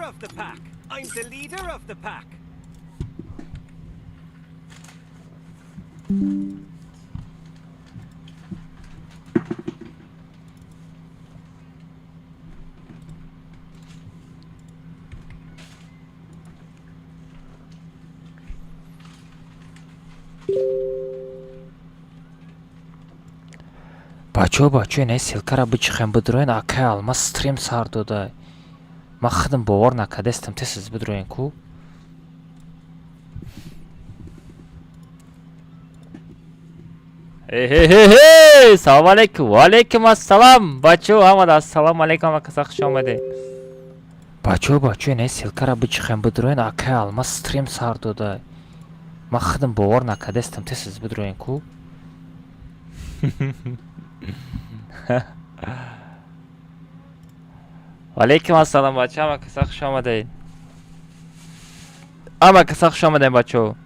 of the pack. I'm the leader of the pack. Бачаҳо, бачаҳо, инаи ссылкаро бичихем, бидроен. Акай Алмаз стрим сар дода. Ман худам бовар накардастам, тез бидроен ку. Хе-хе-хе! Салом алейкум! Ва алейкум ассалам! Бачаҳо, ҳамада ассалому алейкум, ҳама каса хуш омадед. Бачаҳо, бачаҳо, инаи ссылкаро бичихем, бидроен. Акай Алмаз стрим сар дода. Ман худам бовар накардастам, тез бидроен ку. Ва алейкум ассалам, бачаҳо, ҳама каса хуш омадед. Ҳама каса хуш омадед, бачаҳо.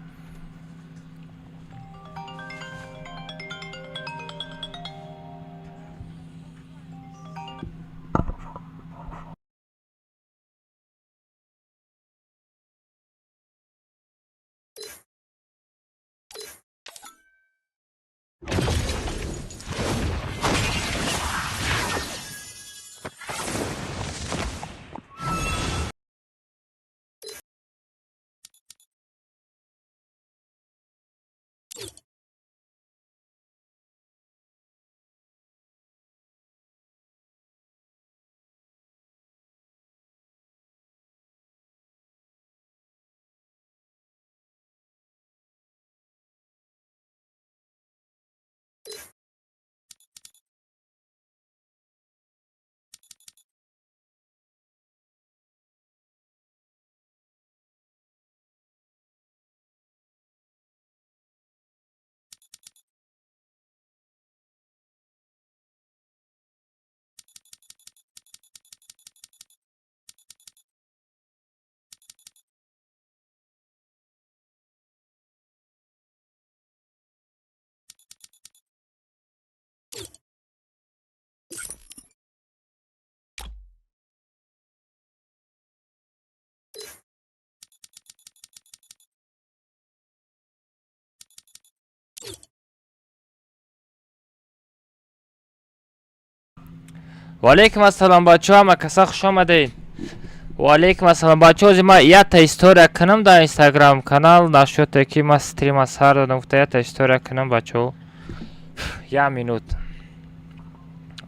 Ва алейкум ассалом, бачаҳо, ҳама каса хуш омадед. Ва алейкум ассалом, бачаҳо, ҳозир ман якта история кунам дар Инстаграм канал насчёте ки ман стрима сар додам, гуфта якта история кунам, бачаҳо. Як минут.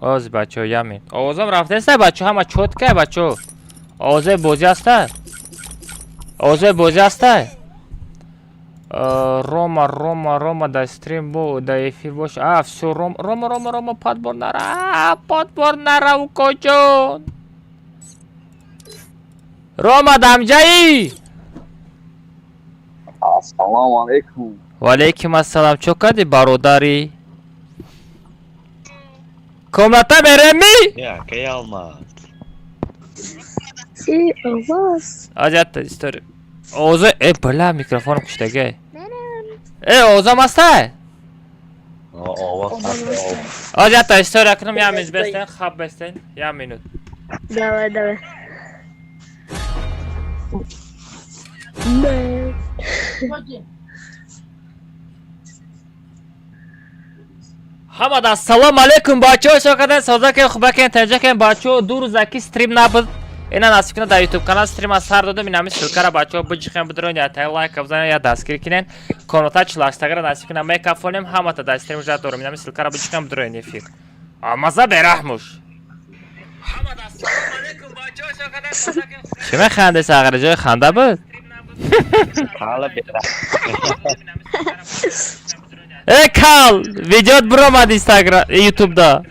Ҳозир, бачаҳо, як минут. Овозам рафтаеста, бачаҳо, ҳама чётко, бачаҳо. Овозои бозӣ ҳаста? Овозои бозӣ ҳаста? Рома, Рома, Рома дар стрим бо дар эфир бош. А, всё, Ром, Рома, Рома, Рома, подбор нара, подбор нара, укоҷон. Рома дамҷаӣ? Ассалому алайкум. Ва алейкум ассалам. Чо кардӣ, бародарӣ? Комната мереми? Акай Алмаз. Чи овоз? Аз якта история. Овоза, э, бля, микрофоном куштагай. Э, овозам ҳаста? Овоз ҳаст. Аз якта история кунам, як минут бестен, хаб бестен, як минут. Давай, давай. Б. Ҳамада ассалому алейкум, бачаҳо, шо кадан, созакен, хубакен, тинҷакен, бачаҳо, 2 рӯза ки стрим набуд. Ина насиб кунад, дар ютуб канал стрима сар додам, инами ссылкара, бачаҳо, биҷихем, бидроен, я тай лайк бизанед, я дастгирӣ кунен. Комната чилаштагара насиб кунад мекафонем, ҳамата дар стрим жа дорам, инами ссылкара биҷихем, бидроен эфир. Амаза бераҳмуш. Чӣ механде, сағри, ҷои ханда буд? Ҳала бера. Э, кал, видеот биромад Инстаграм, ютубда.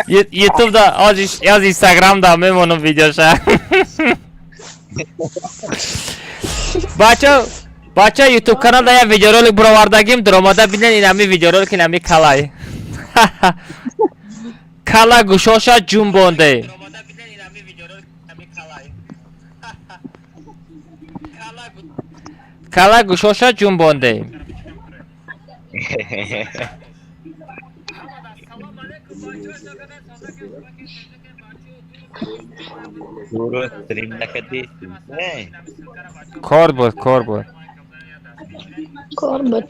Ютубда, аз Инстаграмда мемонам видеоша. Бача, бача, ютуб каналда як видеоролик бировардагим, дуромада бинен, инами видеоролик, инами калай. Кала гӯшоша ҷунбонде. Кала гӯшоша ҷунбонде. Дуруст стрим накардӣ? Не. Кор буд, кор буд. Кор буд.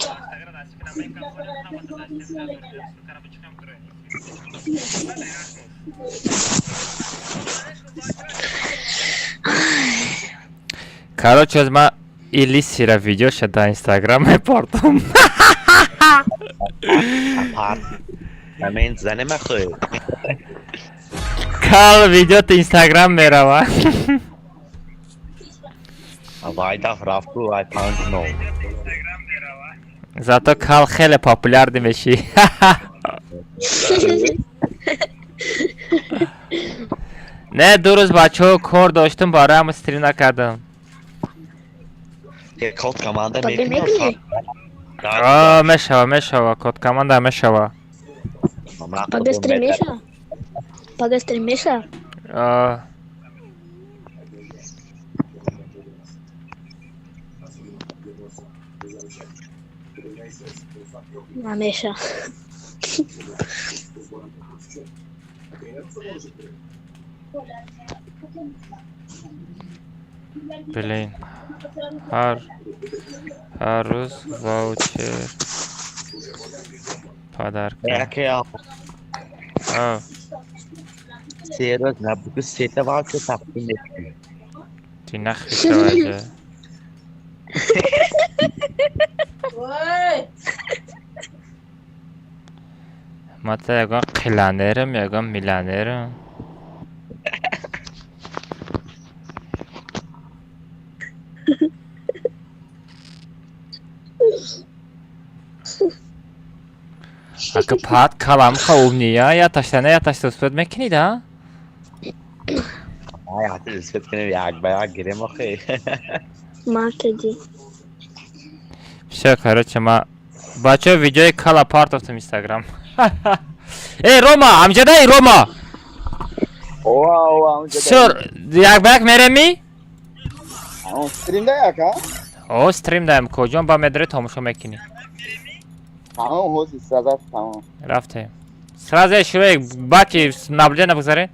Короче, аз ма Илисира видеоша дар Инстаграм мепортам. Апарт. Камент занем ахы. Кал видео то Инстаграм мерава. Вай даф рафту вай панҷ нол. Зато кал хеле популярный мешӣ. Не, 2 рӯз бачаҳо кор доштум, бароям стрим накардам. Код команда Пага мекунам. мекунӣ? А, мешава, мешава, код команда мешава. Пага стрим меша? Пага стрим меша? А, Намеша. Блин. Ҳар рӯз ваучер подарка. Яке А, 3 рӯз набуду сета ваучер тақдим мекунем. Ти нахи шаваҷа. Ма та ягон қиланерам, ягон миллионерам. Ака пат калам хаумния, я таштана, я ташта успед мекунид, а? Ай, ҳатто исбет кунем як ба як гирем охи. Маркеди. Всё, короче, ма бачаҳо видеои кала партофтам Инстаграм. Эй, Рома, амҷадаи Рома! Ова, ова, амҷада. Всё, як ба як мереми? Стрим да як, а? О, стрим даем, коҷон ба медари тамошо мекунӣ. Тамом, ҳози сразу тамом. Рафтем. Сразу шурӯи баки наблюдение бигзаред.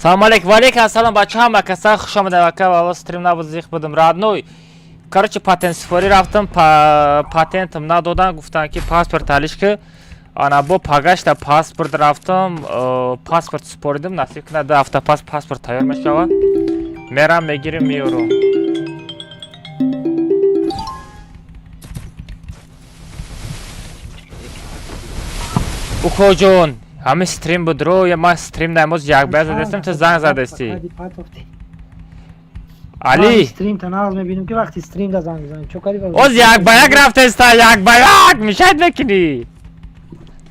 Салом алейкум, ва алейкум ассалом, бачаҳо, ҳама каса хуш омадед, ака, валло стрим набуд, зиқ будам, родной. Короче, патент супорӣ рафтам, патентам надодан, гуфтанд ки паспорт алиш ки. Ана бо пагашта паспорт рафтам, паспорт супоридам, насиб кунад 2 ҳафта пас паспорт тайёр мешавад. Мерам, мегирим, меёрам. Укоҷон, ҳамин стрим буд ро, я ман стрим наимоз як ба задастам, ту занг задастӣ. Али, Стрим та нағз мебинем ки вақти стрим да занг мезанем. Чо кардӣ? Оз як ба як рафтеста, як ба як мешайд мекунӣ.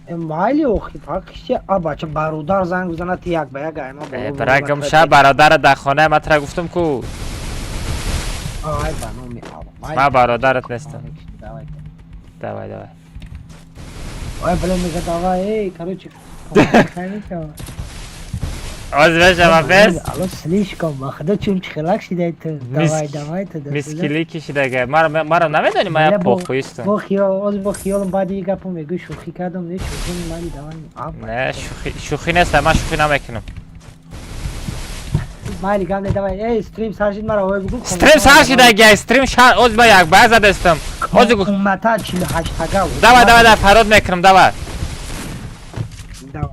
Майли охи, фарқиш чи? А бача бародар занг бизанад, ти як ба як айма. Э, барагам ша бародара дар хонаи ман тра гуфтам ку. Ай ба номи Алло. Ман бародарат нестам. Давай. Давай, давай. Ой, блин, мега давай, эй, короче. Оз мешава бес. Алло, слишком, бахда чун чихелак шидай ту. Давай, давай ту. Мискили кишидага. Маро намедонӣ, ман як похуистам. Бо хиёл, оз бо хиёлам баъди гапо мегӯй шӯхӣ кардам, не шӯхӣ, майли давай. Не, шӯхӣ, шӯхӣ нест, ман шӯхӣ намекунам. Майли гап не, давай. Эй, стрим сар шид, маро ой бугу. Стрим сар шидага, стрим шар, оз ба як ба задастам. Оз гу. Уммата 48 тага. Давай, давай, давай, фарод мекунам, давай. Давай.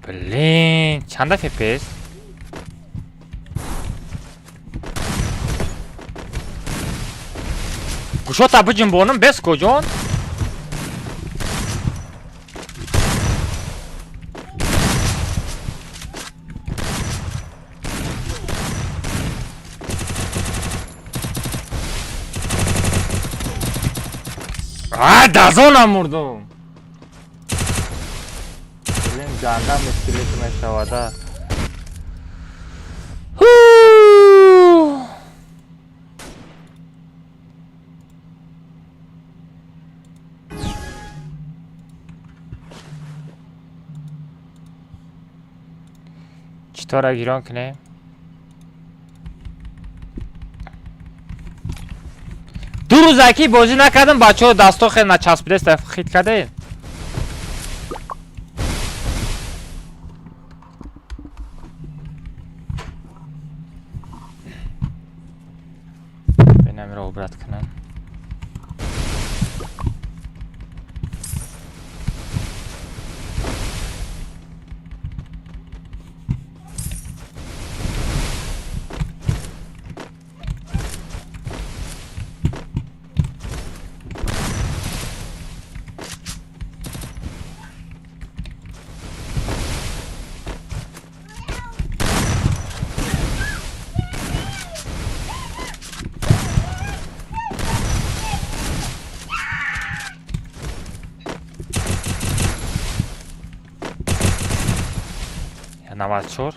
Блин, чанда FPS? Гушота биҷунбонам бес куҷон? А, дазонам мурдум. Блин, ганда мискилик мешавада. Ху! Читора гирон кунем? Ду рӯзакӣ бозӣ накардам, бачаҳо, дасто хеле начаспидест, хит кардед. Бинамиро обрат кунам. 94.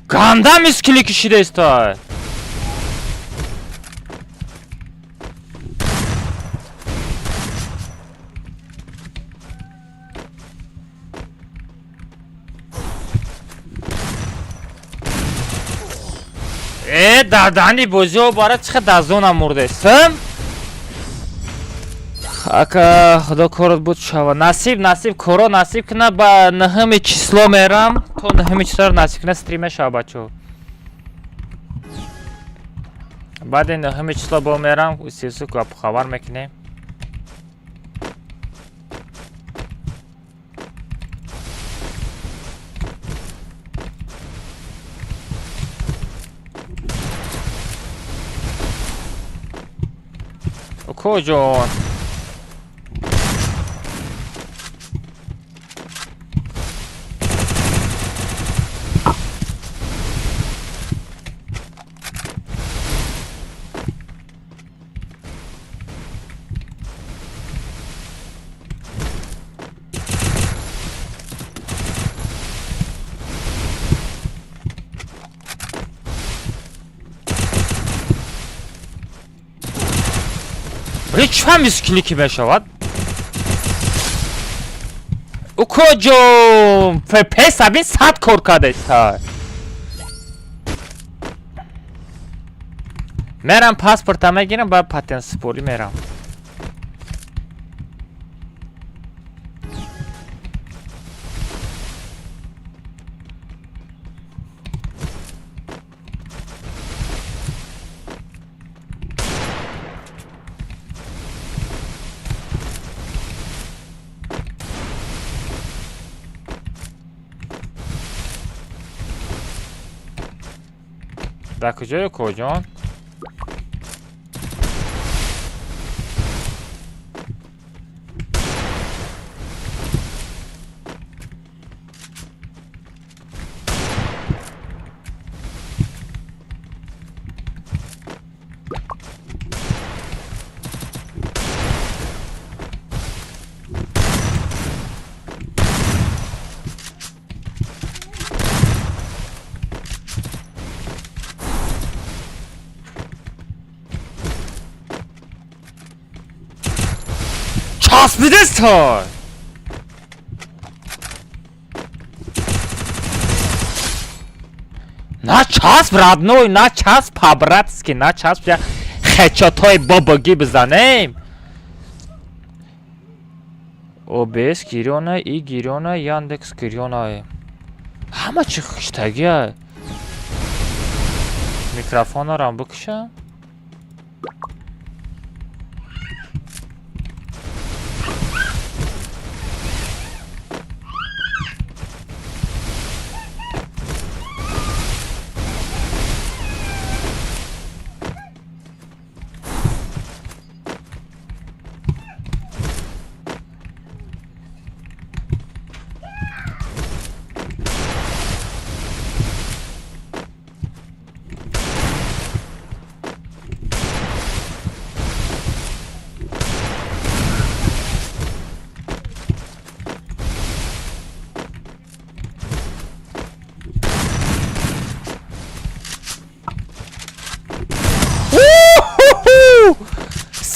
Ганда мискили кишидестай. Э, дардани бозиҳо бара чӣ хел дар зона мурдестам? Ака, худо корот буд шава. Насиб, насиб, коро насиб кина, ба нҳми число мерам, то нҳми числоро насиб кина стрим мешава, бачаҳо. Баъди нҳми число бо мерам, сису хабар мекунем. Куҷон? Ча мискилӣ ки мешавад? Укоҷон, фпс абин 100 кор кардеста. Мерам паспорта мегирам, баъд патентсупорӣ мерам. Дар куҷое, коҷон? Часпидестой! Начасп, родной, начасп по-братски, начасп, я хедшотҳои бобогӣ бизанем. ОБС гирёна, и гирёна, Яндекс гирёна. Ҳама чӣ хиштагия. Микрофонарам бикушам.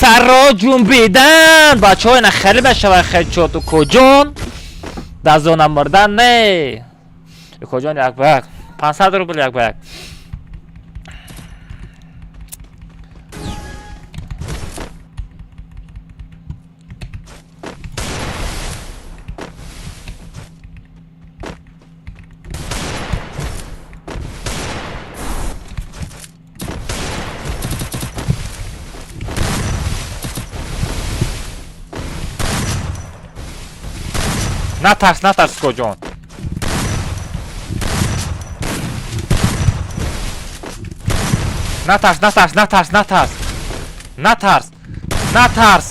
Саро ҷунбидан. Бачаҳо, ина хеле мешавад хедшот, укоҷон. Дар зона мурдан не. Укоҷон, як ба як. 500 рубл як ба як. Натарс, натарс, укоҷон. Натарс, натарс, натарс, натарс. Натарс. Натарс.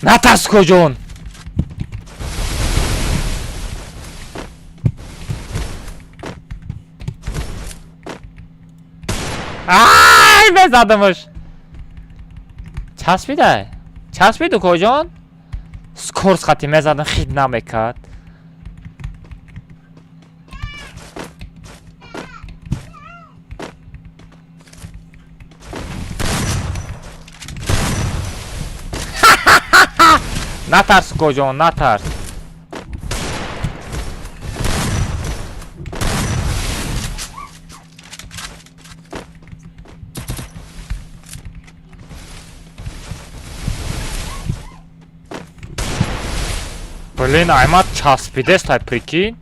Натарс, укоҷон. Ай, мезадамаш. Часпидай. Часпид, укоҷон? Скорс хати мезадам, хит намекард. Натарс, укоҷон, натарс. Блин, аймад часпидест, ай, прикинь.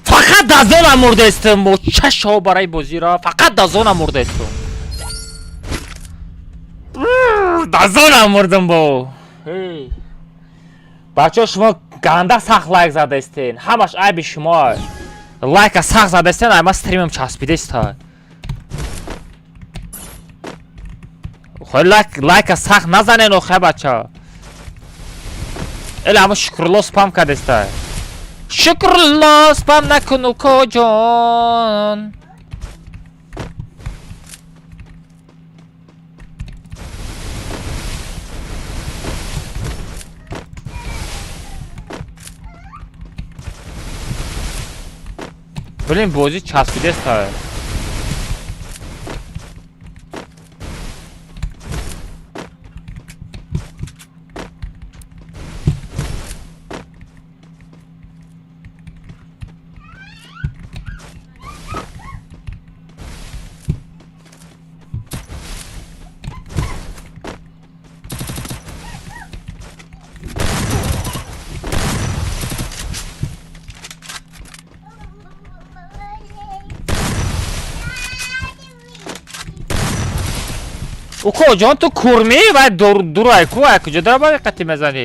Фақат дар зона мурдаистам, бо чашҳо барои бозиро фақат дар зона мурдаистам. Дар зона мурдам бо. Бачаҳо, шумо ганда сахт лайк задаистен. Ҳамаш айби шумо. Лайка сахт задаистен, ай ма стримам часпидеста. Хой лайка сахт назанен охе, бача. Эла ҳама Шукрулло спам кардеста. Шукрулло, спам накун, укоҷон. Блин, бозӣ часпидеста. Укоҷон, ту курмӣ вай дурай ку, ай куҷо дара бари қати мезанӣ?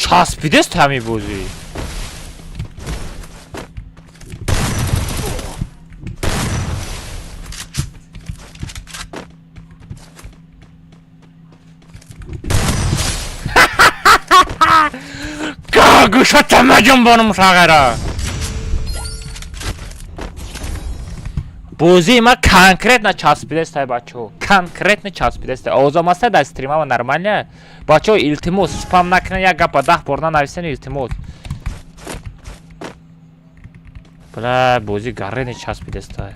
Часпидест ҳамин бозӣ. Гӯшата меҷунбонум шағера. Бозии ма конкретно часпидестай, бачаҳо. Конкретно часпидестай. Овозам аста дар стримама нормально. Бачаҳо, илтимос, спам накунед, як гапа 10 бор нанависен, илтимос. Бля, бозӣ гаррени часпидестай.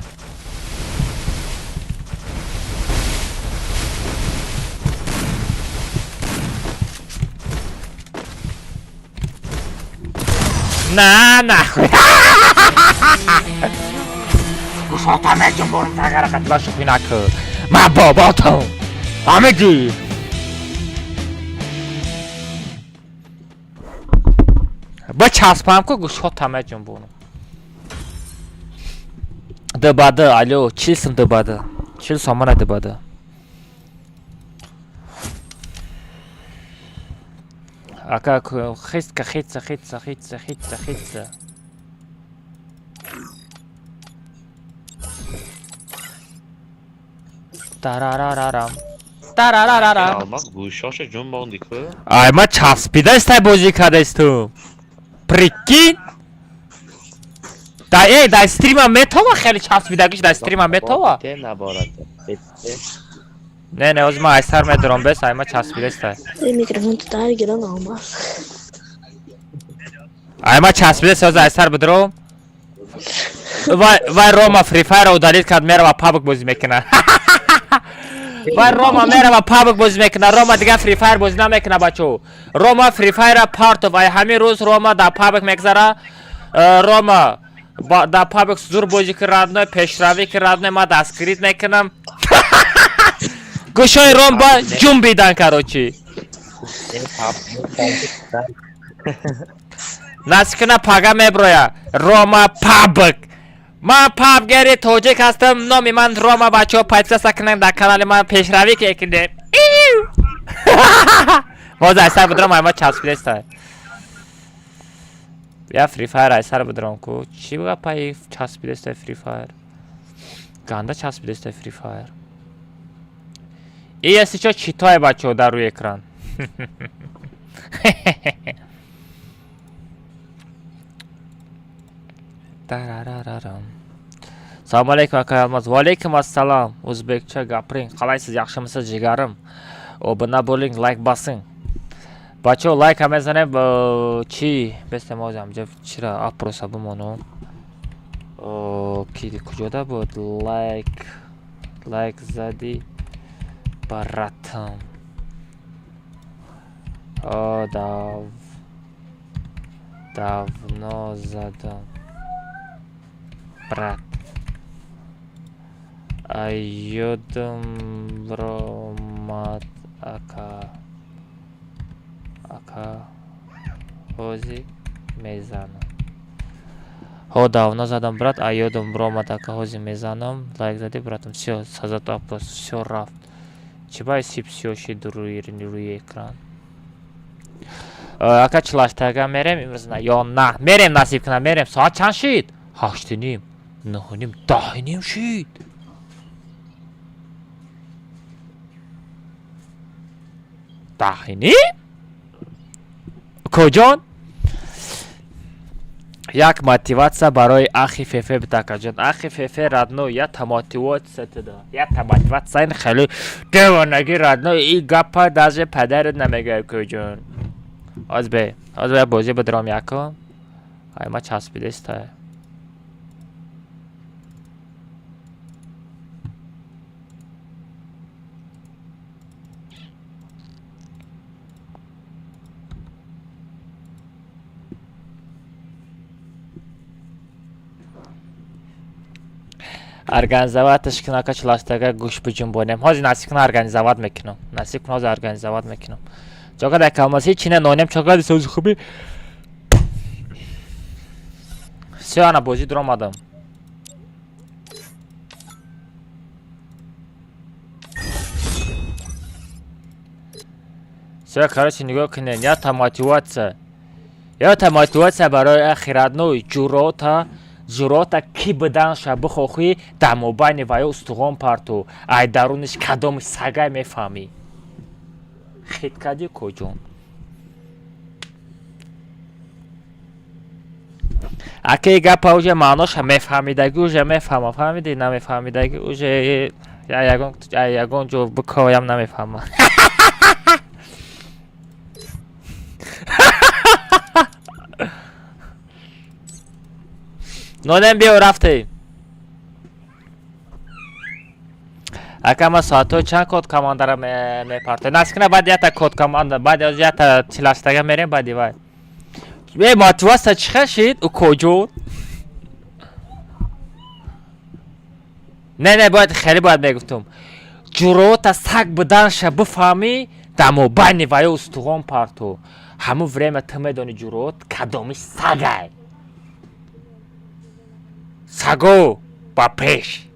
На, нахуй. Гӯшота меҷунбонам тагара қатиба, шӯхӣ накун. Ман боботам. Фаҳмидӣ? Бичаспам ку, гӯшота меҷунбонам. Дбад, алё, 40 сум дбад. 40 сомона дбад. Ака хиска хица хица хица хица хица. Тарарарарам. Тарарарарам. Алмаз гӯшоша ҷун монди ку. Ай, ма часпидаистай бозӣ кардаистум. Прикинь? Да эй, да стрима метова хеле часпидагиш да стрима метова? Те наборад. Не, не, ҳозир ман айсар медорам бес, ай ма часпидаистай. Микрофон тутар гиран алмаз. Ай ма часпидаистай, ҳозир айсар бидорам. Вай, вай Рома Free Fire удалить кард, мерава PUBG бозӣ мекунад. Вай Рома мерава PUBG бозӣ мекунад. Рома дигар Free Fire бозӣ намекунад, бачо. Рома Free Fire партов. Ай ҳамин рӯз Рома дар PUBG мегзара. Рома дар PUBG зур бозӣ ки родной, пешравӣ ки родной, ман дастгирит мекунам. Гӯшои Ром ба ҷум бидан, короче. Насиб куна пага меброя. Рома PUBG. Ман пабгери тоҷик ҳастам, номи ман Рома, бачаҳо подписаться кунанд дар канали ман, пешравӣ кунед. Боз айсар бидорам, ай ма часпидеста. Я Free Fire айсар бидорам ку. Чӣ гапаи часпидеста Free Fire? Ганда часпидеста Free Fire. И если чо читай бачаҳо дар рӯи экран. Тарарарарам. Салом алейкум, акай Алмаз. Ва алейкум ассалом. O'zbekcha gapiring. Qalaysiz, yaxshimisiz, jigarim? Obuna bo'ling, лайк bosing. Бачаҳо лайк ҳам мезанем, чӣ? Бестем ҳозир ҳамҷа чира опроса бимонам. Ки куҷода буд? Лайк лайк зади братам. О, давно задам. Брат. Ёдам бромад ака. Ака ҳозир мезанам. Ҳо, давно задам, брат, а ёдам бромад ака, ҳозир мезанам. Лайк зади, братам. Всё, создать опрос. Всё рафт. Чӣ баи сип сиё шид рӯи экран? Ака чилаштага мерем имрӯз на ё на? Мерем, насиб кунам, мерем. Соат чанд шид? 8:30, 9:30, 10:30 шид. 10:30? Куҷон? Як мотивация барои ахи Фефе битакаҷон. Ахи Фефе родной, я мотивация туда. Я мотивация ин хеле девонагӣ родной, и гапа даже падарат намегӯяд куҷон. Ҳоз бе, ҳоз бе бозӣ бидорам якум. Ай ма часпидеста. Организовать кун ака чилаштага гӯш биҷунбонем. Ҳозир насиб кун организовать мекунам. Насиб кун ҳозир организовать мекунам. Чока дар калмас ҳеч не нонем чока сози хуби. Всё, ана бозӣ дуромадам. Всё, короче, нигоҳ кунед, ята мотивация. Ята мотивация барои ахи родной ҷурота ҷурота ки биданша бихохӣ дар мобайни ваё устухон парту. Ай даруниш кадоми сагай мефаҳмӣ. Хит кардӣ куҷон? Аки гапа уже маъноша мефаҳмидагӣ уже мефаҳма, фаҳмидӣ, намефаҳмидагӣ уже ягон ягон ҷо бикоям намефаҳма. Нонем биё рафтем. Ака ма соатҳои чанд код командара мепартоем? Насиб кунад баъд ята код команда, баъд аз ята чилаштага мерем баъди вай. Э, мотивация чӣ хел шид? Укоҷон? Не, не, бояд хеле бояд мегуфтум. Ҷурота саг буданша бифаҳмӣ, дар мобайни ваё устухон парту. Ҳамун время ту медонӣ ҷурот кадоми сагай. Саго ба пеш.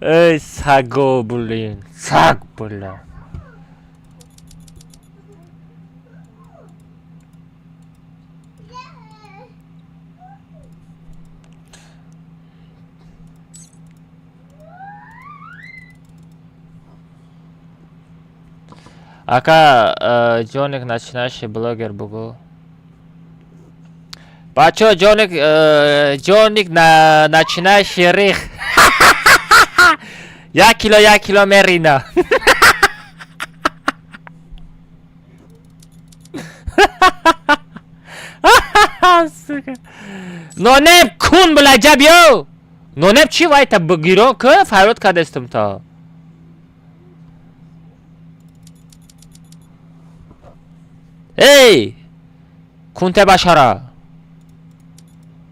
Эй, саго, блин, саг, бля. Ака, Ҷоник начинающий блогер бугу. Бачо, Ҷоник, Ҷоник начинающий рих. 1 кило, 1 кило мерина. Сука. Нонем кун била биё. Нонем чӣ вайта бигирон ки фарёд кардестум то. Эй! Кунте башара.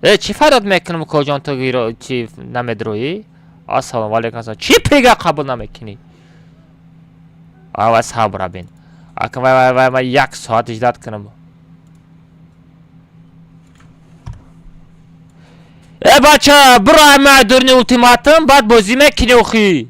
Э, чӣ фарёд мекунам, коҷон, ту гиро чӣ намедроӣ? Ассалому алайкум ассалом. Чӣ пига қабул намекунӣ? Ава сабра бин. Ака, вай вай вай, ман як соат ждать кунам. Э, бача, биро ама дурни ултиматум, баъд бозӣ мекунӣ охи.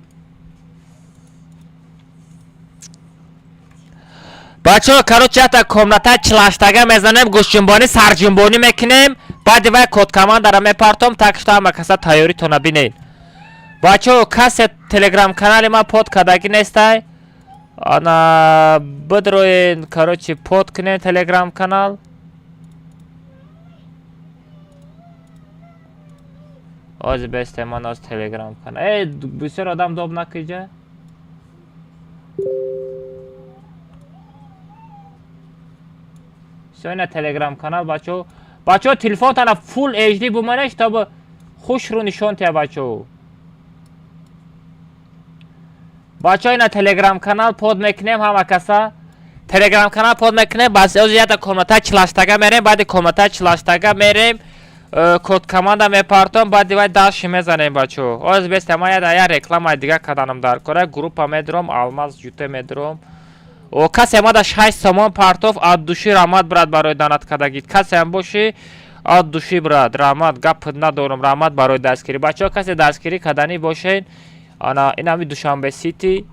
Бачаҳо, короче, ята комната чилаштага мезанем, гӯшҷунбонӣ, сарҷунбонӣ мекунем, баъди вай код командара мепартом, так что ҳама каса тайёритона бинед. Бачаҳо, касе телеграм канали ман под кардагӣ нестай, ана бидроен, короче, под кунен телеграм канал. Ози бесте, ман оз телеграм канал. Эй, бисёр одам доб накиҷа. Всё, ина телеграм канал, бачаҳо. Бачаҳо, телефонтана Full HD буманеш, то хушрӯ нишон тия, бачаҳо. Бачаҳо, ина телеграм канал под мекунем, ҳама каса. Телеграм канал под мекунем, бас ози ята комната чилаштага мерем, баъди комната чилаштага мерем, код команда мепартом, баъди вай дальше мезанем, бачаҳо. Оз бесте, ман яда я рекламаи дига каданам дар кора, группа медром, Алмаз ҷуте медром. О, касе омада 6 сомон партоф, от души раҳмат, брат, барои донат кардагӣ. Касеам бошӣ, от души, брат, раҳмат, гап надорам, раҳмат барои дастгирӣ. Бачаҳо, касе дастгирӣ карданӣ бошед, ана ин ҳами Душанбе Сити,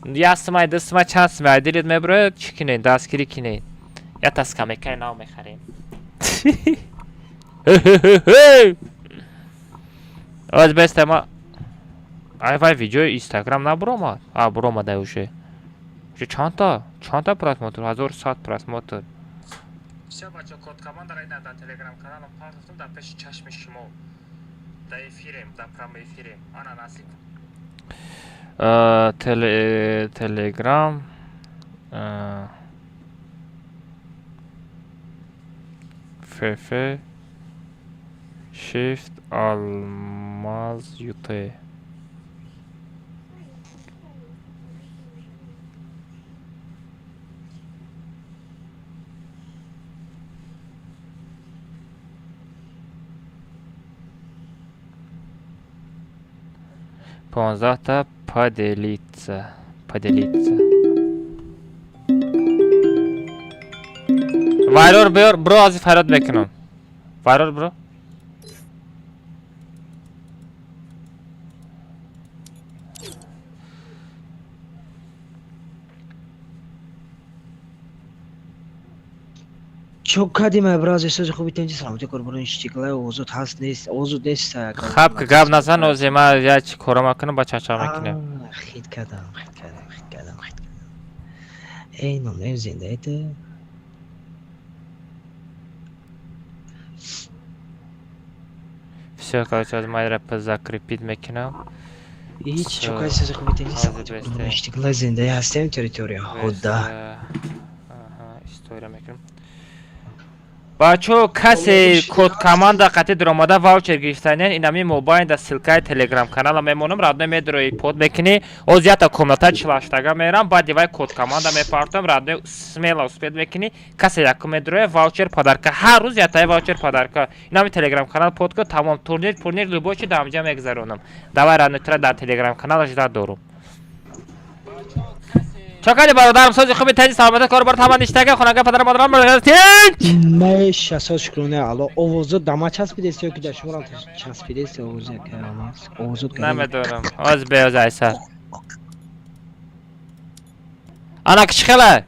як сумай, ду сумай, чанд сумай дилит мебирояд, чӣ кинед, дастгирӣ кинед. Ята скамейкаи нав мехарем. Оз бесте, ма ай вай видеои Инстаграм набуромад? А, буромада уже. Уже чандта просмотр? 1100 просмотр. Всё, бачаҳо, код командара ина дар телеграм каналам партофтам, дар пеши чашми шумо. Дар эфирем, дар прямой эфирем. Ана насиб. Телеграм ФФ Shift Алмаз ЮТ. 15-та поделиться. Поделиться. Вайрор биёр, бро, ази фарёд мекунам. Вайрор, бро. Чо кадим, абрази, сози хуби, тенҷи, саломати, қурбони штиклай, озод ҳаст нест, озод нест. Хаб ки гап назан, ози ман я чи кора макунам, ба чача мекунем. Хит кардам, хит кардам, хит кардам, хит кардам. Эй, номнем зиндаете. Всё, короче, аз ман рэп закрепить мекунам. Ҳеч чо кади, сози хуби, тенҷи, саломати, қурбони штиклай, зиндаи ҳастем, территория ҳудда. История мекунам. Бачаҳо, касе код команда қатъи дуромада ваучер гирифтаниян, инами мобайн да ссылкаи телеграм канала мемонам, родной, медрои, под мекунӣ. Оз ята комната чилаштага мерам, баъди вай код команда мепартом, родной, смело успеть мекунӣ. Касе якум медроя, ваучер подарка, ҳар рӯз ятаи ваучер подарка. Инами телеграм канал под ку, тамом, турнир, пурнир, любой чи дар ҳамҷа мегзаронам. Давай, родной, тура дар телеграм канала ждать дорум. Чо кардӣ, бародарам, сози хуби, таҷи, саломата, корбор ҳама ништага, хонага, падару модарам тинч. Меша, соз, шукрона Алло, овозот дама часпидест ё ки дар шуморам часпидест овоз якамас? Овозот Намедонам. Оз беоз айса. Ана кичхела.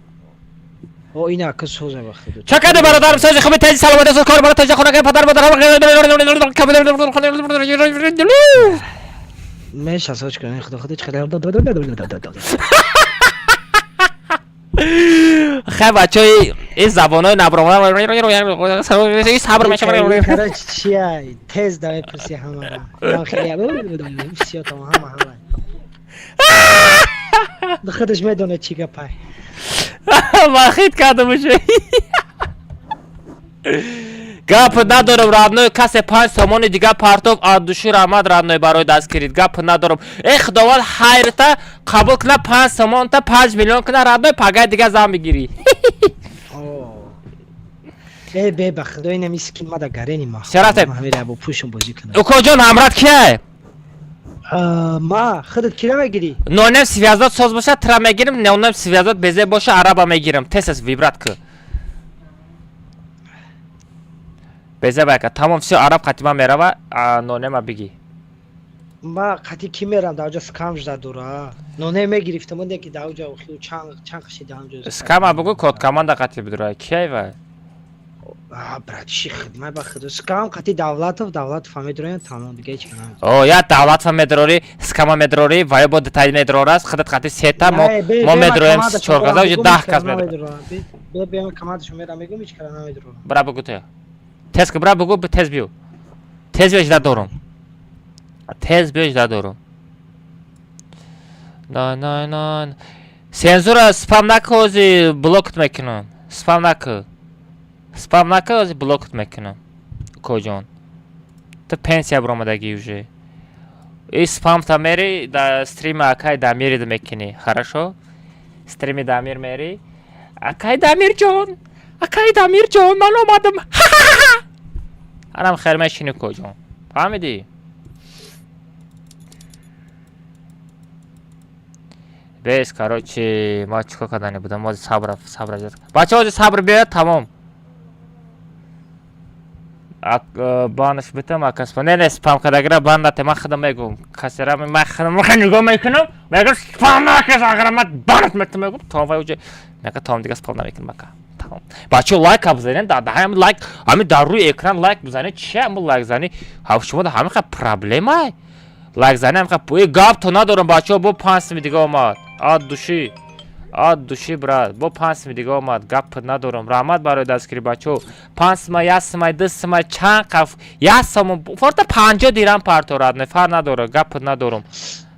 О, ина ка соза вақти. Чо кардӣ, бародарам, сози хуби, таҷи, саломата, соз, корбор таҷи, хонага, падару модарам. Меша, соз, шукрона Худо, худо чӣ. Хай бачаи ин забонҳои набромада сабр мешавад. Короче, чия, тез да мепурси ҳамара. Ман хеле всё там ҳама ҳама. Худаш медонад чӣ гапай. Ман хит кардам уже. Гап надорам, родной, касе 5 сомони дига партов от души раҳмат, родной, барои дастгирит. Гап надорам. Э худованд хайрта қабул куна, 5 сомонта 5 миллион куна, родной, пагай дига зан бигирӣ. Э бе ба худо инам скин мада гарени ма. Всё, рафтем. Ҳамира бо пӯшум бозӣ кунам. Укоҷон, ҳамрат кияй? Ма худат кира мегирӣ? Нонем связот соз боша, тра мегирим, нонем связот безе боша, араба мегирим. Тез тез вибрат ку. Безе байка. Тамом, всё, араб қатима мерава, нонема бигӣ. Ма қати ки мерам, даоҷа скам жда дора. Ноне мегирифтам, онде ки даоҷа охи чанг чанг шида ҳамҷо. Скама бугу, код команда қати бидура. Кияй вай? А брат, чӣ хидмат ба худо. Скам қати Давлатов, Давлатов медроян, тамом, дига ҳеч кина. О, я Давлатова медрори, скама медрори, вай бо детали медрорас, худат қати сета, мо медроем чор каза, уже 10 кас медрорам. Бе бе командашо мерам мегум, ҳеч кара намедорам. Бра бугу ту. Тез ки бра бугу, тез биё. Тез биё, жда дорум. Тез биё, жда дорум. На на на. Сензура спам наку, ози блокт мекунам. Спам наку. Спам наку, ози блокт мекунам. Коҷон. Ту пенсия баромадагӣ уже. И спам та мери да стрими акай Дамири да мекунӣ. Хорошо? Стрими Дамир мери. Акай Дамирҷон. Акай Дамирҷон, ман омадам. Анам хер мешини, коҷон. Фаҳмидӣ? Бес, короче, ма чикор кардани будам? Ози сабр, сабр. Бача, ози сабр биёяд, тамом. Банаш битам, акаспа. Не, не, спам кардагира бан нате, ман худам мегум. Касера ман худам нигоҳ мекунам, мегӯм спам накас, агар ман банат метам, мегӯм, тамом, вай уже мега тамом, дига спам намекунам ака. Тамом. Бача, лайк бизанед, да ҳам лайк, ҳамин дар рӯи экран лайк бизанед, чи ҳам лайк зани? Ҳа шумо да ҳамин ха проблема? Лайк зани ҳам ха гап то надорам, бачаҳо, бо 5 сими дига омад. От души. От души, брат. Бо 5 сими дига омад. Гап надорам. Раҳмат барои дастгирӣ, бачаҳо. 5 сима, 1 сима, 2 сима, чанд қаф, 1 сомон, форта 50 дирам парторад, не фар надора, гап надорам.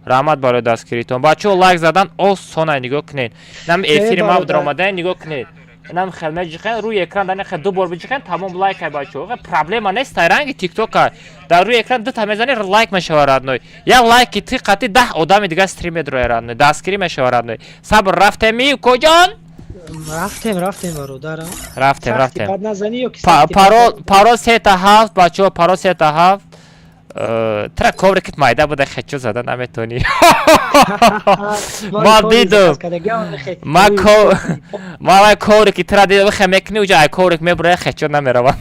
Раҳмат барои дастгиритон. Бачаҳо, лайк задан осона, нигоҳ кунед. Нам эфири ма даромадан, нигоҳ кунед. Нам хел меҷиқен, рӯи экран дар хел ду бор биҷиқен, тамом лайк ай, бачаҳо. Проблема нест, ранги тикток ай. Дар рӯи экран дута мезани, лайк мешава, родной. Як лайки ти қати 10 одами дига стрим медроя, родной. Дастгирӣ мешава, родной. Сабр, рафтеми, коҷон? Рафтем, рафтем, бародарам. Рафтем, рафтем. Бад назанӣ ё ки Парол, парол 3 7, бачаҳо, парол 3 7. Тра коврикит майда буда, хечо зада наметонӣ. Ман дидам. Ман вай коврики тра дидам, хе мекунӣ, уҷа ай коврик мебура, хечо намеравам.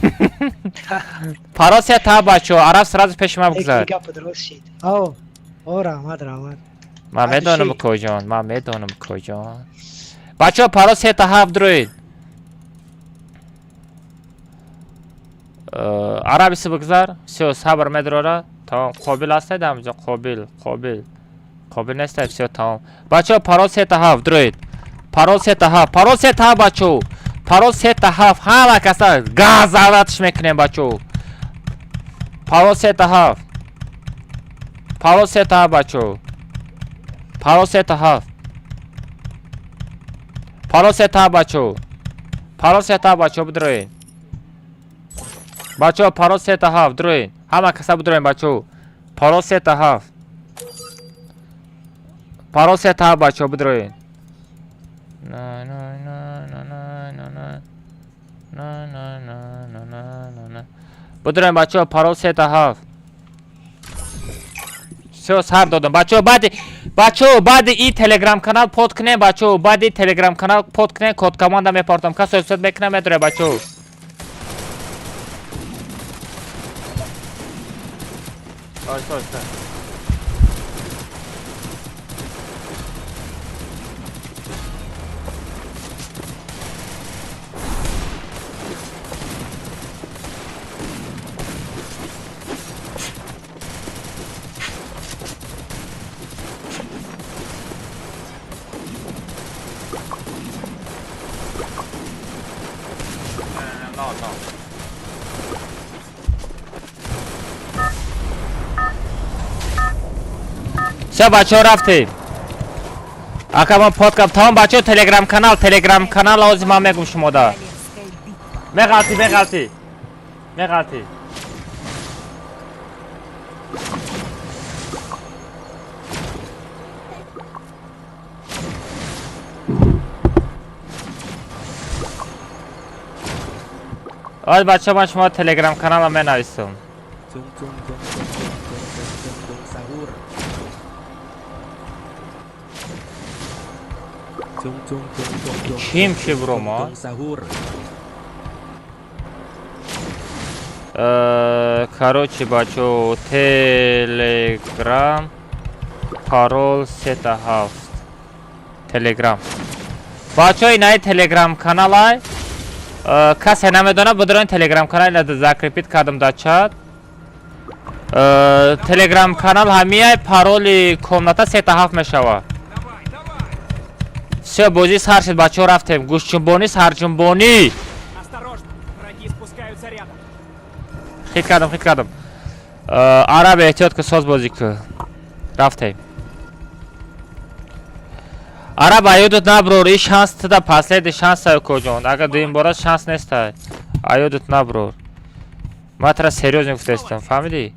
Парол 3 7, бачаҳо, араб сразу пеши ман бигзар. О, о, раҳмат, раҳмат. Ман медонам, коҷон, ман медонам, коҷон. Бачаҳо, парол 3 7 дроид. Арабиси бигзар, всё, сабр медрора. Тамом, қобил ҳастед ҳамҷо, қобил, қобил. Қобил нестед, всё, тамом. Бачаҳо, парол 3 7 дроид. Парол 3 7, парол 3 7, бачаҳо. Парол 3 7, ҳама каса газаватш мекунем, бачаҳо. Парол 3 7. Парол 3 7, бачаҳо. Парол 3 7. Парол 3 7, бачаҳо. Парол 3 7, бачаҳо, бидроед. Бачаҳо, парол 3 7 дроед. Ҳама каса бидроем, бачаҳо. Парол 3 7. Парол 3 7, бачаҳо, бидроед. На на на на на на на на на на на на на на. Бидроем, бачаҳо, парол 3 7. Всё, сар додам. Бачаҳо, баъди бачаҳо, баъди и телеграм канал под кунем, бачаҳо, баъди телеграм канал под кунем, код команда мепартам. Кас ҳисоб мекунам, медроем, бачаҳо. Оҳиста, оҳиста. Всё, бачаҳо, рафтем. Ака, ман подкам тамом, бачаҳо. Телеграм канал, телеграм канал ози ман мегум шумода. Меғалти, меғалти, меғалти. Оз, бачаҳо, ман шумо телеграм канала менависам. Tung tung tung tung tung tung tung tung tung sahur. Tung tung tung tung tung. Ким ки tung, бурома? Tung sahur. Короче, бачаҳо, телеграм парол сета ҳафт. Телеграм, бачаҳо, инаи телеграм каналай. Касе намедонад, бидорен телеграм канал закрепить кардам дар чат. Телеграм канал ҳамияй, пароли комната сета ҳафт мешавад. Давай, давай! Всё, бозӣ сар шуд, бачаҳо, рафтем. Гӯшчунбонӣ, сарҷунбонӣ. Осторожно! Враги спускаются рядом. Хит кардам, хит кардам. Араб, эҳтиёт ки, соз бозӣ ку. Рафтем. Араб, аёдут наброр, и шанс туда, последний шанс ай, коҷон. Агар дуюм бора шанс нестай, аёдут наброр. Ман тара серьёзно гуфтаистам, фаҳмидӣ?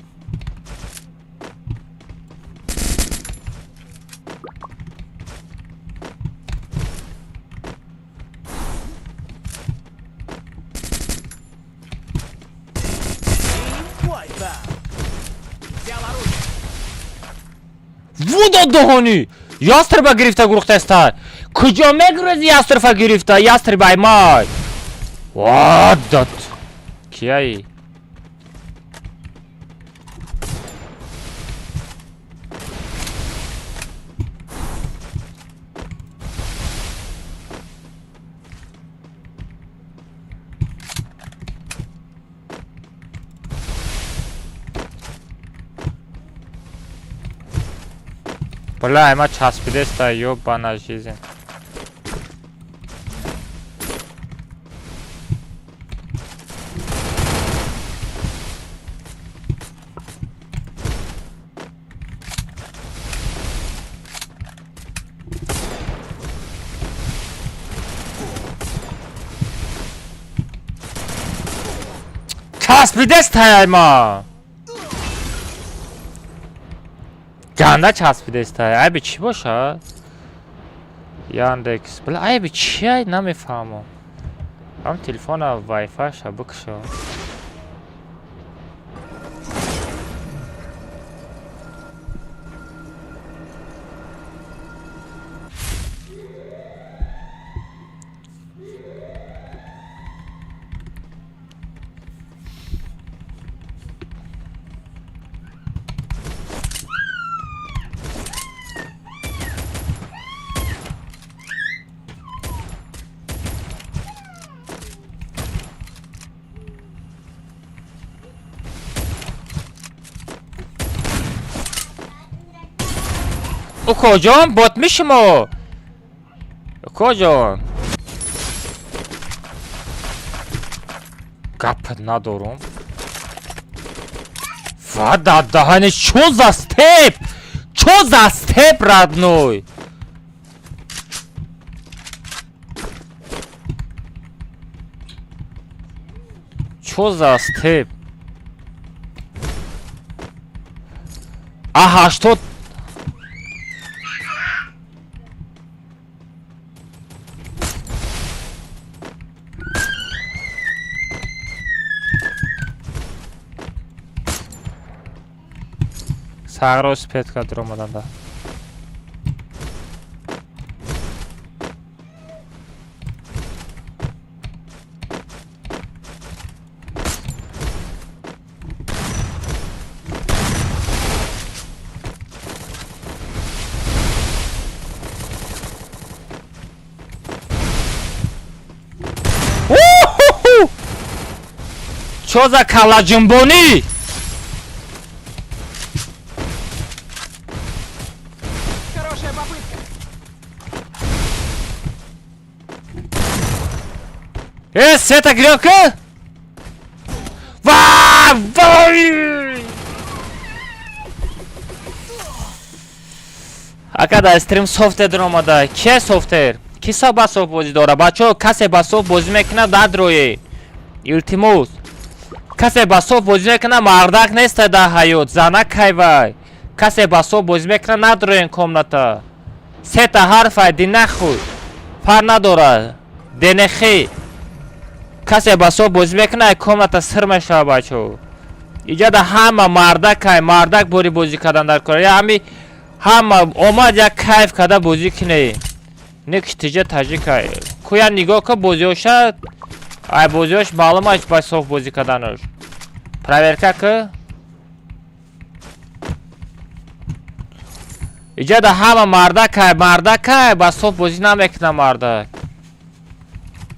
Wipe out! Взял оружие! Вудо доҳонӣ, ястреба гирифта гурухтаистай. Куҷо мегурези, ястреба гирифта? Ястребай май вадат кияи. Бля, ма часпидеста, ёбана жизнь. Часпидестай ма. Ганда часпидестай. Айби чӣ бошад? Яндекс. Бля, айби чи ай, намефаҳмам. Ҳам телефона вайфайша бикушам. Укоҷон, бот мишимо. Укоҷон. Гап надорум. Ва да даҳани, чо за степ? Чо за степ, родной? Чо за степ? А 80. Сағро спетка дуромаданда. Уху! Чо за калаҷунбонӣ? Хорошая попытка! Э, сета гирёнка? Ва, вай! Ака, дар стрим софтер омада. Кие софтер? Ки ба софт бозӣ дора? Бачаҳо, касе ба софт бозӣ мекунад, надроед. Илтимос. Касе ба софт бозӣ мекунад, мардак неста дар ҳаёт, занак кайвай. Касе ба софт бозӣ мекунад, надроен комната. Сета ҳарфай динахуй. Фар надорад. Денехи. Касе ба софт бозӣ мекунад, комната сир мешавад, бачаҳо. Иҷода ҳама мардакай, мардак бори бозӣ кардан дар кор. Я ҳами ҳама омад як кайф карда бозӣ кине. Не киштиҷа таҷикай. Куя нигоҳ ка бозиёша, ай бозиёш маълум аст ба софт бозӣ карданаш. Проверка ка. Иҷода ҳама мардакай, мардакай ба софт бозӣ намекунад мардак.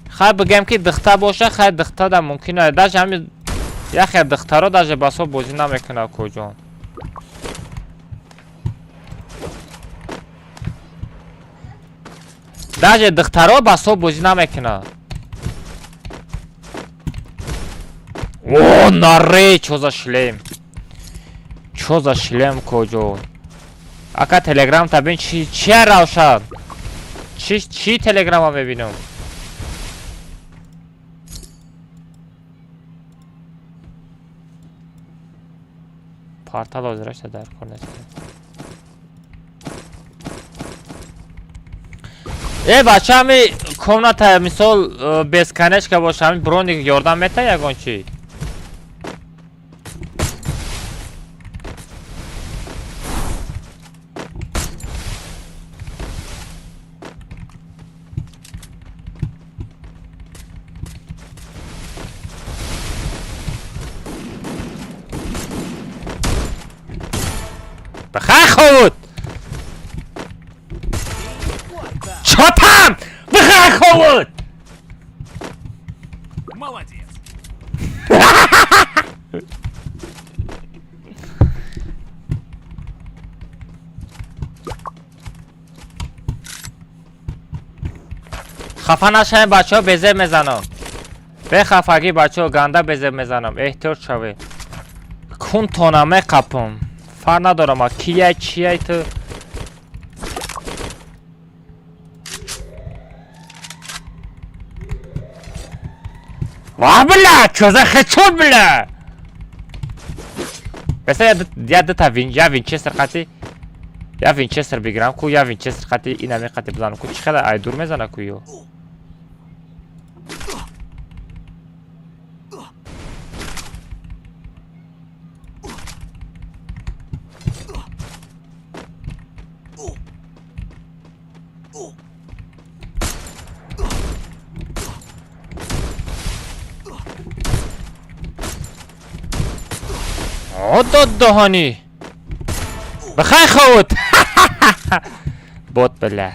Хай бигем ки духта боша, хай духта да мумкин аст. Даже ҳами яхе духтаро даже ба софт бозӣ намекунад, куҷон. Даже духтаро ба софт бозӣ намекунад. О, наре, чё за шлем? Чё за шлем, куҷон? Ака, телеграм табин чи чи равшан? Чи чи телеграма мебинам? Портал ҳозирашта дар кор нест. Э, бача, ҳами комната мисол бесконечка боша, ҳами броник ёрдам мета ягон чи? Бихай худ! Чё там? Бихай худ! Молодец. Хафа нашавем, бачаҳо, безеб мезанам. Бехафагӣ, бачаҳо, ганда безеб мезанам. Эҳтиёт шавед. Кунтона меқапам. Фар надорам, а кияй, чияй ту. Ва, бля, чё за хедшот, бля? Беса я дута вин, я винчестер қати, я винчестер бигирам ку, я винчестер қати инами қати бизанам ку, чӣ хела ай дур мезана ку ё. Дод даҳонӣ. Бихай худ. Бот, бля.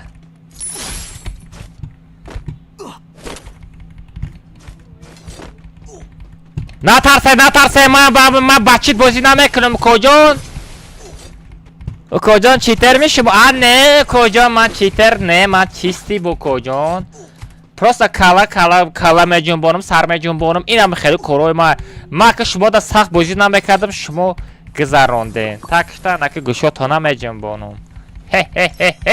Натарсе, натарсе, ман ба чит бозӣ намекунам, укоҷон. Укоҷон, читер мешум? А, не, укоҷон, ман читер не, ман чистый, укоҷон. Просто кала кала кала меҷунбонам, сар меҷунбонам. Инам хеле корҳои ман. Ман ки шумо да сахт бозӣ намекардам, шумо гузарондем. Так что наки гӯшото намеҷунбонам. Хе-хе-хе-хе!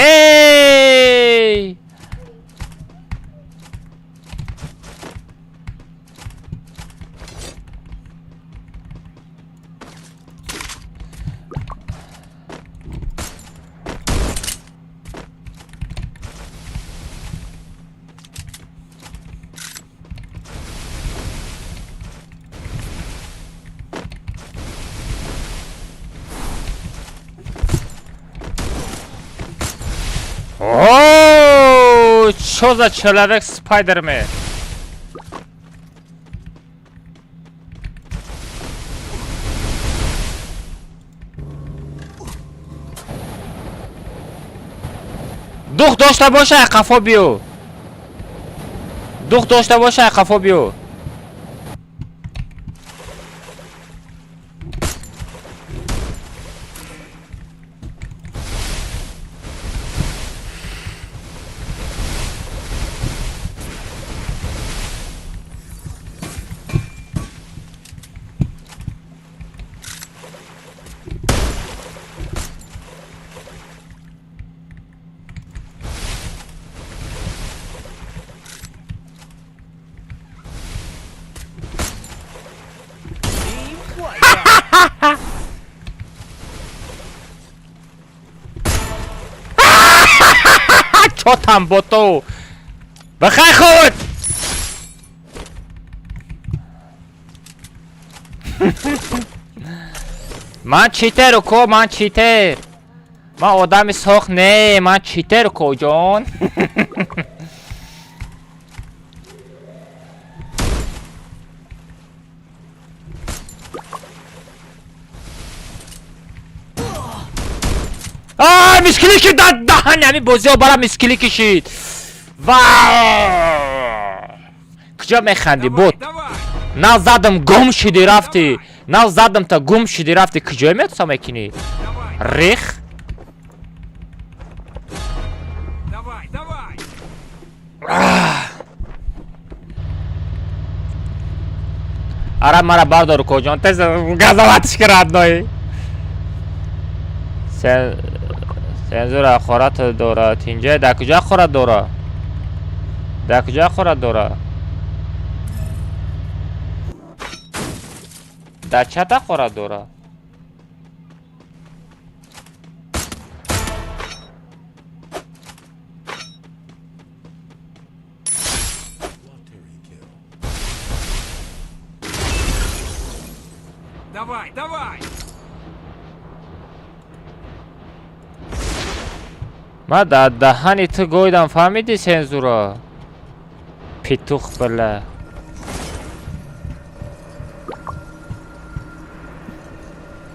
О, чё за человек Спайдермен? Дух дошта боша, қафо биё. Дух дошта боша, қафо биё. чотам бо ту. Бихай худ! Ман читер ко, ман читер. Ман одами сох не, ман читер ко ҷон. А, мискили шид дар даҳани ҳамин бозиҳо бара мискили кишид. Ва! Куҷо механдӣ бот? Давай! Нав задам гум шиди рафтӣ. Нав задам та гум шиди рафтӣ. Куҷое метуса мекунӣ? Давай! Рех? Давай! Давай! Ара мара бардор коҷон, тез газоватиш ки родной. Сензура хорат дора. Тинҷа дар куҷо хорат дора? Дар куҷо хорат дора? Дар чата хорат дора? Давай! Давай! Ма дар даҳани ту гойдам, фаҳмидӣ сензура? Петух била.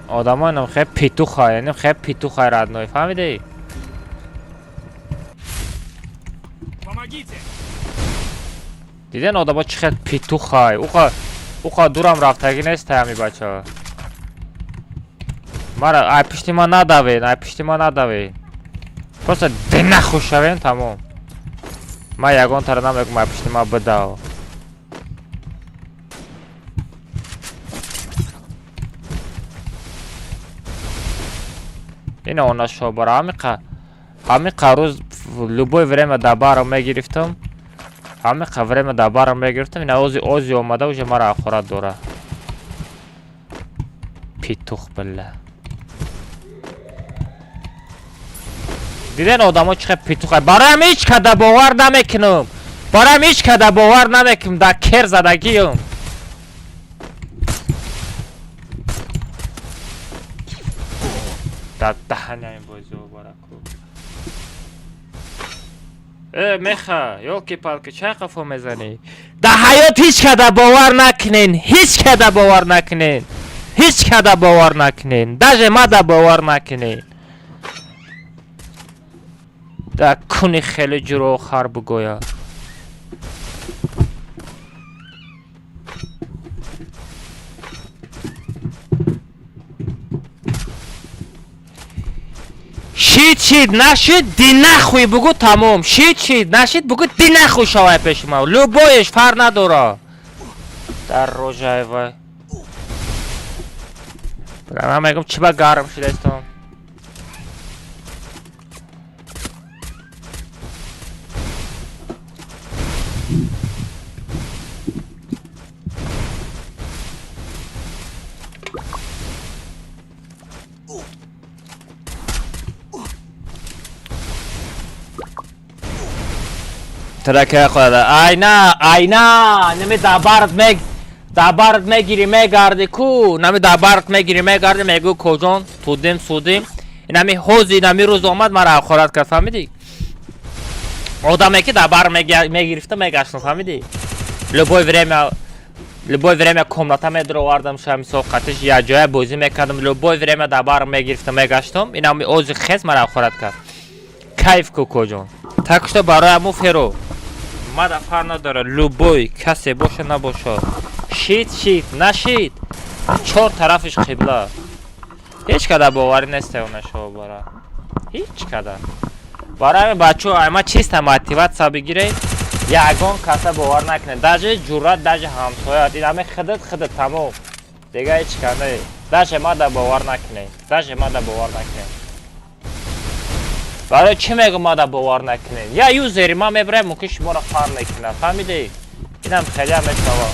Одамо инам хеле петуха, яъне хеле петуха родной, фаҳмидӣ? Помогите! Диден одамо чӣ хел петухай? Уқа дурам рафтагӣ нест ҳами бача. Мара ай пишти ма надавен, ай пишти ма надавен. Просто динахуй шавем тамом. Ма ягон тара намегум ай пишти ма бидав. Ина она шобара ҳамиқа рӯз любой время дар барам мегирифтам. Ҳамиқа время дар барам мегирифтам. Ина ози ози омада уже мара ахорат дора. Петух била. Диден одамо чӣ хел петуха. Бароям ҳеҷ када бовар намекунам. Бароям ҳеҷ када бовар намекунам. Дар кер задагиам. Дар даҳани ҳамин бозиҳо бараку. Э, меха, ёлки-палки, чай қафо мезанӣ? Дар ҳаёт ҳеҷ када бовар накунен, ҳеҷ када бовар накунен. Ҳеҷ када бовар накунен. Даже мада бовар накунен. Дар куни хеле ҷуро хар бугоя. Шид шид нашид динахуй бугу тамом. Шид шид нашид бугу динахуй шавай пеши ма. Любоеш фарқ надора. Дар рожаи вай. Ман мегум чӣ ба гарм шидаистам. Тарака хода. Айна, айна, нами дабарт мег, дабарт мегири мегарди ку, нами дабарт мегири мегарди мегу коҷон, тудим судим. Инами ҳози инами рӯз омад мара ахорат кард, фаҳмидӣ? Одаме ки дабар мегирифта мегаштам, фаҳмидӣ? Любой время комната медровардам, ша мисол қатиш як ҷоя бозӣ мекардам, любой время дабар мегирифта мегаштам. Инами ози хез мара ахорат кард. Кайф ку коҷон. Так что барои аму феро мада фарқ надора, любой касе боша набоша. Шид шид нашид, чор тарафиш қибла. Ҳеҷ када боварӣ нест она шово бара. Ҳеҷ када. Барои ҳамин бачаҳо, ай ма чиста мотиватсия бигиред, ягон каса бовар накунед. Даже ҷуръат, даже ҳамсояат, ин ҳаме хидат хидат тамом. Дига ҳеҷ када. Даже мада бовар накунед. Даже мада бовар накунед. Барои чӣ мегӯм мада бовар накунед? Я юзери ма мебарам, мумкин шуморо фарқ мекунад. Фаҳмидед? Инам хеле ҳам мешава.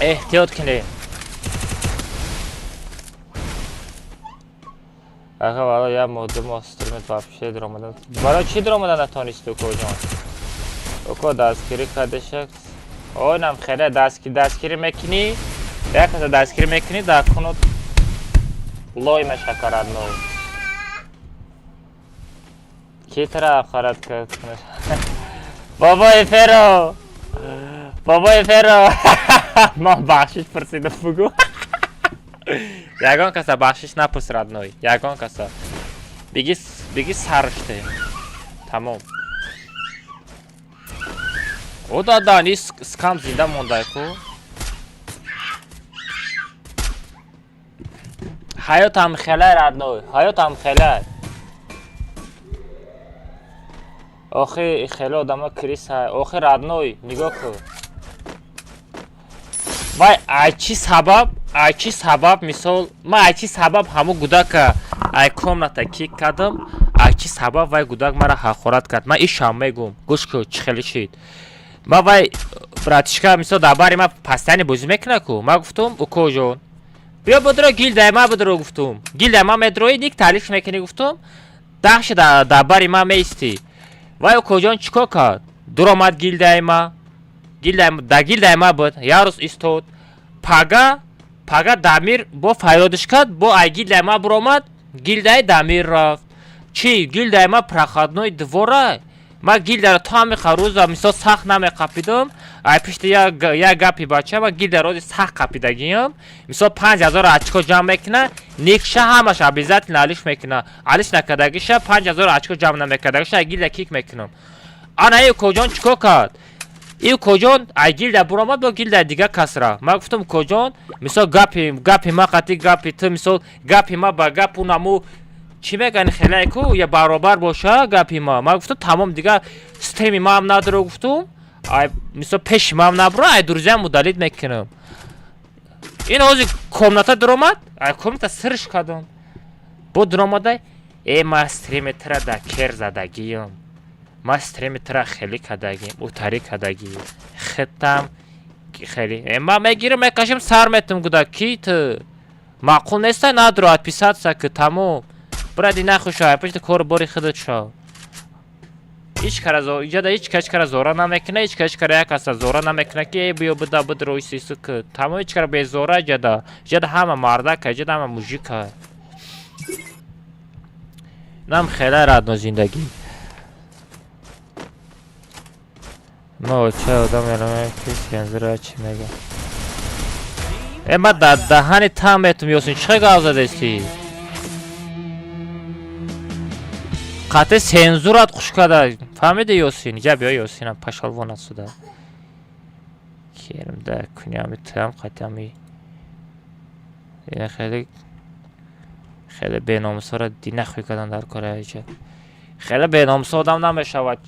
Эҳтиёт кунед. Ака, вала, як моҳ, 2 моҳ стримет вообще диромадан. Барои чӣ диромадан натонисти, укоҷон? Уко, дастгирӣ кардеша. Ойнам хеле дастгирӣ мекунӣ, як каса дастгирӣ мекунӣ, дар кунут лой мешакарад. Но ки тара харат кард? Бобои Феро, бобои Феро, ман бахшиш пурсидам, бугӯ. Ягон каса бахшиш напурс, родной, ягон каса. Биги, биги, сарште, тамом. О, дада, ни скам зинда мондай ку. Ҳаётам хелай, родной, ҳаётам хелай. Охи, хеле одамо крыса. Охи, родной, нигоҳ кун. Вай, ай чӣ сабаб, ай чӣ сабаб, мисол, ман ай чӣ сабаб ҳамун гудака ай комната кик кардам, ай чӣ сабаб вай гудак мара ҳақорат кард? Ман ишам мегум, гӯш кун, чӣ хеле шид. Ма вай братишка, мисол, дар бари ма постоянно бозӣ мекунад ку. Ман гуфтум: «Укоҷон, биё, будро гилдаи ма будро», гуфтум. «Гилдаи ма медроӣ, ник таълиф мекунӣ», гуфтум, «дахши дар бари ма меистӣ». Вай укоҷон чӣ кор кард? Дуромад гилдаи ма, да гилдаи ма буд, як рӯз истод. Пага пага Дамир бо фарёдиш кард, бо ай гилдаи ма буромад, гилдаи Дамир рафт. Чӣ, гилдаи ма проходной двора. Ма гилдаро то ҳамиқа рӯза, мисол, сахт намеқапидам. Ай пишти як гапи бача ма гилда рози сахт қапидагиам. Мисол, 5000 очко ҷамъ мекуна, никша ҳамаш обязательно алиш мекуна. Алиш накардагиша, 5000 очко ҷамъ намекардагиша, ай гилда кик мекунам. Ана и укоҷон чӣ кор кард? И укоҷон ай гилда буромад, бо гилдаи дига касра. Ман гуфтам: «Укоҷон, мисол, гапи ма қатъи гапи ту, мисол, гапи ма ба гап унаму чӣ мегани, хелае ку я баробар боша гапи ма». Ман гуфтам: «Тамом, дига стрими маам надоро», гуфтум, «ай мисол пеши маам набуро, ай друзьям удалить мекунам». Ин ҳозир комната дуромад, ай комната сирш кардам, бо дуромадай: «Э, ма стрими тра да кер задагиём, ма стрими тра хеле кардагим, утарӣ кардагӣ хитам хеле». Э, ма мегирам, мекашам, сар метум. Гуда ки ту маъқул нестай, надро, отписаться ки, тамом. Биради нахуша, пишти кору бори худат шав. Ҳеҷ кара иҷода ҳеҷ кас кара зора намекуна, ҳеҷ кас кара як каса зора намекуна, ки э, биё, буда бидро, исису ки, тамом. Ҳеҷ кара безора иҷода. Иҷода ҳама мардака, иҷода ҳама мужика. Нам хеле, родной, зиндагӣ ма оча одам мерам, ки сензура чӣ мега. Э, ма дар даҳани там метум. Ёсин, чӣ гап задести? Қатъи сензурат хуш када, фаҳмиди, Ёсин? Иҷа биё, Ёсинам, пошёл вон отсюда. Керм да куни, ами туам қатъи ами хеле хеле беномусҳоро динахӯй кардан дар кори иҷа. Хеле беномусҳо одам намешавад.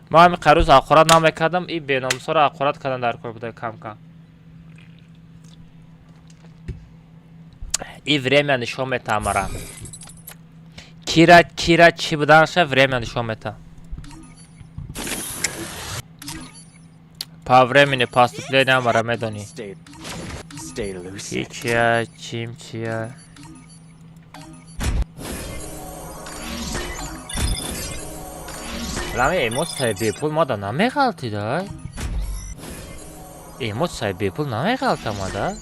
Ман ҳами қарӯз ҳақорат намекардам, и беномусҳоро ҳақорат кардан дар кор буда кам-кам. И время нишон метаҳам мара, кира кира чӣ буданаша время нишон метаҳам. По времени поступления мара медонӣ. Stay lucid. Ки чия, чим чия. Лами эмоцияи бепул мада намеғалтида? Эмоцияи бепул намеғалта мада?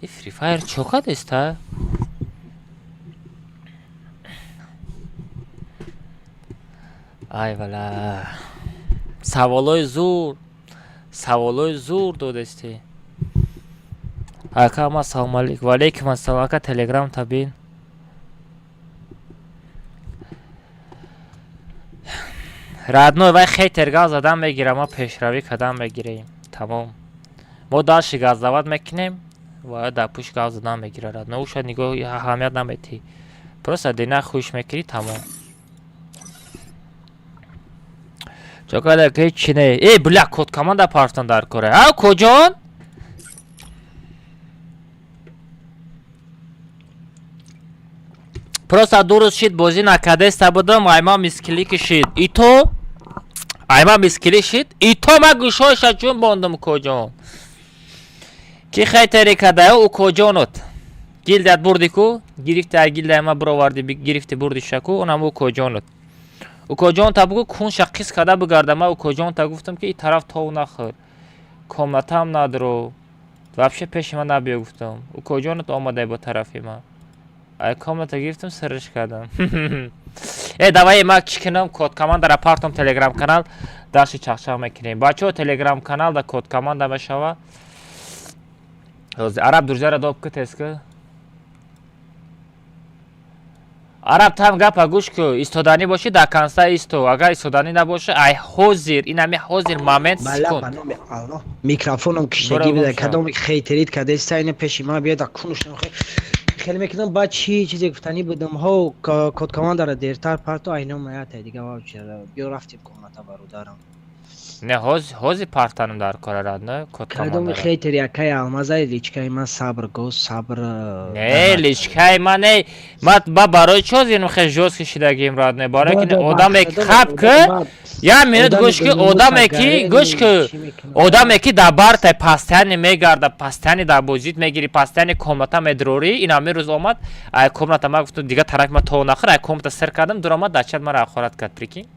И Free Fire чо кардеста? Ай вала. Саволои зур. Саволои зур додести. Ака, ма салом алейкум. Ва алейкум ассалом. Ака, Телеграм табин. Родной, вай хейтер гап задан мегира, ма пешравӣ кардан мегирем. Тамом. Мо дальше газдават мекунем ва дар пушт гап задан мегира, родной. Уша нигоҳ аҳамият наметӣ. Просто дина хуш мекунӣ, тамом. Чокада ки чи не? Э, бля, код команда партон дар кора. А, куҷон? Просто 2 рӯз шид бозӣ накардеста будам, айма мискили кишид. Ито айма мискили шид. Ито ма гӯшоиша ҷун бондум, куҷон. Ки хайтери кардаю, укоҷонот? Гилдият бурди ку, гирифти, ай гилдияи ма бироварди, гирифти, бурди шаку, онам укоҷонат. Укоҷонта бугу, кунша қис карда бигарда. Ма укоҷонта гуфтам, ки и тараф тов нахӯр, комнатаам надро, вообще пеши ман набиё гуфтам. Укоҷонат омадай ба тарафи ман, ай комната гирифтам, сириш кардам. Э, давай, ма чӣ кунам? Код командара партом, Телеграм канал дашти чақчақ мекунем. Бачаҳо, Телеграм канал да код команда мешава. Араб, друзьяра доб ку, тез ку. Араб, там гапа гӯш ку: истоданӣ бошӣ, дар конца исто, агар истоданӣ набошӣ, ай ҳозир, инами ҳозир момент, секунд. Микрофоном киштагӣ буда, кадом хейтерит кадеста, ина пеши ман биёд, кунуш хеле мекунам. Баъд чӣ чизе гуфтанӣ будам? Ҳо, код командара дертар парто, айно маята дига биё, рафтем комната, бародарам. Не, ҳозир партанам дар кора, родной, код Кадоми хейтер якай алмазаи личкаи ман, сабр го, сабр. Не, личкаи ман не, ма ба барои чӣ ҳозир инам хел жёсткий шидагим, родной? Барои ки одаме хаб ки, як минут гӯш ки, одаме ки, гӯш ки, одаме ки дар бартай постоянно мегарда, постоянно дар бозит мегири, постоянно комната медрорӣ, ин ҳамин рӯз омад ай комната. Ма гуфтам, дига тарафи ма то нахӯр. Ай комната сир кардам, дуромад, дар чат мара ҳақорат кард, прикинь.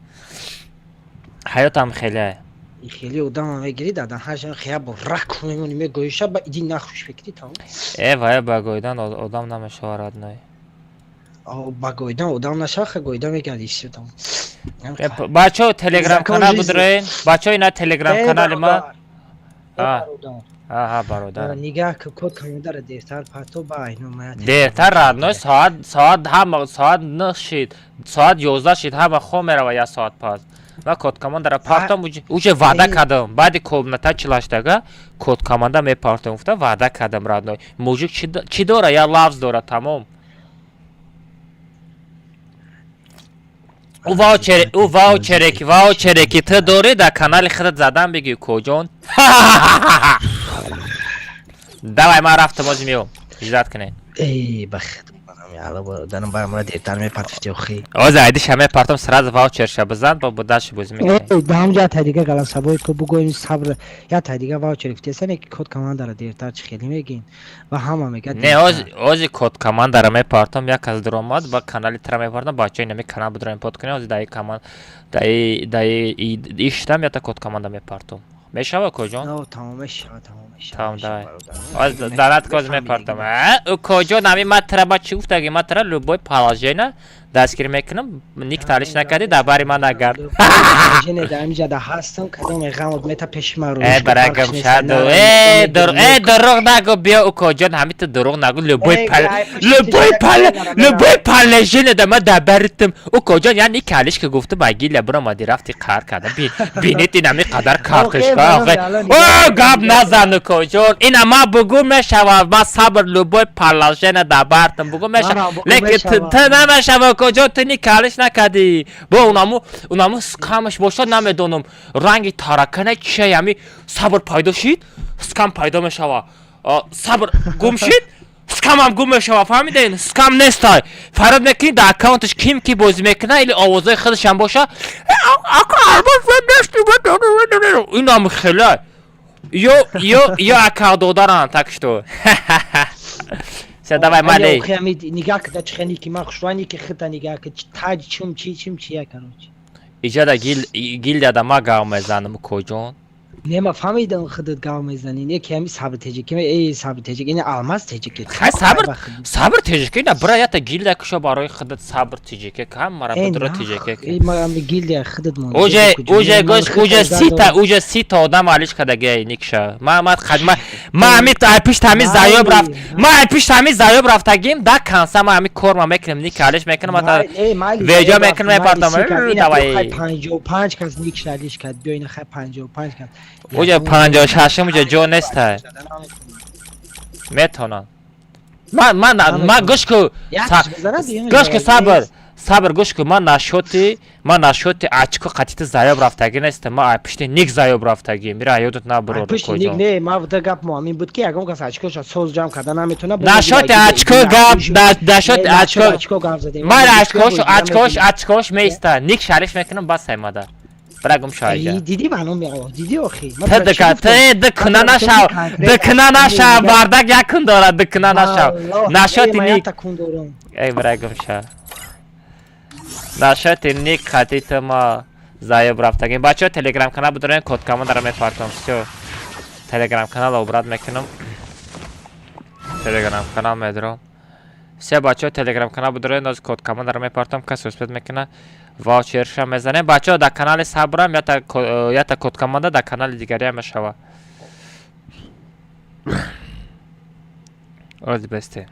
Ҳаётам хеле. Хеле одама мегири, дадан ҳашан хия бо рак мемони, мегоиша ба иди нахуш фикри тамом. Э, вая, ба гоидан одам намешава, родной. Ба гоидан одам нашава, ха, гоида мегарди, всё, тамом. Бачаҳо, Телеграм канал будроен, бачаҳо, ина Телеграм канали ма. Аҳа, бародар. Нигаҳ, код командара дертар парто, ба айно мая. Дертар, родной, соат ҳама соат 9 шид, соат 11 шид, ҳама хоб мерава як соат пас. Ма код командара партом, уже ваъда кардам. Баъди комната чилаштага код команда мепартом гуфта, ваъда кардам, родной. Мужик чӣ дора? Я лафз дора, тамом. Ӯ ваучере ки ту дорӣ, дар канали худат задан бигӣ, коҷон. Давай, ман рафтам, озӣ меом, ждать кунед. Эй, бахт бародарам, барамра дертар мепартифти охи. Ози айдиша мепартам, сразу ваучерша бизан, бо даши бозӣ мекунем. Даҳам я та дига галасабой ко бугоин, сабр, я та дига ваучер гуфтесан, ки код командара дертар чӣ хеле мегин ва ҳама мегӯяд. Не, ози код командара мепартам, як кас дуромад, ба канали тра мепартам. Бачаи нами канал будроем, под кунем. Ози даи команд даи иштам, ята код команда мепартам, мешава, коҷон? Тамом мешава, тамом мешава. Тамом, давай. Оз дарат коз мепартам. Коҷон, ами ма тра ба чӣ гуфтаги? Ма тра любой положение дастгирӣ мекунам. Ник талиш накардӣ, дар бари ман нагард. Дар да ҳастам, кадоме ғамот мета пеши ман. Э, барагам шаду, э, э, дурӯғ нагӯ, биё, укоҷон, ҳами ту дурӯғ нагӯ. Любой положение да ма дар баритам, укоҷон. Я ник алиш ки гуфту, ба гилия биромадӣ, рафти, қаҳр карда. Бинед, ин ҳами қадар картошка. О, гап назан, укоҷон, ина ма бугӯ, мешава. Ма сабр, любой положение дар бартам бугӯ, мешава, лекин ту намешава, укоҷон, ту ник алиш накардӣ. Бо унаму скамаш бошад, намедонам, ранги таракана чия. Ами сабр пайдо шид, скам пайдо мешава, сабр гум шид, скамам гум мешава. Фаҳмиден? Скам нестай, фарёд мекунӣ дар аккаунташ, ким ки бозӣ мекуна или овозои худашам боша. Инам хеле ё аккаунт додаран, так что всё, давай, малей. Нигаҳ кида, чихени ки ман хушвани ки хита нигаҳ ки таҷ чум чи чим чия, короче. Иҷада гилдияда ма гав мезанам, коҷон. Не, ма фаҳмидам, худат гав мезанӣ, не ки ҳами сабр теҷики, эй, сабр теҷик, ина алмаз теҷики. Хай, сабр теҷики, на бира, ята гилдия кушо барои худат, сабр теҷики, ҳамара будро теҷики. Ма ами гилдия худат мон. Уже гӯш, уже 30-та одам алиш кардагиай никша. Ма ами ай пишт ҳами заёб рафт, ма ай пишт ҳами заёб рафтагим, да канса ма ами кор ма мекунем, ник алиш мекунам, ма веҷо мекунам, мепартам, давай. 55 кас никша алиш кард, биё, ина хай, 55 кас. Уҷа 56-м, уҷа ҷо нестай. Метавонам. Ман гӯш ку, гӯш ку, сабр, сабр, гӯш ку, ман нашоти очко қатити заёб рафтагӣ нестам, ман ай пишти ник заёб рафтагӣ. Мира ёдат набурор. Пишти ник не, ма гап муҳим буд, ки ягон кас очкоша соз ҷамъ карда наметавонад. Нашоти очко гап, нашоти очко. Ман очкош меиста. Ник шариш мекунам, бас аймада. Бира гум шав айҷа. Дидӣ маъно меава, дидӣ охи. Ты дика, ты дикуна нашав, дикуна нашав, бардак якун дорад, дикуна нашав. Нашоти ник. Эй, бира гум шав. Нашоти ник хати ту ма заеб рафтагим. Бачаҳо, телеграм канал бидорем, код командара мепартом. Всё. Телеграм канал обрат мекунам. Телеграм канал медорам. Все, бачаҳо, телеграм канал бидорем, ноз код командара мепартом, касе успеть мекуна. Ваучерша мезанем. Бачаҳо, дар канали Сабрам ята код команда дар канали дигариам мешава. All the best.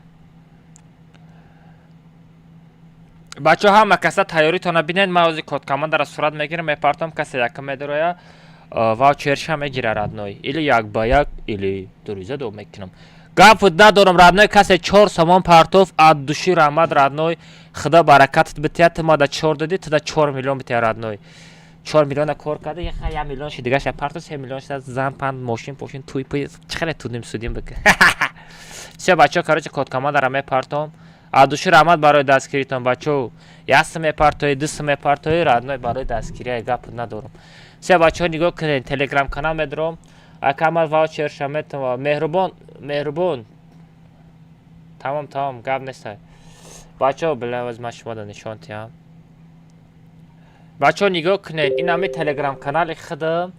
Бачаҳо, ҳама каса тайёритона бинед, ман ози код командара сурат мегирам, мепартом, касе якм медороя, ваучерша мегира, родной. Или як ба як, или дурӯза доб мекунам. Гап надорам, родной, касе 4 сомон партоф, от души раҳмат, родной, худо баракатат бития, ту мада чор додӣ, туда 4 миллион бития, родной. 4 миллиона кор карда, яха 1 миллион ши дигаша парту, 3 миллион шида зан панд, мошин пошин, туй пуй, чӣ хеле тудим судим бик. Всё, бачаҳо, короче, код командара мепартом. От души раҳмат барои дастгиритон, бачаҳо. Як сум мепартоӣ, ду сум мепартоӣ, родной, барои дастгирия гап надорам. Всё, бачаҳо, нигоҳ кунед, телеграм канал медорам. Акамал ваучерша метавон. Меҳрубон, меҳрубон. Тамом, тамом, гап нест. Бачаҳо, била ман шуморо нишон диҳам. Бачаҳо, нигоҳ кунед, ин ҳами телеграм канали худам.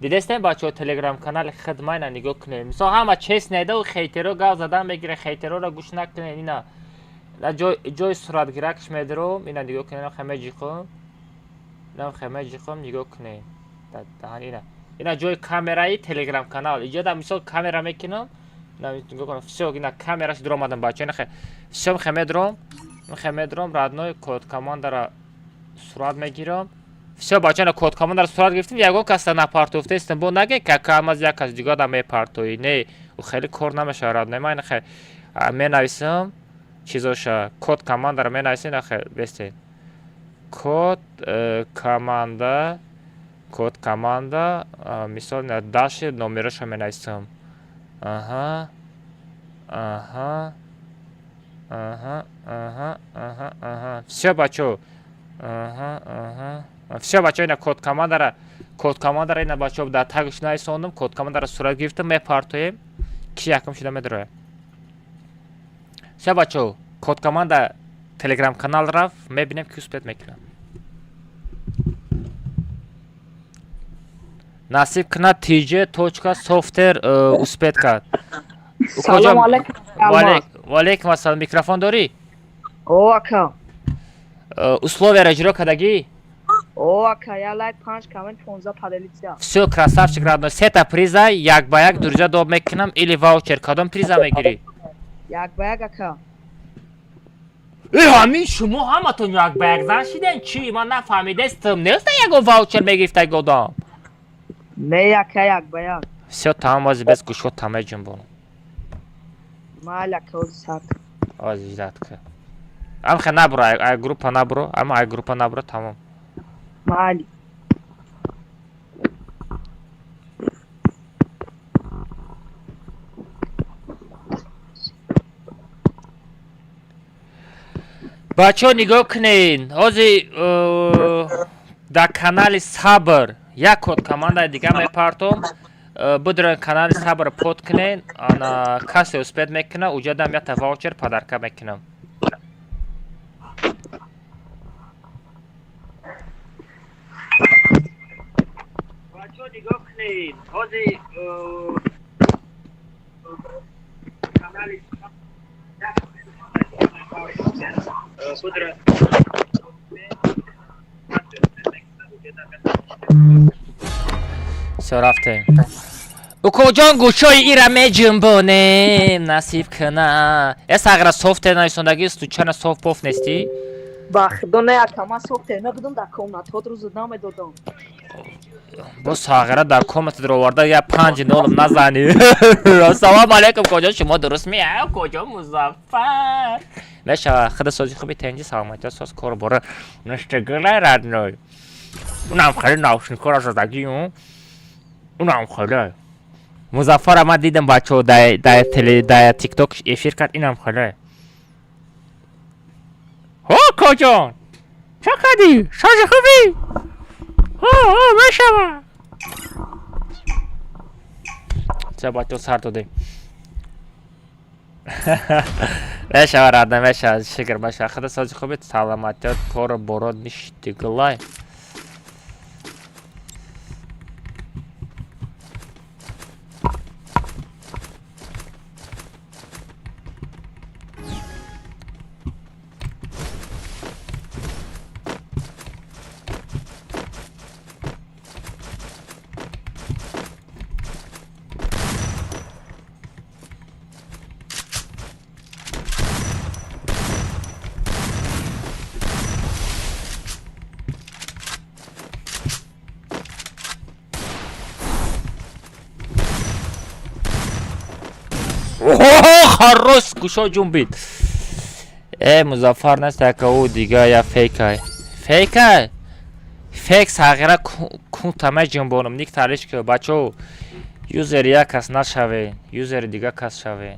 Дидестем, бачаҳо, телеграм канали худ ма ина нигоҳ кунед. Мисол ҳама честно да хейтеро гап задан мегирад, хейтероро гӯш накунед, ина. Ҷой ҷои суратгиракш медорам, ина нигоҳ кунед, хаме ҷиқум. Ина хаме ҷиқум, нигоҳ кунед. Даҳан ина. Ина ҷои камераи телеграм канал. Иҷо да мисол камера мекунам. Ина нигоҳ кунед. Всё, ина камераш дуромадам, бачаҳо. Ина хе. Всё, хе медорам. Хе медорам, родной, код командара сурат мегирам. Всё, бачаҳо, код командара сурат гирифтем, ягон каса напартофтаистем. Бо наге какамаз як кас дига да мепартоӣ. Не, ӯ хеле кор намешавад, родной. Ман ина хе менависам чизоша, код командара менависем, ина хе бестед. Код команда, код команда, мисол даши номероша менависам. Аҳа. Аҳа. Аҳа, аҳа, аҳа, аҳа. Всё, бачаҳо. Аҳа, аҳа. Всё, бачаҳо, ина код командара ина, бачаҳо, дар тагш нависондум, код командара сурат гирифтам, мепартоем. Ки якум шуда медарояд. Всё, бачаҳо, код команда телеграм канал рафт, мебинем ки успеть мекунам. Насиб кунад tj точка софтер успеть кард. Салом алейкум. Валейкум ассалом. Микрофон дорӣ? О, ака. Условияро иҷро кардагӣ? О, ака, я лайк, панҷ коммент, 15 поделиться. Всё, красавчик, родной. Сета приза, як ба як дурҷа доб мекунам или ваучер. Кадом приза мегирӣ? Як ба як, ака. Э, ҳамин шумо ҳаматон як ба як зан шиден чӣ? Ман нафаҳмидастам. Неста ягон ваучер мегирифтаг одам? Не, ака, як ба як. Всё, тамом, ози бес гӯшҳо таме ҷунбон. Майли, ака, ози сар. Ози ждать ка. Амхе набро, ай группа набро, ама ай группа набро, тамом. Майли. Бачаҳо, нигоҳ кунед, ҳози дар канали Сабр як код командаи дига мепартом. Бидурен канали Сабр под кунед, ана касе успеть мекуна, уҷадам якта ваучер подарка мекунам. Бачаҳо, нигоҳ кунед, ҳози канали бидурен. Всё, рафтем. Укоҷон, гӯшои ира меҷунбонем, насиб куна. Э, сағра, софте нависондагӣ, случайно софт поф нестӣ? Ба худо, не, ака, ман софте набудам, дар комнатҳо рӯзу намедодам. Бо сағира дар комната дароварда я панҷ нолам назанӣ. Ассалому алайкум, коҷон, шумо дуруст меа? Коҷон Музаффар. Мешава, худа сози хуби тенҷи, саломатиё соз, кор бора. Наштагилай, родной. Унам хеле наушникора задагӣ, унам хеле. Музаффара ман дидам, бачаҳо, дар теле дар тикток эфир кард, инам хеле. Ҳо, коҷон! Чӣ кардӣ? Сози хуби? Мешава. Ча бачо сар додем. Мешава, рада мешава, шукр мешава. Худо сози хубед, саломатият, кору борот ништиглай. Хорош, гӯшо ҷунбид. Э, Музаффар нест, яка ӯ дига я фейкай. Фейкай? Фейк сағира кунта меҷунбонам, ник талиш ки бачо юзери як кас нашавен, юзери дига кас шавен.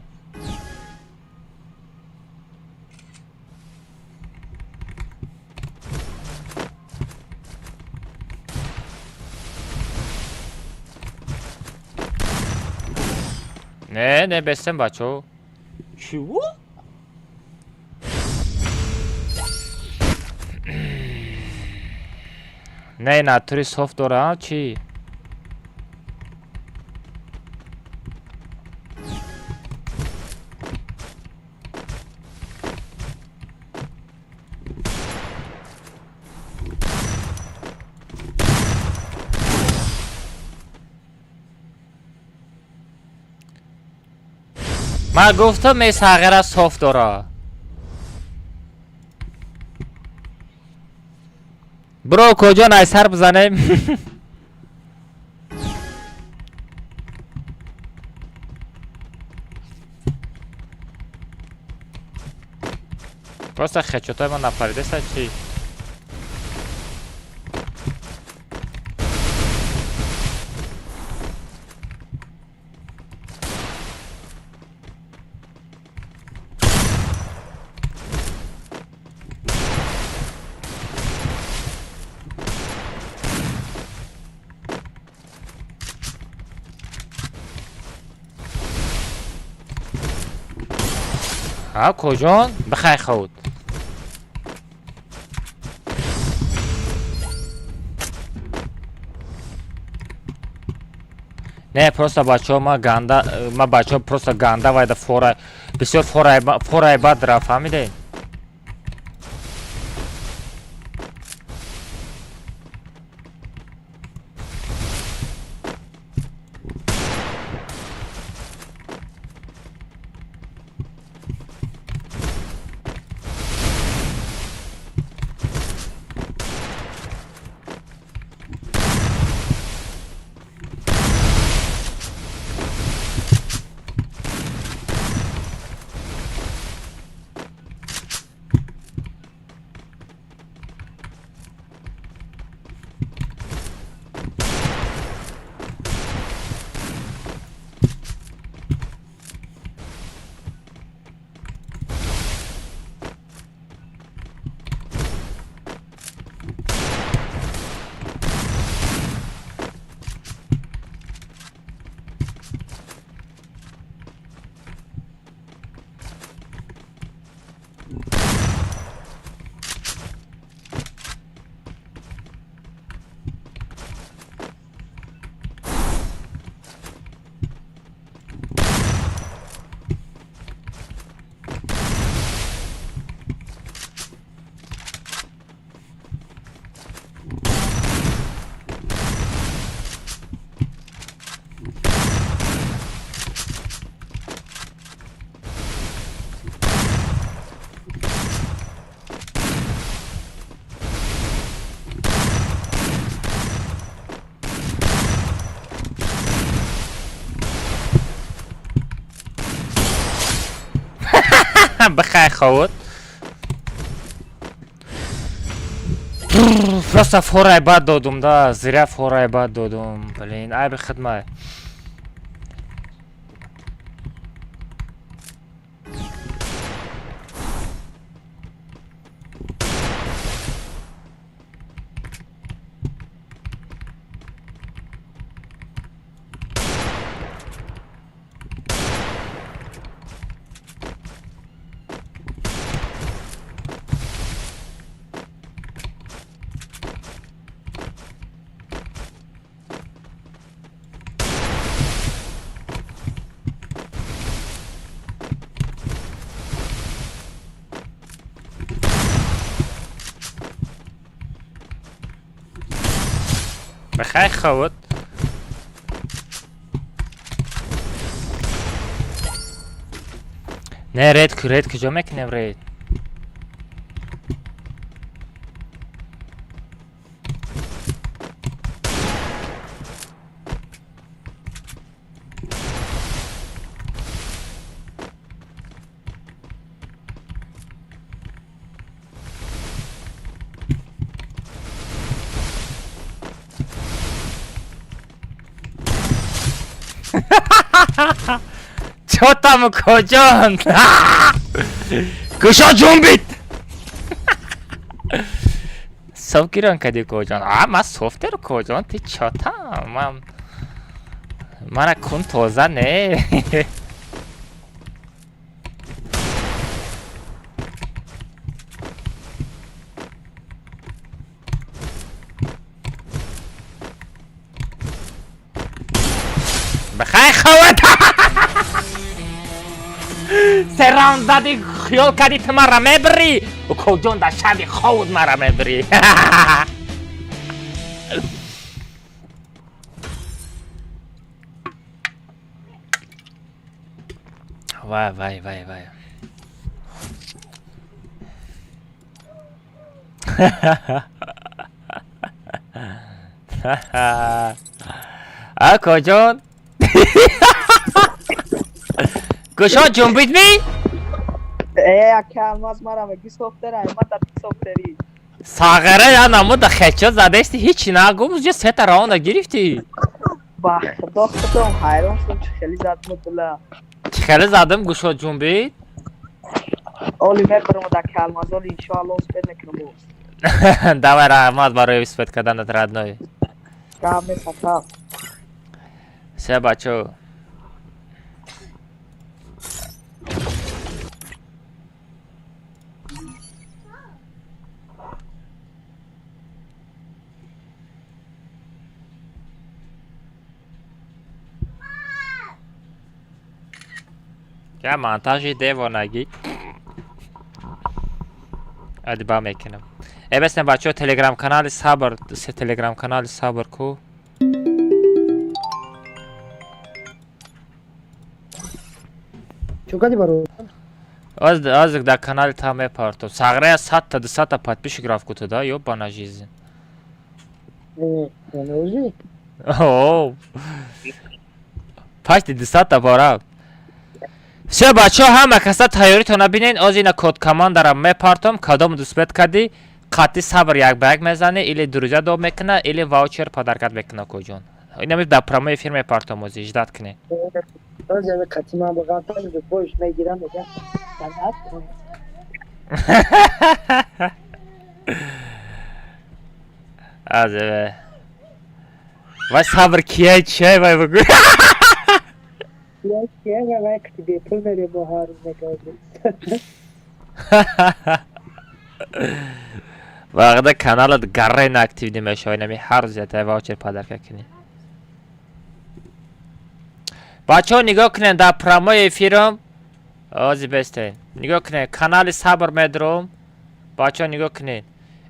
Не, не бестем бачо. Чего? Не, натури софт дора, чи? Ман гуфтам ме сағира софт дора. Бро, куҷо найсар бизанем? Просто хечотой ман напаридеса чи? ҳа, куҷон? Бихай худ. Не, просто бачаҳо ма ганда, ма бачаҳо просто ганда вайда фора, бисёр форай бад рафт, фаҳмидед? Бихай худ. Просто форай бад додум да, зря форай бад додум. Блин, айби хидмат. Бихай ховуд. Не, рейд рейд куҷо мекунем рейд? Чё там, куҷон? Кушо ҷунбид. Соф гирон кади, куҷон? А ман софтер, куҷон, ти чё там? Ман мана кун тоза не. Бихай ховат. Се раунд зади, хиёл кардӣ ту мара мебирӣ, укоҷон, дар шаби ховуд мара мебирӣ. Вай, вай, вай, вай. Акоҷон, гӯшон ҷунбид ми? Э, ака Алмаз, мара меги софтера, ма да софтери. Сағара я намуда хечо задести, ҳичи нагум, уже сета раунда гирифтӣ. Ба худо, худом ҳайрон шудам, чӣ хеле зад мудла. Чӣ хеле задам, гӯшо ҷунбид? Оли мебарам да Алмаз, оли иншоалло успеть мекунам. Давай, раҳмат барои успеть карданат, родной. Гап нест, ака. Се бачо. Я монтажи девонагӣ адиба мекунам. Э, бесне, бачаҳо, телеграм канали Сабр, се телеграм канали Сабр ку? Чун кади баро? Аз аз дар канали та мепартом. Сағрая 100-та, 200-та подписчик рафт кутуда, ёбана жизнь. Не. О, почти 200-та бора. Всё, бачаҳо, ҳама каса тайёритона бинен. Оз ина код командара мепартом. Кадом успеть кардӣ, қатъи Сабр як ба як мезанӣ, или друзья доб мекуна, или ваучер подаркат мекуна, коҷон. Инами дар прямой эфир мепартом, ози ждать кунед. Оз ями қатъи ман бағалтан бош мегирам, мегам. Санат кун. Азеве. Вай, Сабр кия, чия, вай, бугӯ. Я кия, вай қати бепул мерем мо ҳар рӯз мегардем. Вақта каналат гаррен активный мешава, инами ҳар рӯз ята ваучер подарка кунӣ. Бачаҳо, нигоҳ кунед, дар прямой эфирам ози бестен. Нигоҳ кунед, канали Сабр медром. Бачаҳо, нигоҳ кунед.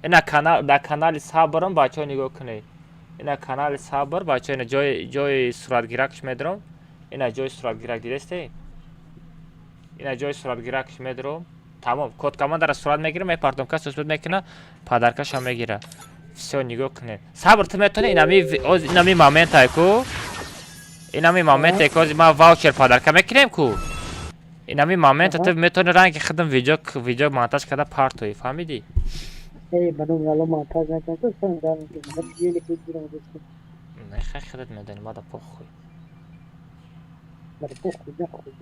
Ина канал, дар канали Сабрам, бачаҳо, нигоҳ кунед. Ина канали Сабр, бачаҳо, ина ҷои суратгиракш медром. Ина ҷои суратгирак дидестед? Ина ҷои суратгиракш медром. Тамом, код командара сурат мегирам, мепартом, кас успеть мекуна, подаркаша мегира. Всё, нигоҳ кунед. Сабр, ту метавонӣ инами оз инами моментай ку? Инами моменте ку, ози ман ваучер подарка мекунем ку? Инами момента ту метавонӣ ранги худам видео монтаж карда партоӣ, фаҳмидӣ? Эй, ба номи Алло, монтаж накун, то сан дар еле гирам дӯст. Не, хай, худат медонӣ, мада похуй. Мада похуй, нахуй.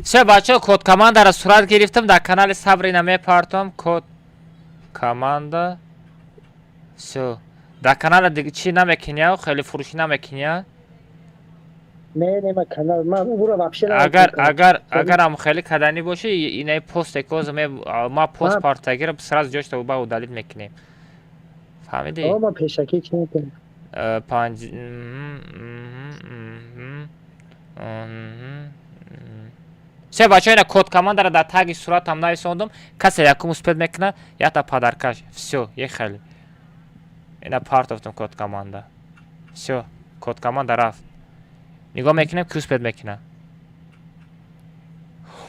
Всё, бачаҳо, код командара сурат гирифтам, дар канали Сабр ина мепартом, код команда. Всё. Дар канала дига чӣ намекуня, хеле фурӯшӣ намекуня? Не, не, ма канал, ма ура вообще Агар агарам хеле каданӣ бошӣ, инаи посте ки ҳозир ма пост партагира, сразу ҷошта ба удалить мекунем. Фаҳмидӣ? О, ма пешакӣ чӣ мекунем? Панҷ. Се, бачаҳо, ина код командара дар таги суратам нависондум. Касе якум успеть мекуна, якта подаркаш. Всё, ехали. Ина партофтум код команда. Всё, код команда рафт. Нигоҳ мекунем, ки успеть мекунад.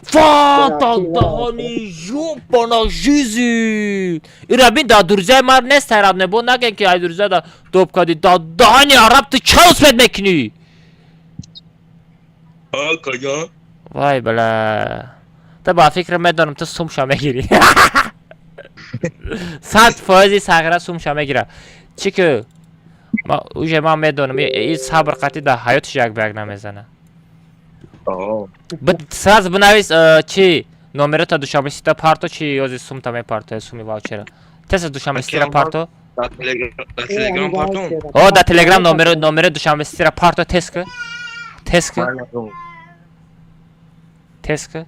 Фантадаҳони жопана жизнь! Ира бин, дар друзьяи ман нест, араб небо наген, ки ай друзья да доп кади. Да даҳани араб, ту ча успеть мекунӣ? Каҷа? Вай бала. Та ба фикр медонам, ту сумша мегирӣ. 100% сағира сумша мегира. Чӣ ки? Ма уже ман медонам, и сабр қатӣ дар ҳаётиш як ба як намезана. Сразу бинавис, чи номерота Душанбе Сита парто, чи ёзи сумта мепарто, суми ваучера. Теса Душанбе Ситира парто. Дар Телеграм партом? О, дар Телеграм номеро Душанбе Ситира парто, теска. Теска. Теска.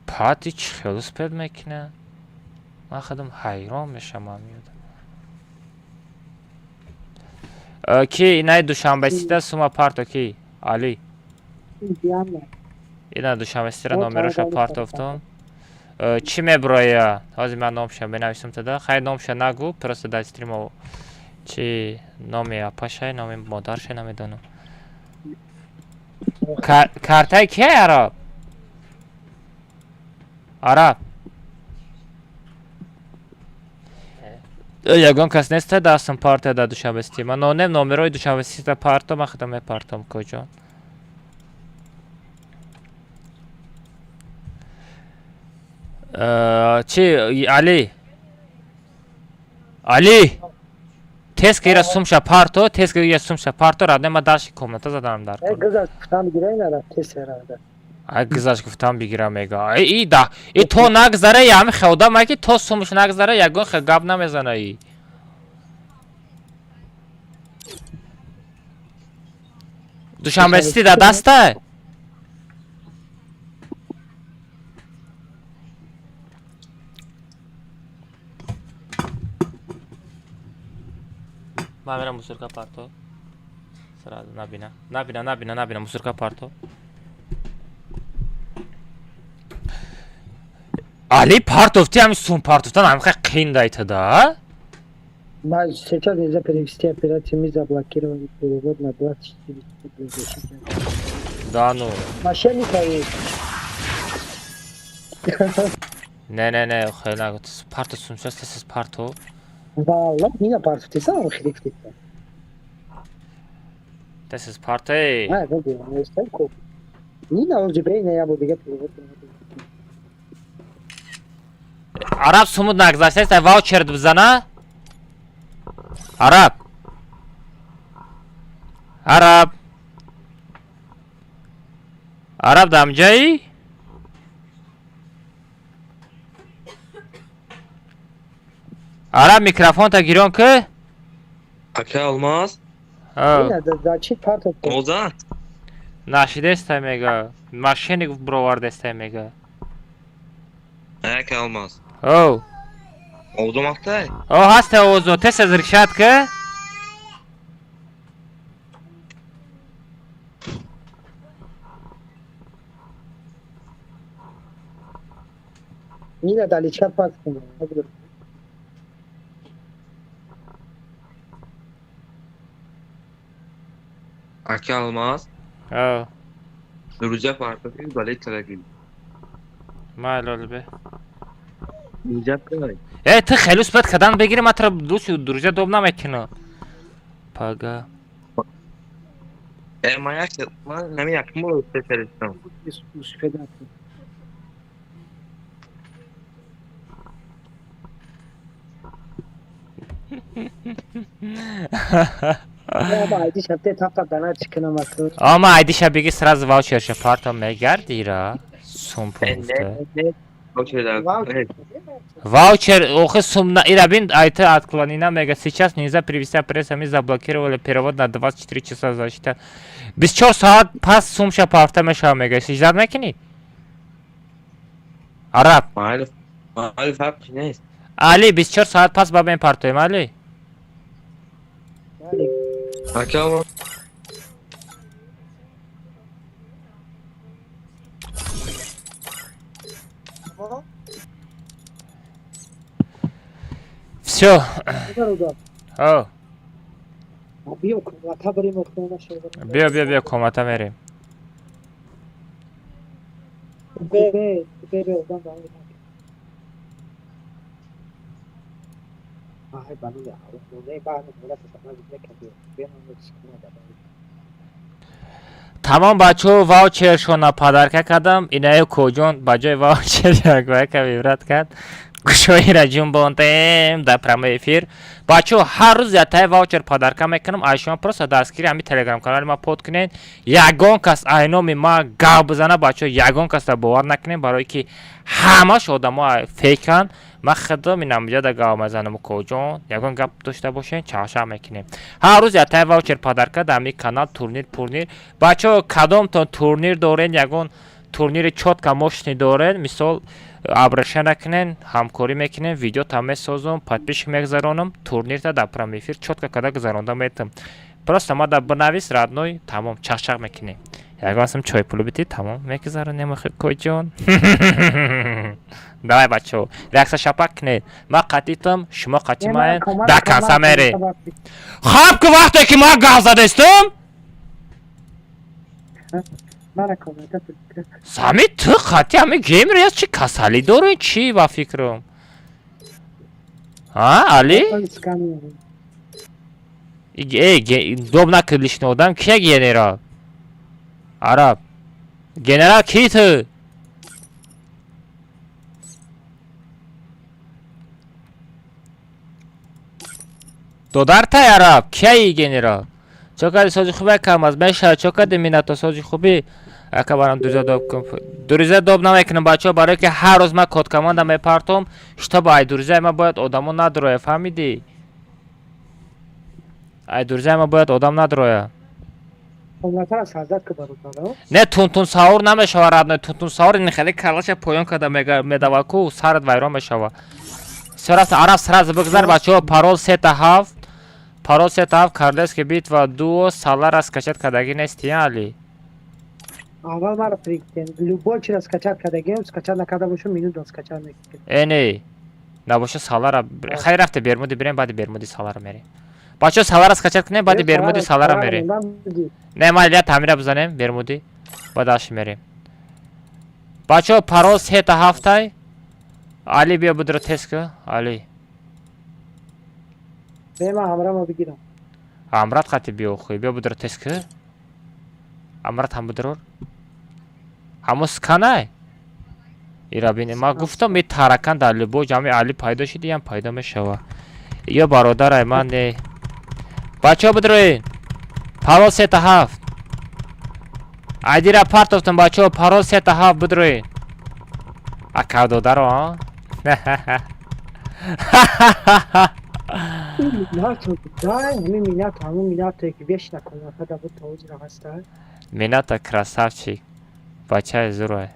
Пати чӣ хел успеть мекуна? Ман худам ҳайрон мешавам меёдам. Ки инаи Душанбе Сита сума парто, ки? Али. Ина Душанбе Ситира номероша партофтум. Чӣ меброя? Ҳозир ман номша менависам тада. Хай, номша нагӯ, просто дар стримо чи номи апашай, номи модаршай намедонам. Картаи кияй, араб? Араб. Ягон кас неста дастам партия дар Душанбе Сити. Ман нонем номерои Душанбе Сита парто, ман худам мепартом куҷо. Чи Али? Али! Тез ира сумша парто, тез ира сумша парто, радне ма даши комната заданам дар. Гызаш гуфтам бигира, ина тез рада. Ай, гызаш гуфтам бигира мега. Ай, и да, и то нагзара, я ами хелда ки то сумш нагзара, ягон хел гап намезана и. Душанбе Сити да даста? Ман мерам мусорка парто. Сразу набина. Набина, набина, набина, мусорка парто. Али, партофти, ами сум партофтан ами хай қин дайтада. Сейчас нельзя перевести операцию, мы заблокировали перевод на 24 Да ну. Мошенника есть. Не, не, не, хеле нагу. Парто сум сейчас тез парто. Валла, мина партофти, сам хирифти. Тез парто. Эй. А, да, Нина, он же брейна, я буду дига перевод. Араб, сумуд нагзаштаст, ай ваучер бизана? Араб. Араб. Араб дамҷаи? Араб, микрофонта гирён ки? Ака Алмаз? Да, чи партофти? Оза? Нашидестай мега. Мошенник бировардестай мега. Ака Алмаз. Оу. Овдум актай? О, ҳаста овозо, тез аз рикшат ки? Нина, далечка партофти. Ака Алмаз? Оу. Друзья партофти, балет талаги. Майлол бе. Друзья кай? Э, ту хеле успеть кадан бигири, ман туро дӯсти друзья доб намекунам. Пага. Э, ман як ман нами якум бор успеть кардам. Успеть. Ама айдиша биги, сразу ваучерша парто мегардира. Сум пул гуфта. Ваучер, охи сум на ира бин, айта отклонена мега. Сейчас нельзя перевести операцию, мы заблокировали перевод на 24 часа защита. 24 соат пас сумша парта мешава мега. Сиждат мекунӣ? Араб. Майли, майли, фарқи нест. Али, 24 соат пас ба мепартоем, Али. Ака Алмаз. Всё. О. Биё, комната барем, охона шава. Биё, биё, биё, комната мерем. Бе, бе, бе, одам ба. Ай, ба, не, ба, не, Тамом, бачаҳо, ваучершона подарка кардам. Инаё коҷон ба ҷои ваучер яквака выбрать кард. Кушоира ҷунбондем дар прямой эфир. Бачаҳо, ҳар рӯз ятаи ваучер подарка мекунам. Ай шумо просто дастгири ҳами телеграм канали ма под кунед. Ягон кас ай номи ма гап бизана, бачаҳо, ягон касда бовар накунед, барое ки ҳамаш одамо фейканд. Ман худам инамҷада гап мезанам. Коҷон, ягон гап дошта бошед, чашақ мекунем. Ҳар рӯз ятаи ваучер подарка дар ҳами канал. Турнир, пурнир, бачаҳо, кадомтон турнир дорен, ягон турнири чётко мощный дорен, мисол, обращение накунен, ҳамкорӣ мекунем, видеота месозум, подписчик мегузаронам, турнирта дар прямой эфир чётко када гузаронда метам. Просто ма да бинавис, родной, тамом, чақчақ мекунем. Ягон сум чойпулу битӣ, тамом, мегузаронем. Коҷон, давай, бачаҳо, реаксия шапак кунед. Ма қатитам, шумо қатӣ маен, до конца мерем. Хаб ки вақте ки ман гап задестам. Сами ту қати ҳами геймер чӣ касалӣ дорӣ, чӣ ба фикрам, а али? Э, доб накард лишний одам. Кия генерал араб? Генерал ки ту? Додартай араб, кияи генерал? Чо кади, сози хубе? Кам аз мешавад. Чо кади, минато, сози хуби? Ака, барам дуриза доб кун. Дуриза доб намекунам, бачаҳо, барое ки ҳар рӯз ман код команда мепартом, чтобы ай дуризаи ман бояд одамо надроя, фаҳмидӣ? Ай дуризаи ман бояд одам надроя. Не, тунтун саур намешава, родной. Тунтун саур ин хеле калаша поён карда медава ку, сарат вайрон мешава. Сразу араб, сразу бигзар, бачаҳо. Парол сета ҳафт, парол сета ҳафт, королевский битва дуо. Салара скачать кардагӣ нести, али? Аввал маро прикин, любой чиро скачать кардагиам, скачать накарда бошам, минутон скачать мекунем. Э, не, набоша, салара хайр, рафте бермуди бирем, баъди бермуди салара мерем. Бачаҳо, салара скачать кунем, баъди бермуди салара мерем. Не, ма ля тамира бизанем бермуди, баъд аши мерем. Бачаҳо, парол сета ҳафтай. Али, биё, будро, тест ку, али. Бема, ҳамрамо бигирам. Амрат қати биё, хуй, биё, будро, тест ку. Амрат ҳам будрор. Ҳамо сканай ира бини. Ман гуфтам, ми таракан дар любой ҷамъи али пайдо шид, иам пайдо мешава. Ё бародарай ман не. Бачаҳо, бидроед, парол сета ҳафт. Айдира партофтам, бачаҳо, парол сета ҳафт, бидроед. Ака, додаро, а. Ҳамин минато, ҳамин минато ки бешна комната буд, то ҳозира ҳаста. Мината красавчик, бачаи зурай,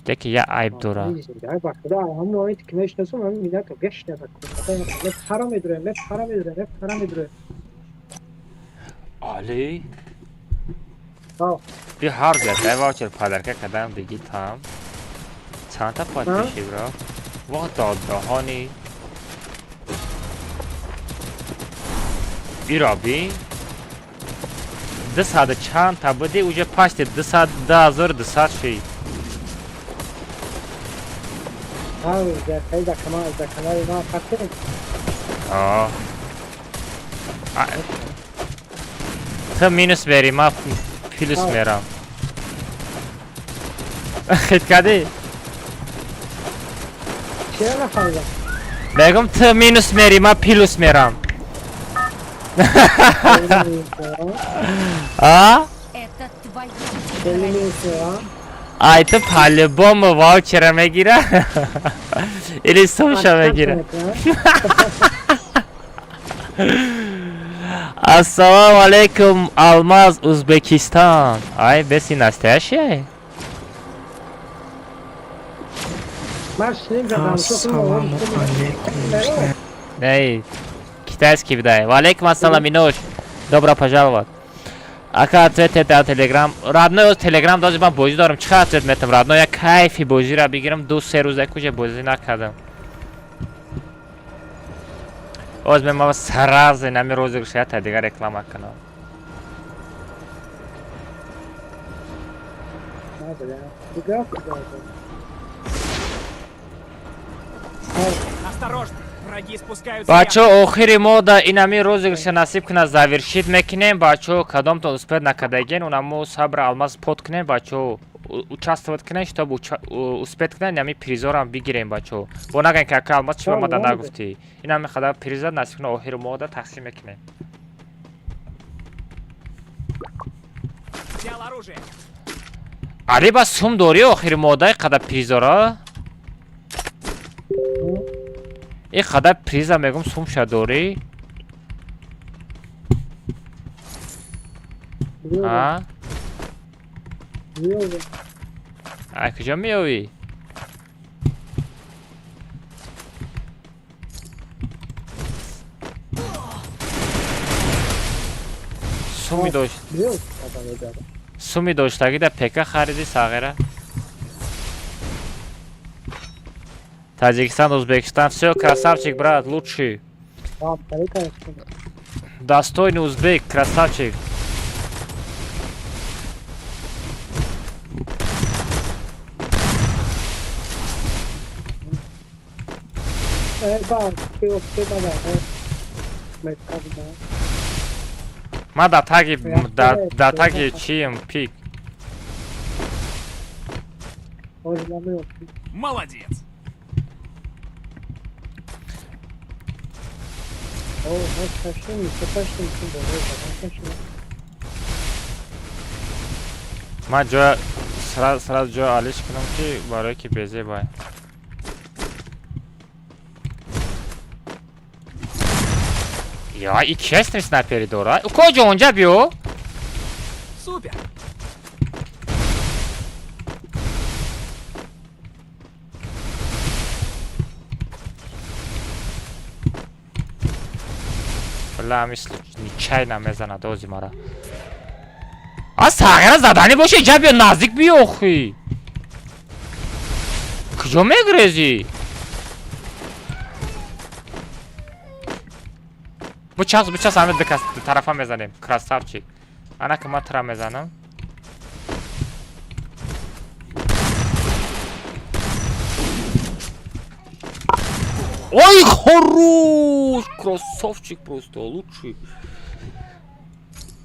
леки я айб дора. Ба худо, ҳамон моменте ки мешиносам, ҳамин минато бешна комната мепара медуре, мепара медуре, мепара медуре. Али, би, ҳар дай ваучер подарка кардам, биги там чандта подписчик бро? Ва доддаҳони ира бин, 200 чандта буди, уже почти 200, 2200 шид. Ҳа, дар канал, дар канали ман факт. А. Ту минус бери, ман плюс мерам. Хит кардӣ? Чера нафаҳмидам. Мегум, ту минус мери, ман плюс мерам. А? Это твоя. Ай, ту по-любому ваучера мегира или сумша мегира. Ассалому алейкум, Алмаз, Узбекистан. Ай, беси настоящий? Ассаламу алейкум. Не, китайский бидай. Ва алейкум ассалам, Инош. Добро пожаловать. Ака, ответ дар Телеграм, родной. Телеграм дози ман бозӣ дорам, чӣ ответ метам, родной? Як кайфи бозиро бигирам, 2-3 рӯза куҷа бозӣ накардам. Оз мема сразу нами розыгрыш ята дигар реклама кунам. Дига куҷо? Осторожно! Враги спускаются. Бачо, охири мода инами розыгрыша насиб куна, завершить мекунем. Бачо, кадомтон успеть накардаген, унамо сабр алмаз под кунем. Бачо, участвовать кунем, чтобы успеть кунем, инами призорам бигирем. Бачо, бо наган ки ака алмаз чиба мада нагуфтӣ. Инами қадар приза насиб куна, охири мода тақсим мекунем. Взял оружие. Али, ба сум дорӣ охири модаи қадар призора? Ин қадар приза мегум, сумша дорӣ? А? Ай куҷо меёвӣ? Суми дошт, суми доштагӣ да пека хариди, сағира. Таджикистан, Узбекистан, все, красавчик, брат, лучший. Достойный узбек, красавчик. Ма да таги да таги чием пик. Молодец! Ман ҷоя сразу сразу ҷоя алиш кунам, ки барое ки безебай. Я и честный снайпери дора. Куҷо онҷа биё? Супер! Ла, мисли нечаянно мезанад ози мара. А сағира заданӣ боша, иҷа биё, наздик биё охи. Куҷо мегрезӣ? Бичас, бичас, ҳаме ду тарафа мезанем. Красавчик. Ана ки ман тура мезанам. Ой, хорош! Красавчик просто, лучший.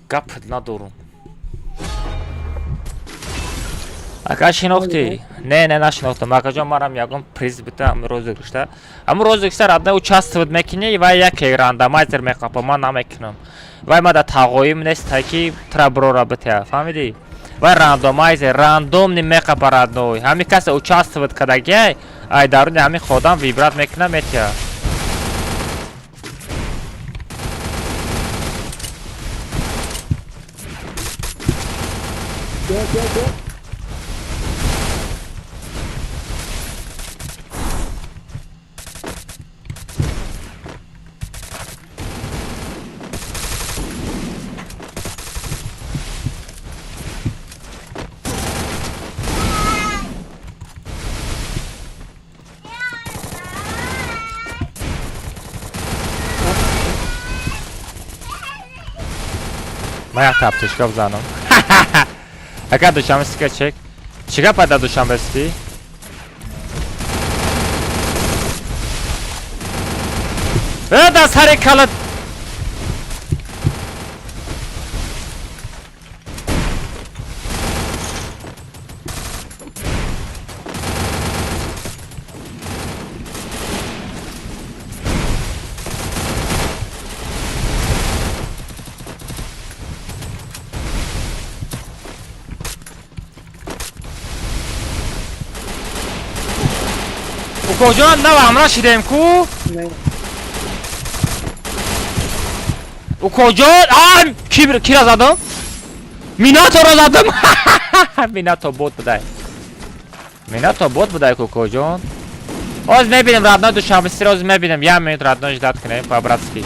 Гап надорум. Ака, шинохтӣ? Не, не, нашинохтам. Акаҷон, марам ягон приз бита ам розыгрышта. Ам розыгрышта, родной, участвовать мекунӣ ва яке рандомайзер меқапа, ман намекунам. Вай мада тағоим нест, ки тра брора битя, фаҳмидӣ? Вай рандомайзер, рандомный меқапа, родной. Ҳамин касе участвовать кардагиай, ай даруни ҳамин ходам выбрать мекуна, метия. Ман як таптишка бизанам. Ака, Душанбе сика чек. Чӣ гап дар Душанбе сити? Э, дар сари кала. Укоҷон, нав ҳамроҳ шидем ку? Укоҷон, а кира задам? Минаторо задам. Минато бот будай. Минато бот будай, кукоҷон. Оз мебинем, родной, Душанбе сити оз мебинем. Як минут, родной, ждать кунем по-братски.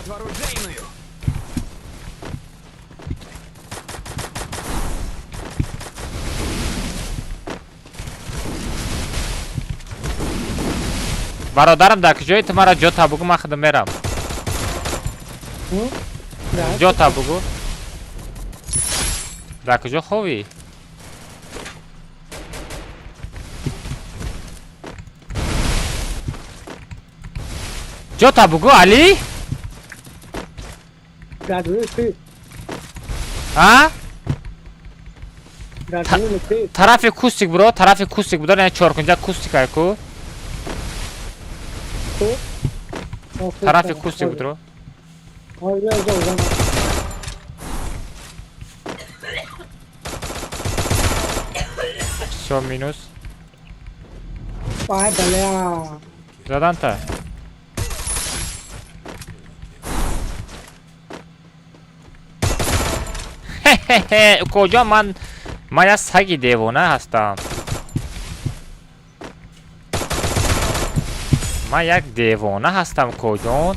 в оружейную. Бародарам, дар куҷои ту? Мара ҷота бугӯ, ман худам мерам. Ҷота бугӯ. Дар куҷо ховӣ? Ҷота бугӯ, Алӣ? А? Тарафи кустик биро, тарафи кустик бидор, яъне чоркунҷа кустик ай ку. Тарафи кустик бидро. Всё, минус. Задан-та. Хе-хе-хе, куҷо ман як саги девона ҳастам. Ман як девона ҳастам, куҷон.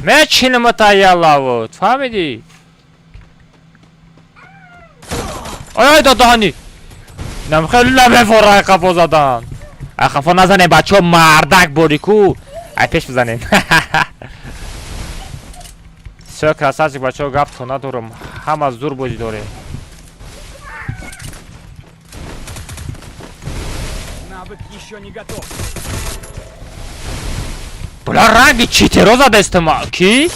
Мечинамата ялавуд, фаҳмидӣ? Ой, додани! Намхел намефора қафо задан. Ай қафо назанем, бачаҳо, мардак бори ку. Ай пеш бизанем. Всё, красавчик, бачаҳо, гаптон надорам. Ҳама зур бозӣ дорем. Навык еще не готов. Бля, ранги читеро задестам. Ки?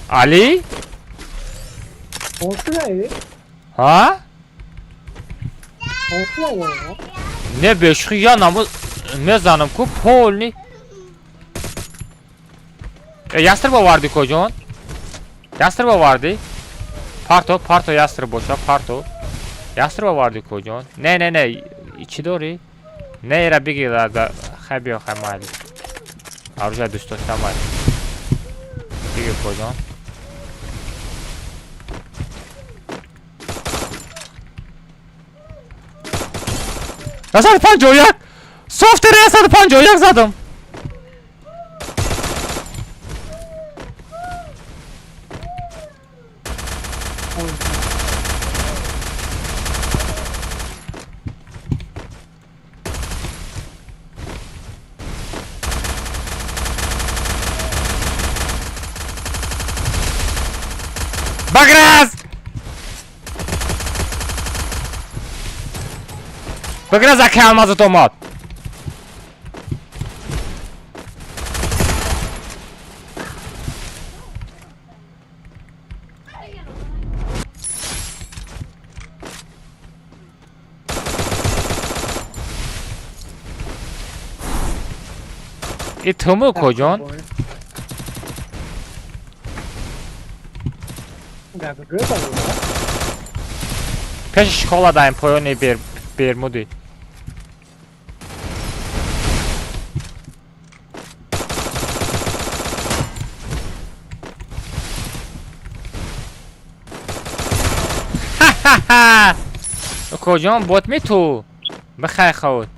Али? Ҳа? Не, бешухи я намоз мезанам ку полни. Э, ястреб овардӣ, коҷон? Ястреб овардӣ? Парто, парто ястреб боша, парто. Ястреб овардӣ, коҷон? Не, не, не, чӣ дорӣ? Не, ира бигир, хай биё, хай майли. Оружие дӯст доштам майли. Бигир, коҷон. 151! Софтери 151 задам! Баграз! Баграз, аки алмазат омад! И туму коҷон? Пеши школа даем, поёни Бермуди. Ха-ха-ха! Коҷон, бот ми ту? Бихай худ.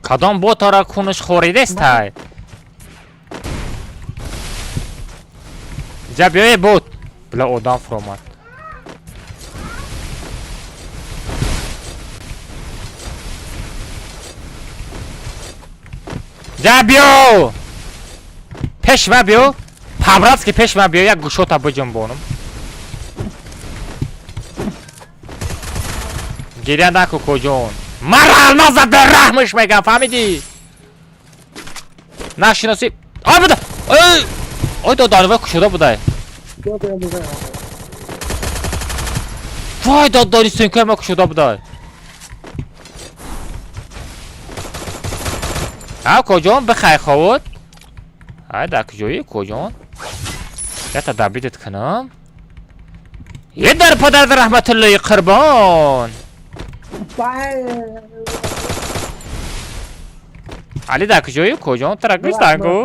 Кадом ботара кунаш хоридестай? Ҷа биёе бот. Била одам фуромад. Ҷа биё! Пеш ма биё. По-братски пеш ма биё, як гӯшота биҷунбонам. Гиря наку, коҷон. Мара алмаза бераҳмиш мегам, фаҳмидӣ? Нашиносӣ. Ой буда! Ой! Ой додарва кушода будай. Вой додари сенкои ма кушода будай. Ҳа, коҷон, бихай ховуд. Ай, дар куҷоӣ, коҷон? Ята добить кунам. Е дар падард раҳматуллои қурбон. Али дар куҷоӣ, коҷон? Тара гӯштан ку?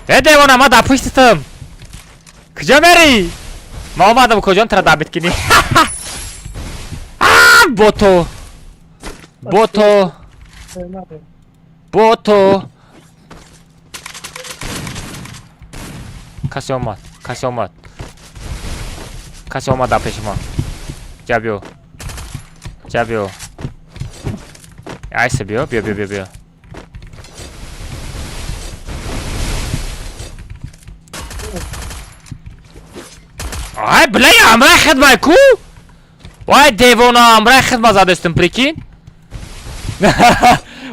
Э, девона, ма дар пуштитам. Куҷо мерӣ? Ма омадам, коҷон, тара добить кунӣ. Бото. Бото. Бото. Касе омад. Касе омад. Касе омад дар пеши ман. Ҷа биё. Ҷа биё. Айса биё, биё, биё, биё, биё. Ай, бля, амрай хидмай ку? Вай, девона, амрай хидма задестим, прикинь?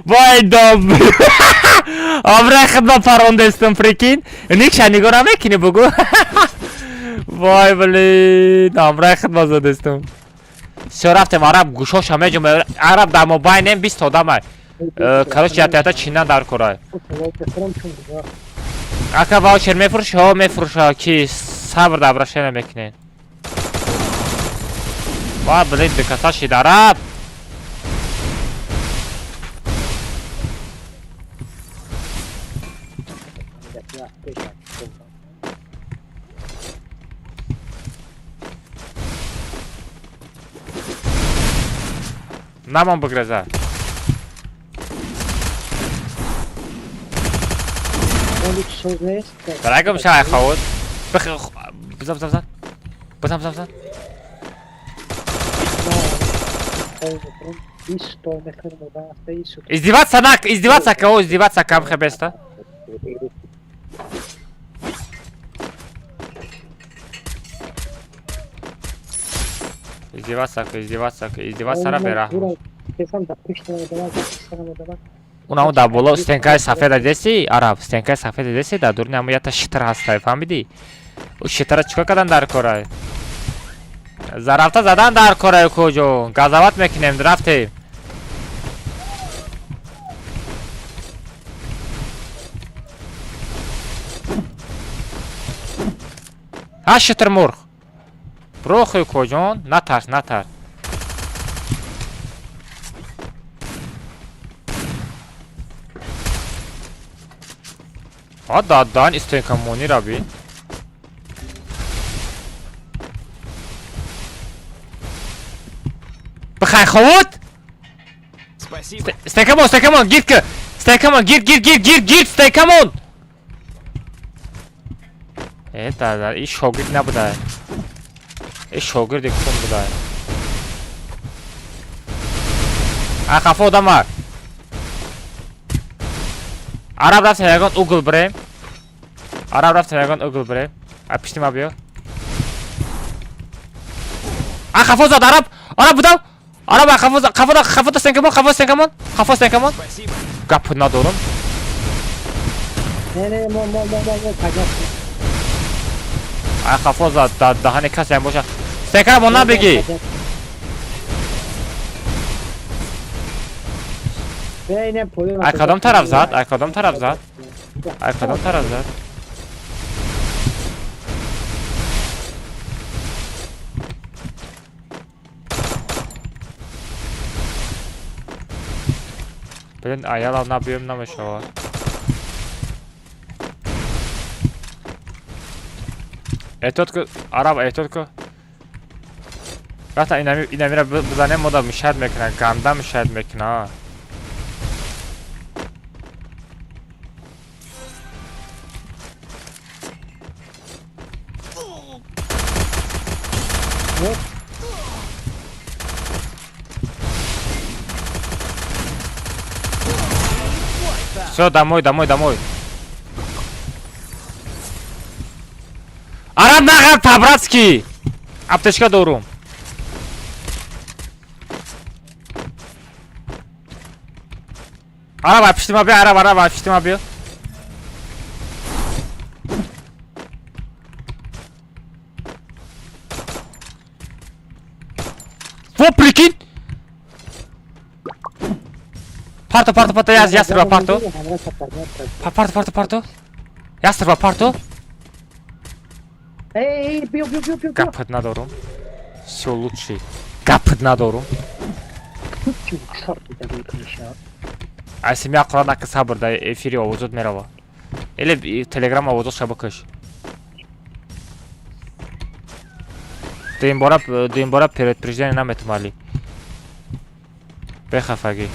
Вай, доб. Амрай хидма парондестим, прикинь? Никша нигоҳ намекунӣ, бугу? Вай, блин, амрай хидма задестим. Всё, рафтем, араб гӯшоша меҷум, араб дар мобайнем 20 одамай. Короче, ята чинан дар корай. Ака ваучер мефурӯши? Ҳо, мефурӯша, ки сабр дар обращение мекунед. Ва, блин, дикаса шид араб. Намон бигреза. Дарагум шай хавуд. Бих бизан, бизан, бизан. Бизан, бизан, бизан. Издеваться на, издеваться кого, издеваться кам хебеста. Издеваться, издеваться, издеваться ра бераҳм. Унамо дар боло стенкаи сафеда деси, араб, стенкаи сафеда деси, дар дуруни ҳамо ята шитр ҳастай, фаҳмидӣ? Ӯ шитра чикор кардан дар корай? Зарафта задан дар корай, куҷо? Газават мекунем, рафтем. Ҳа, шитр мурғ. Брохи, куҷон, натарс, натарс. А дадан истенкамони раби. Бихай ховуд? Спасибо. Стенкамон, стенкамон, гирд ки. Стенкамон, гирд, гирд, гирд, гирд, гирд, стенкамон. Э, дада, и шогирд набудай. И шогирди кун будай. А хафо одама. Араб рафтем ягон угол бирем. Араб рафтем ягон угол бирем. А пишти ма биё. А хафо зад араб. Араб будав. Араб а хафо зад. Хафо да, хафо да стенкамон, хафо стенкамон. Хафо стенкамон. Спасибо. Гап надорам. Не, не, мо, мо, мо, мо, мо, А хафо зад дар даҳани касе ҳам боша. Стенкамон набигӣ. Ай кадом тараф зад? Ай кадом тараф зад? Ай кадом тараф зад? Блин, аялав набиём намешавад. Эҳтиёт ку, араб, эҳтиёт ку. Рафта инамира бизанем, мода мешаҳад мекунад, ганда мешаҳад мекунад. Всё, домой, домой, домой. Араб нағар по-братски. Аптечка дорум. Араб, апишти ма биё, араб, араб, апишти ма биё. Парто, парто, парто, ястреба парто. Парто, парто, парто. Ястреба парто. Эй, биё, биё, биё, биё. Гапат надорум. Всё лучший. Гапат надорум. Айси мя Қуръан ака, сабр, да эфири овозот мерава. Или телеграм овозот бикаш. Дуюмбора, дуюмбора предупреждение наметум, али. Бехафагӣ.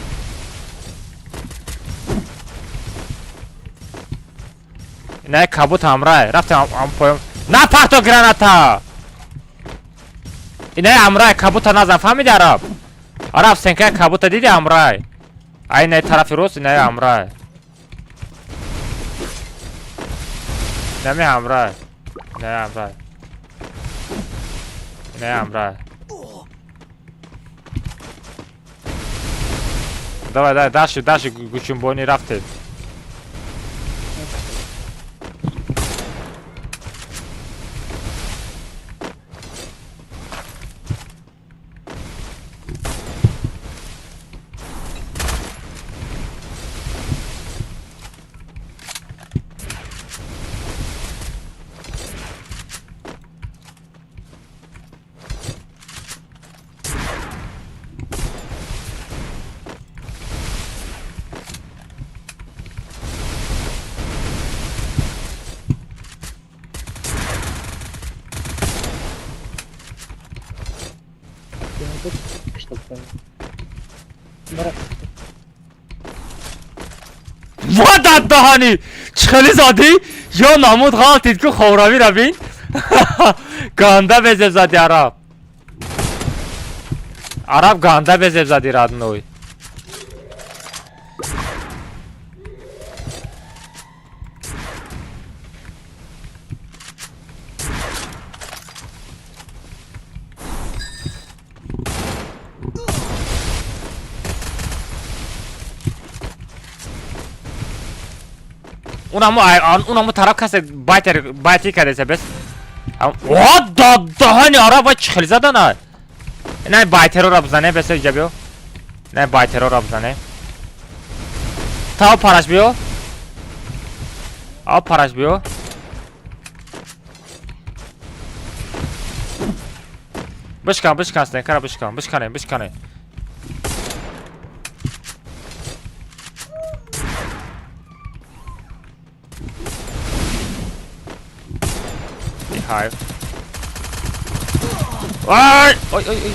Ина кабут ҳамрай. Рафтем ам поём. На парто граната! Ина ҳамрай кабута назан, фаҳмиди, араб? Араб, сенкай кабута диди, ҳамрай. Ай инаи тарафи рост, инаи ҳамрай. Инами ҳамрай. Инаи ҳамрай. Инаи ҳамрай. Давай, давай, дальше, дальше, гучумбони рафтем. Ва дар даҳани чӣ хеле задӣ, ё намуд ғалтид ку, ховравира бин, ганда безеб зади, араб, араб, ганда безеб зади, родной. Унамо, унамо тараф касе байтер байти кардеса бес. О, да даҳани араб, вай чӣ хеле задана. Не, байтероро бизане, бес, иҷа биё. Не, байтероро бизане. Тао параш биё. Ао параш биё. Бишкан, бишкан, стенкара бишкан, бишкане, бишкане. Хайр. Ай! Ой, ой, ой.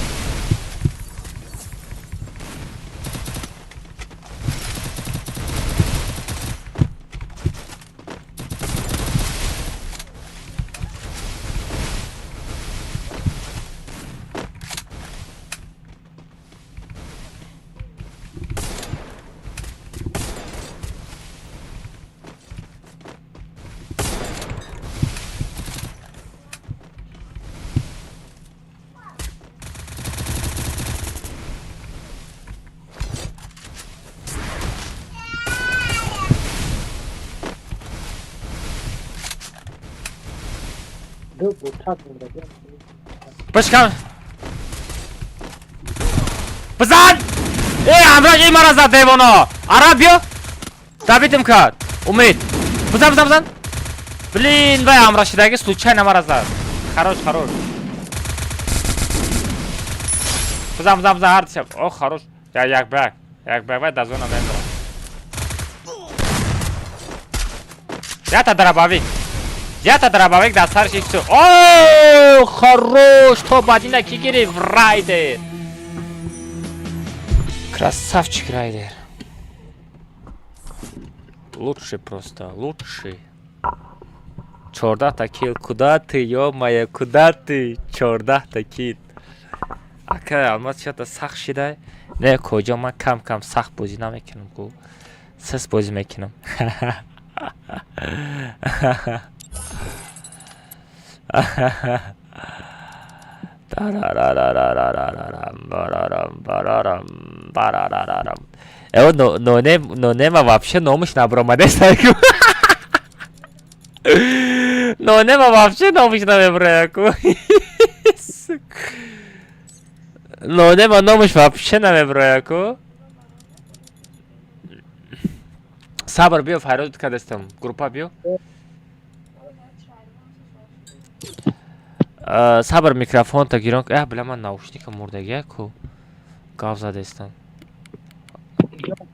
Бишкан. Бизан! Эй, ҳамроҳ ин мара зад, девона! Араб, биё! Добитым кард. Умед. Бизан, бизан, бизан. Блин, вай ҳамроҳ шидаги случайно мара зад. Хорош, хорош. Бизан, бизан, бизан, ҳар дишаб. О, хорош. Я як ба як. Як ба як, вай дазона мембарам. Ята дробовик. Ята дробовик дар сарш, и всё. О, хорош! То бадина ки гирифт? Райдер. Красавчик, Райдер. Лучший просто, лучший. 14-та килл. Куда ты, ё-моё, куда ты? 14-та килл. Ака, алмаз чата сахт шидай. Не, куҷо, ман кам кам сахт бозӣ намекунам ку. Сес бозӣ мекунам. Тарарарарарарарам, барарам, барарам, барарарарам. Эво, но, но не, но нема вообще номуш набромадеста ку. Но нема вообще номуш намеброя ку. Но нема номуш вообще намеброя ку. Сабр, биё, файрод кардастам. Группа биё. Сабр, микрофонта гирон. Э, бля, ман наушника мурдагия ку. Гав задестам.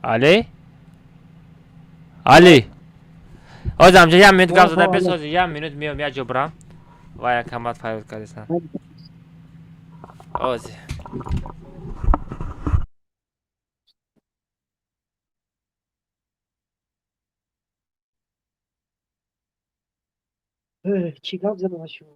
Али? Али. Оз амҷа як минут гав зада бесози, як минут миём, як ҷо брам. Ва як камат файрод кардастам. Ози. Чӣ гап задам шумо?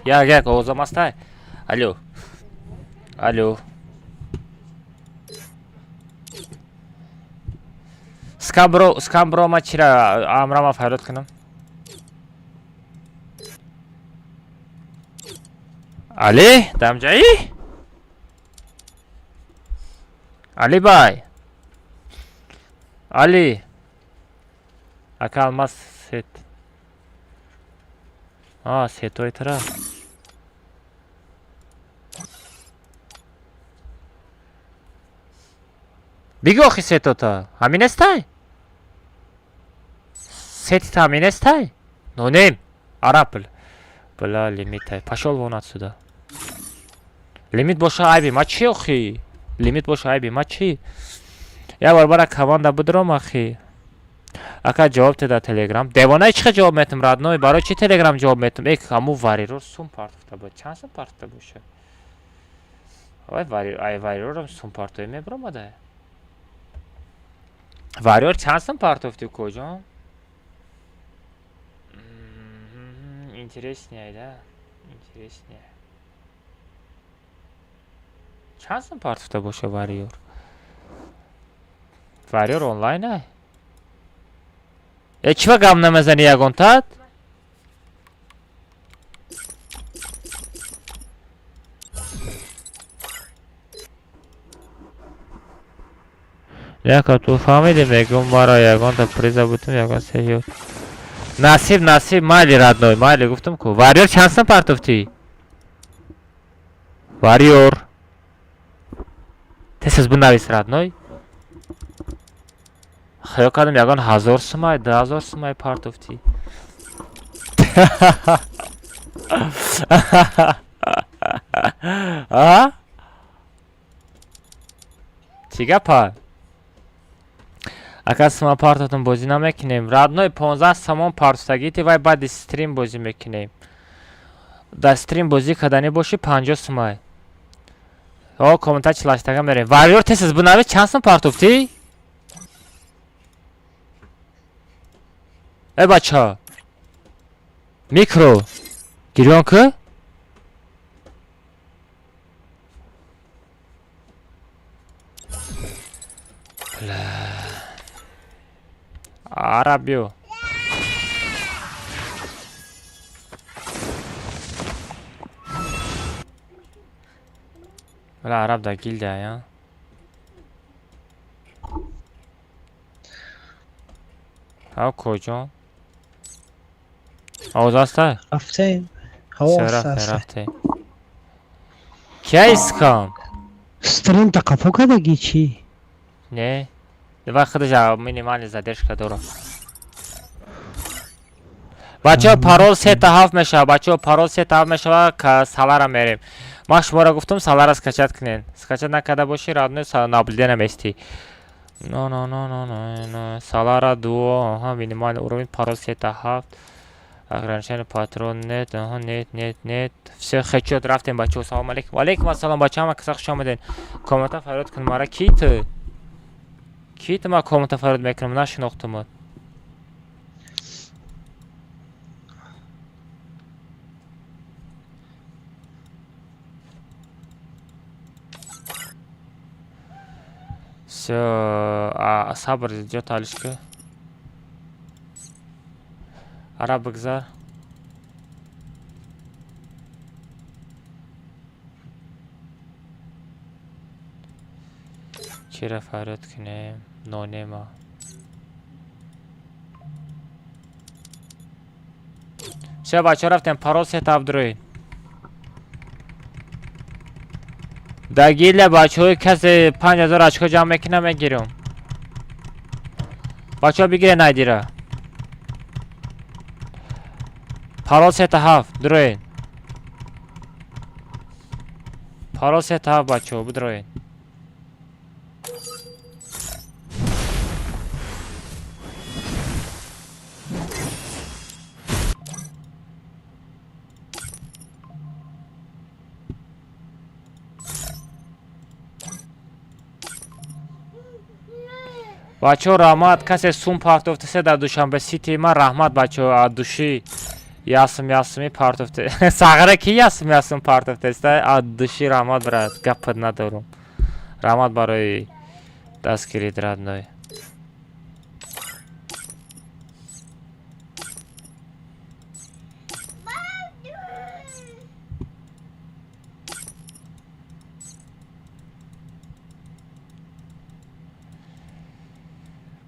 Як як овозам ҳастай? Алло. Алло. Скамбро, скамбро ма чира амрама файрод кунам? Али, дамҷаи? Али бай. Али. Ака алмаз сет. А, сетои тара. Бигӯ охи сетота. Ҳамин нестай? Сетита ҳамин нестай? Нонем. Араб. Бла лимитай. Пошёл вон отсюда. Лимит боша айби ма чӣ охи? Лимит боша айби ма чӣ? Як бор бара команда бидром ахи. Ака ҷавоб те дар телеграм. Девонаи чӣ ҷавоб метам родной? Барои чӣ телеграм ҷавоб метам? Эк ҳаму вариро сум партофта буд. Чанд сум партофта боша? Вай вари ай варирорам сум партои мебиромада. Вариор чанд сум партофти куҷон? Интереснее, да? Интереснее. Чанд сум партофта боша вариор? Вариор онлайн ай? Э, чӣ ва гап намезанӣ ягонтат? Яка ту фаҳмидӣ, мегӯм маро ягонта приза бутум, ягон сеё. Насиб, насиб, майли родной, майли гуфтам ку. Вариор чанд сум партофтӣ? Вариор. Тез бинавис родной. Хаёл кардам ягон 1000 сумай, 2000 сумай партофтӣ. А? Чӣ гапа? Ака сума партотон бозӣ намекунем. Родной 15 сомон партофтагити вай баъди стрим бозӣ мекунем. Дар стрим бозӣ карданӣ бошӣ 50 сумай. О, комментар чилаштага мерем. Вариор тез бинавис чанд сум партофтӣ? Э бача. Микро. Гирён ку? Бля. Араб биё. Бля, араб да гилдия, я. Ҳа, коҷон? Овоз ҳаста? Рафтем. Всё, рафтем, рафтем. Кия искам? Стрим та қафо кардагӣ чӣ? Не. Давай худаш минимальный задержка дорам. Бачаҳо, парол 3 та 7 мешава. Бачаҳо, парол 3 та 7 мешава, салара мерем. Ман шуморо гуфтам, салара скачать кунед. Скачать накарда бошӣ, родной, наблюдение местӣ. Но но но но но но салара дуо, аҳа, минимальный уровень, парол 3 та 7. Ограничение патрон нет, аҳа, нет, нет, нет. Всё, хечот, рафтем, бачаҳо. Салом алейкум. Ва алейкум ассалом, бачаҳо, ҳама каса хуш омадед. Комната фарёд кун мара. Ки ту? Ки ту, ман комната фарёд мекунам, нашинохтумад. Всё, сабр, ҷо талишка. Ара бигзар. Чира фарёд кунем? Нонема. Всё, бачаҳо, рафтем, парол 3 та 7 дуроед. Да гилия бачаҳои касе 5000 очко ҷамъ мекунам, мегирам. Бачаҳо, бигире найдира. Парол 3 та 7 дуроед. Парол 3 та 7, бачаҳо, бидроед. Бачаҳо, раҳмат, касе сум партофтасе дар Душанбе Сити ман, раҳмат, бачаҳо, аз души ясм ясми партофте. Сағра ки ясм ясм партофтеста, аз души раҳмат, брат, гапат надорум. Раҳмат барои дастгирит, родной.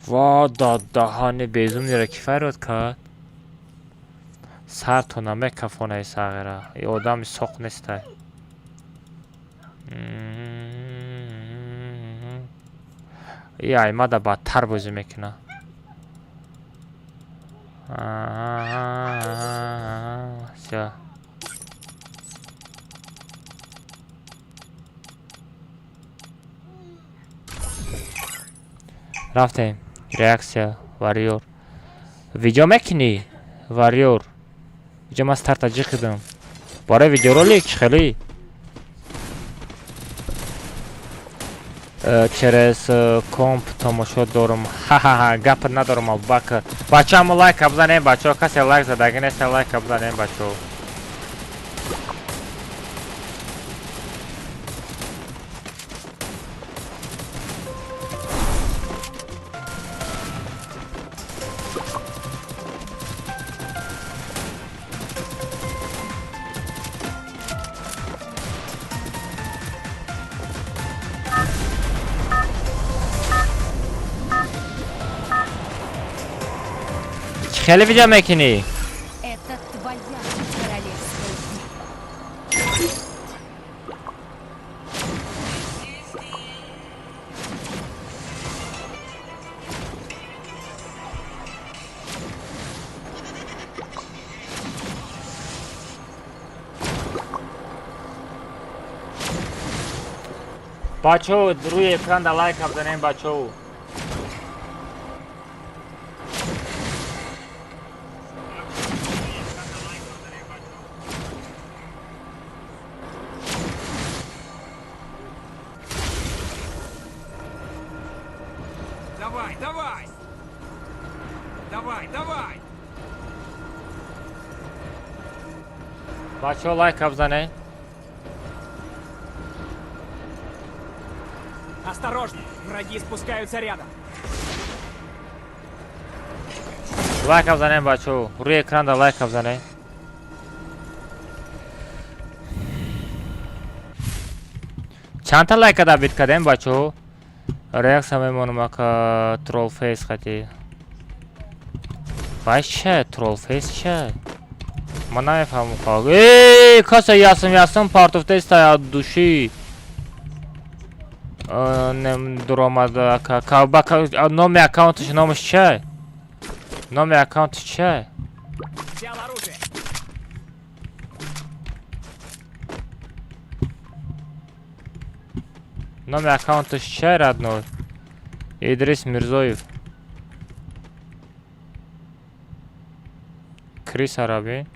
Ва даҳани безум нера ки фарёд кард? Сартона мекафонаи сағира. И одами соқ нестай. И аймада бадтар бозӣ мекунад. Всё. Рафтем. Реаксия, варьёр. Видео мекунӣ? Варьёр. Иҷа ман старта ҷиқидам. Барои видеоролик чӣ хеле? Через комп тамошо дорум. Ха-ха-ха, гап надорум, Абубакр. Бачаҳо, лайк бизанем, бачаҳо, касе лайк задаги нест, лайк бизанем, бачаҳо. Хеле видео мекунӣ? Это твоя королевская битва. Бачаҳо, рӯи экран да лайк бизанем, бачаҳо. Давай, давай! Давай, давай! Бачаҳо, лайк бизанем. Осторожно! Враги спускаются рядом. Лайк бизанем, бачаҳо. Рӯи экран да лайк бизанем. Чандта лайка добить кардем, бачаҳо? Реаксия мемонам, ака, троллфейс хати. Вай ча, троллфейс ча? Ман намефаҳмам. Эй, каса ясм ясм партофтеста от души. Дуромада номи аккаунташ, номаш ча? Номи аккаунташ ча? Взял оружие. Номи аккаунташ ча, родной? Идрис Мирзоев. Крис Араби.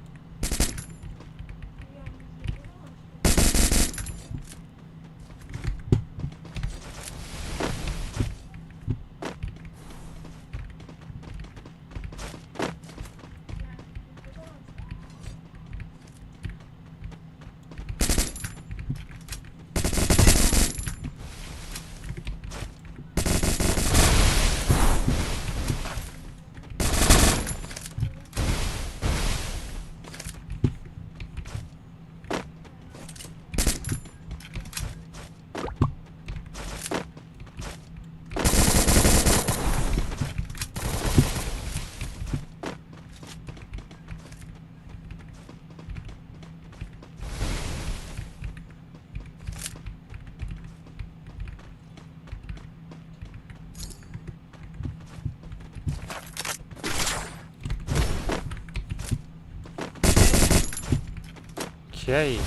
Кияи?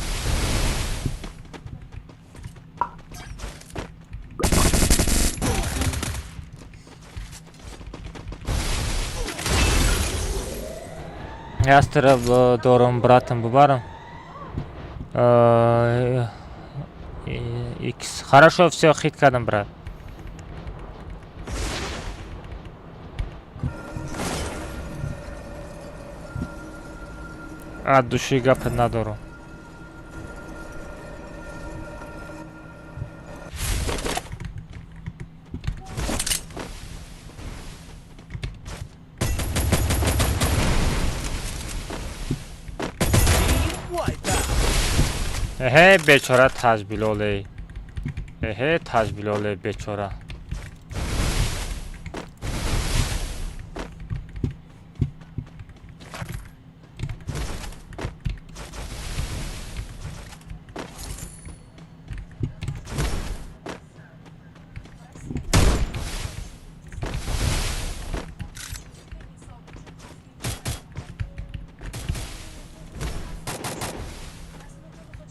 Ястреб дорам, братан, бубарам. Икс. Хорошо, все, хит кардам, брат. От души гап надорам. Эҳе, бечора Таҷбилоле. Эҳе, Таҷбилоле, бечора.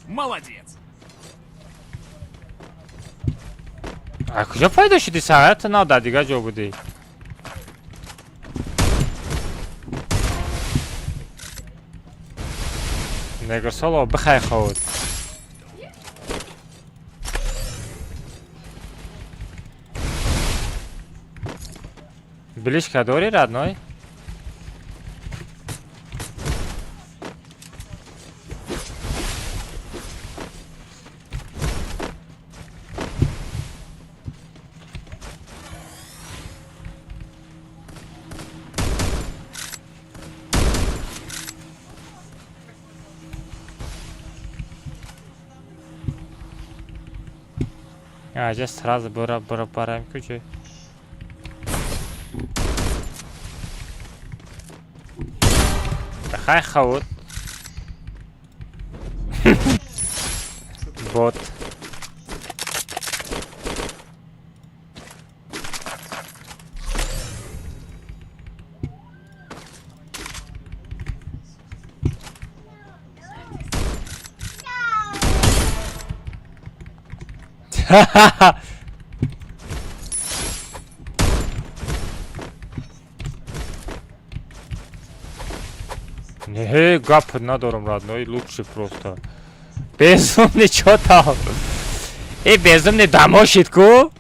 Молодец. А куҷо пайдо шуди, саҳарата нав дар дигар ҷо будӣ? Негрсоло, бихай ховуд. Блишка дорӣ, родной? Аҷа сразу бара бара барам куҷо. Бихай хавуд. Бот. Не, гап надорам, родной, лучше просто. Безумный, чё там? Э, безумный дамошид ку?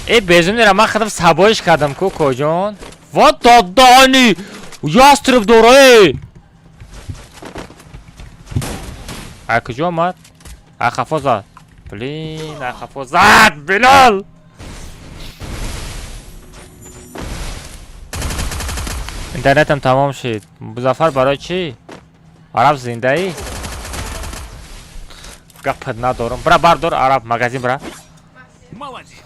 Э, безумный ра ман худам сабоиш кардам ку, коҷон? Вот додани! Ястреб дора, эй! А куҷо омад? А хафо зад. Блин, а хафо зад, Билол! Интернетам тамом шид. Музаффар, барои чӣ? Араб, зиндаӣ? Гапат надорам. Бра, бардор, араб, магазин бра. Молодец.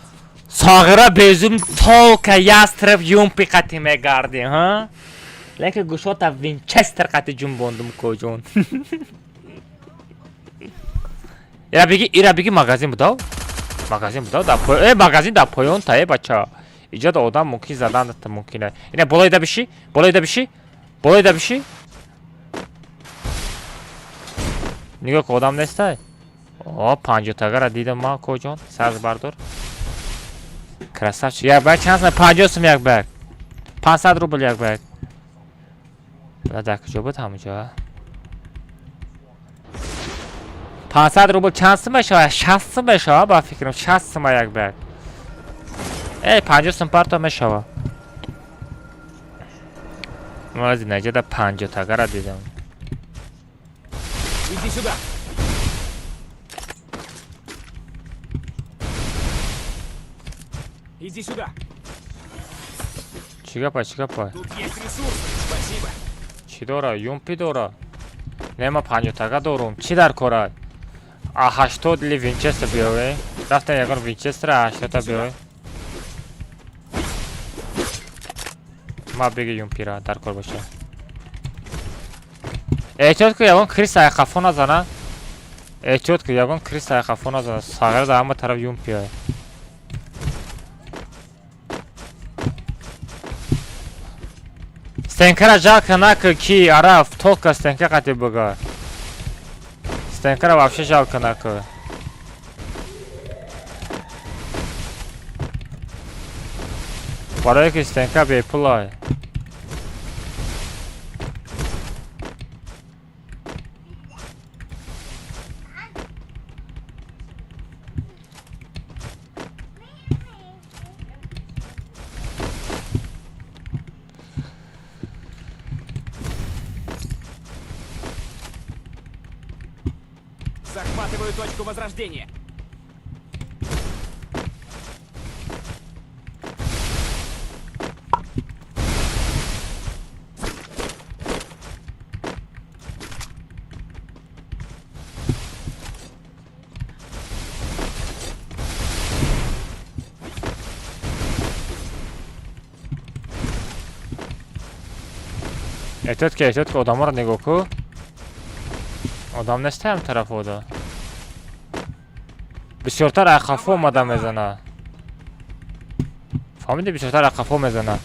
Сағира, безум, толка ястреб юмпи қати мегарди, ҳа? Лекин гӯшота Винчестер қати ҷунбондум, коҷон. Ира биги, ира биги, магазин будав? Магазин будав дар поён. Э, магазин дар поён та, э, бача. Иҷода одам мумкин задан мумкин. Ина болоида биши, болоида биши, болоида биши. Нигоҳ ки одам нестай. О, 50-тагара дидам ман, коҷон. Сар бардор. Красавчик. Як баг чанд сум? 50 сум як баг. 500 рубл як баг. Дар куҷо буд ҳамуҷо? 500 рубл чанд сум мешавад? 60 сум мешавад, ба фикрам 60 сума як баг. Э, 50 сум парто мешавад. Ман аз наҷада 50-тагара дидам. Иди сюда. Иди сюда. Чӣ гапа, чӣ гапа? Тут есть ресурсы. Спасибо. Чӣ дора? Юмпи дора? Не, ма 50-тага дорум. Чӣ дар кора? А 80 ли Винчестер биёве? Рафтам ягон Винчестер а 80-та биёве. Ма биги юмпира дар кор боша. Эҳтиёт ку, ягон крыса ай қафо назана. Эҳтиёт ку, ягон крыса ай қафо назана. Сағира дар ҳама тараф юмпия. Стенкара жалко нака ки араф только стенка қати бага. Стенкара вообще жалко нака. Барое ки стенка бепулай. Захватываю точку возрождения. Эҳтиёт ки, эҳтиёт ки, одаморо нигоҳ ку. Одам нестаям тарафода. Бисёртар ай қафо омада мезана. Фаҳмиди, бисёртар ай қафо мезана.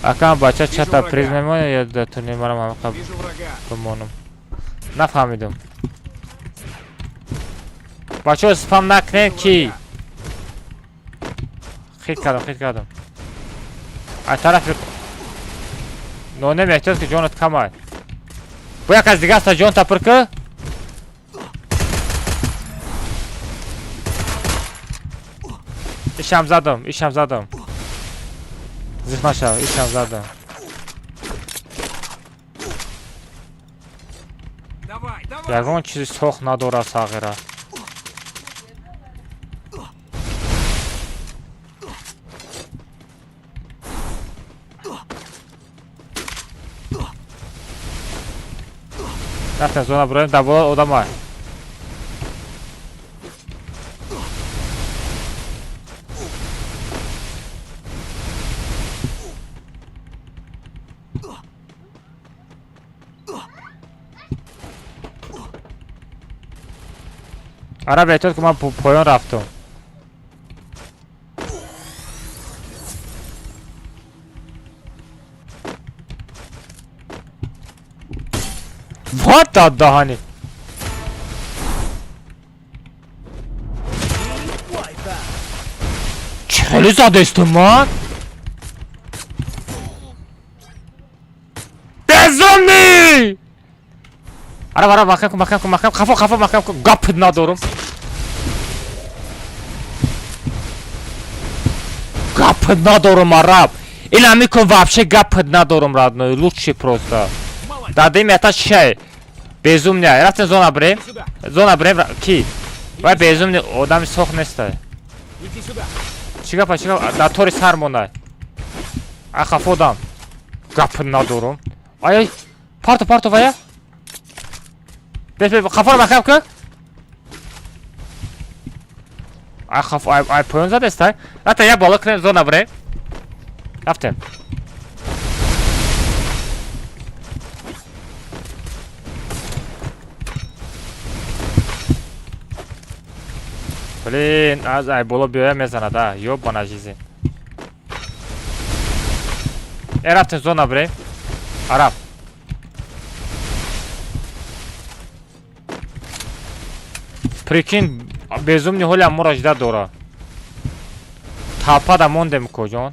Акам бача чата приз мемонад ё дар турнир марам ҳамақа Вижу врага. бимонам. Нафаҳмидум. Бачаҳо, спам накунед ки. Хит кардам, хит кардам. Ай тарафи нонем эҳтиёт ки, ҷонат камай. Бо як аз дига аста ҷон тапир ку. Ишам задам, ишам задам. Зих нашав, ишам задам. Давай, давай. Ягон чизи сох надорад сағира. Рафтем зона буроем, дар боло одамай. Ара, эҳтиёт ки, ман поён рафтум. What the даҳани? Чӣ хеле задестум ман? Безумный! Ара, ара, маҳкам кун, маҳкам кун, маҳкам, хафо, хафо, маҳкам кун. Гап надорум. Гап надорум, араб. Ила микун вообще гап надорум, родной. Лучше просто. Молодец. Дадим ята шай. Безумный. Рафтем зона брем. Сюда. Зона брем ки? Вай безумный одами сох нестай. Иди сюда. Чӣ гапа, чӣ гапа? Дар тори сар мондай. Ай хафо одам. Гап надорум. Ай ай. Парто, парто вая. Бес, бес, хафоро маҳкам кун. Ай хаф, ай ай поён задестай. Рафтем як боло кунем, зона брем. Рафтем. Блин, аз ай боло биёя мезанад, а, ёбана жизнь. Э, рафтем зона бирем. Араб. Прикинь, безумни ҳоли аморо жида дора. Тапада мондем куҷон.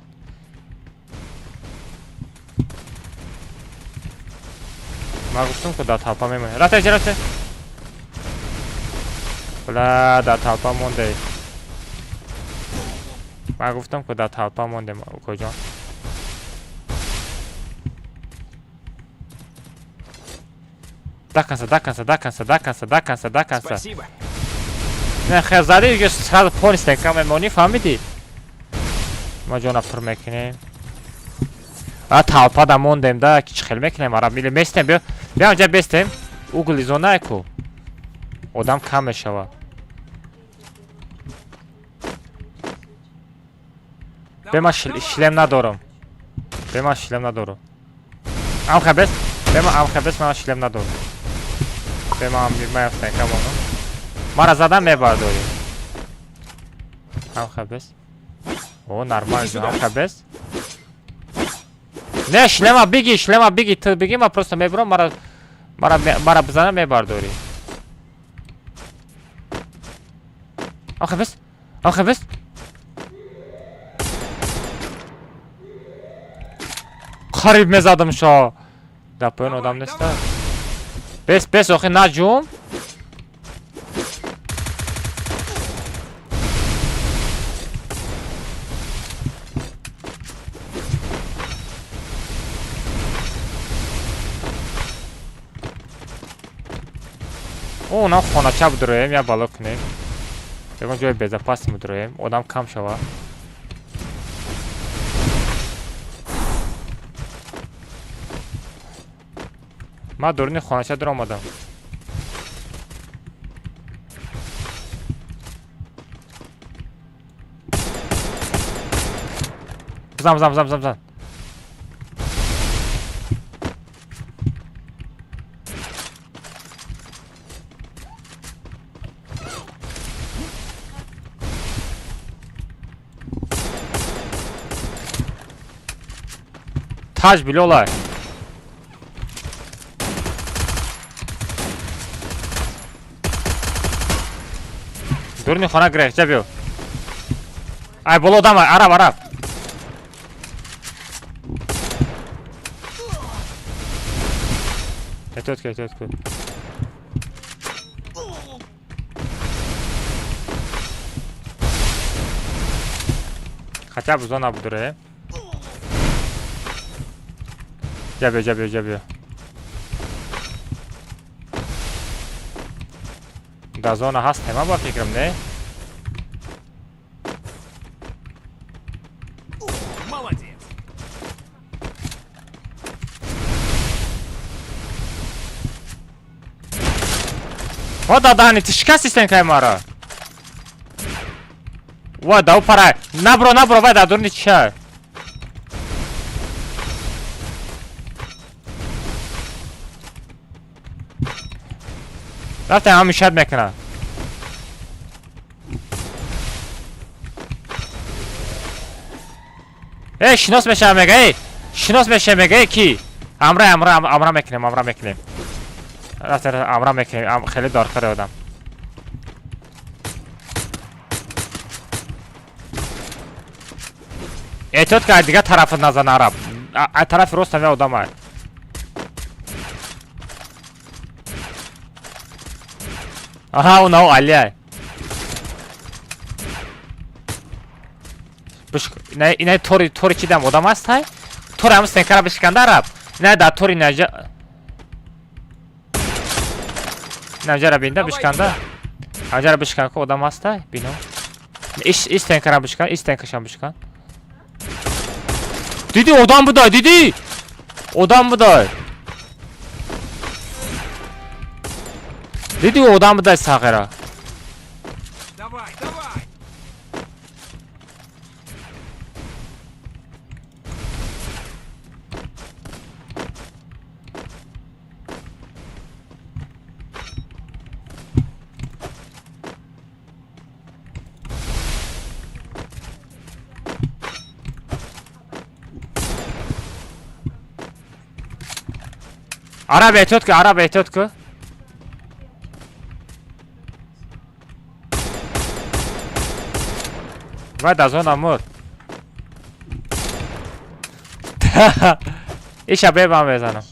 Ман гуфтам ки дар талпа мемонем. Рафте, рафте. Бла, дар талпа монде. Ман гуфтам ки дар талпа мондем куҷон. До конца, до конца, до конца, до конца, до конца, до конца. Спасибо. Не, хел зади, ки сразу пони стенка мемонӣ, фаҳмидӣ? Ма ҷона пур мекунем. А талпа да мондем да, ки чӣ хел мекунем, араб миле местем, биё, биё онҷа бестем. Угли зонае ку. Одам кам мешавад. Бе ман шлем надорам. Бе ман шлем надорам. Амха бес, бе ман амха бес, ман шлем надорам. Бе ман ман стенка монам. Мара задан мебардорӣ. Амха бес. О, нормально, амха бес. Не, шлема биги, шлема биги, ту биги, ман просто мебурам, мара мара мара бизана мебардорӣ. Амха бес. Амха бес. Қариб мезадам шо. Дар поён одам неста. Бес, бес, охи наҷум. О, нам хонача бидроем, я бало кунем. Ягон ҷои безопасни бидроем, одам кам шава. Ман дуруни хонача дуромадам. Бизан, бизан, бизан, бизан, бизан. Таҷ билолай. Дуруни хона гирехт, ҷа биё. Ай боло одам, араб, араб. Эҳтиёт кун, эҳтиёт кун. Хотя бы зона бидуре. Ҷа биё, ҷа биё, ҷа биё. Дар зона ҳастем, ба фикрам, не? Молодец. О, дадани, ту шикасти стенкаи маро. Ва, да упарай. Набро, набро, вай дар дуруни чиша. Рафтем, ҳам мишад мекунад. Эй, шинос мешавам мега, эй! Шинос мешавам мега, эй, ки? Амра, амра, амра мекунем, амра мекунем. Рафтем, амра мекунем, хеле доркаре одам. Эҳтиёт ки аз дигар тарафа назан, араб. Аз тарафи ростам я одам ай. Аҳа, унао Алиай. Инай тори, тори чи дам одам аст ҳай? Тори ҳам стенкара бишканда араб. Инай дар тори наҷа. Наҷара бинда бишканда. Наҷара бишкан ку одам аст ҳай? Бино. Иш иш стенкара бишкан, иш стенкашам бишкан. Диди одам будай, диди! Одам будай. Диди одам будай сағира. Давай, давай. Араб эҳтиёт ку, араб эҳтиёт ку. Вай дар зона мурд. Иша бебам мезанам.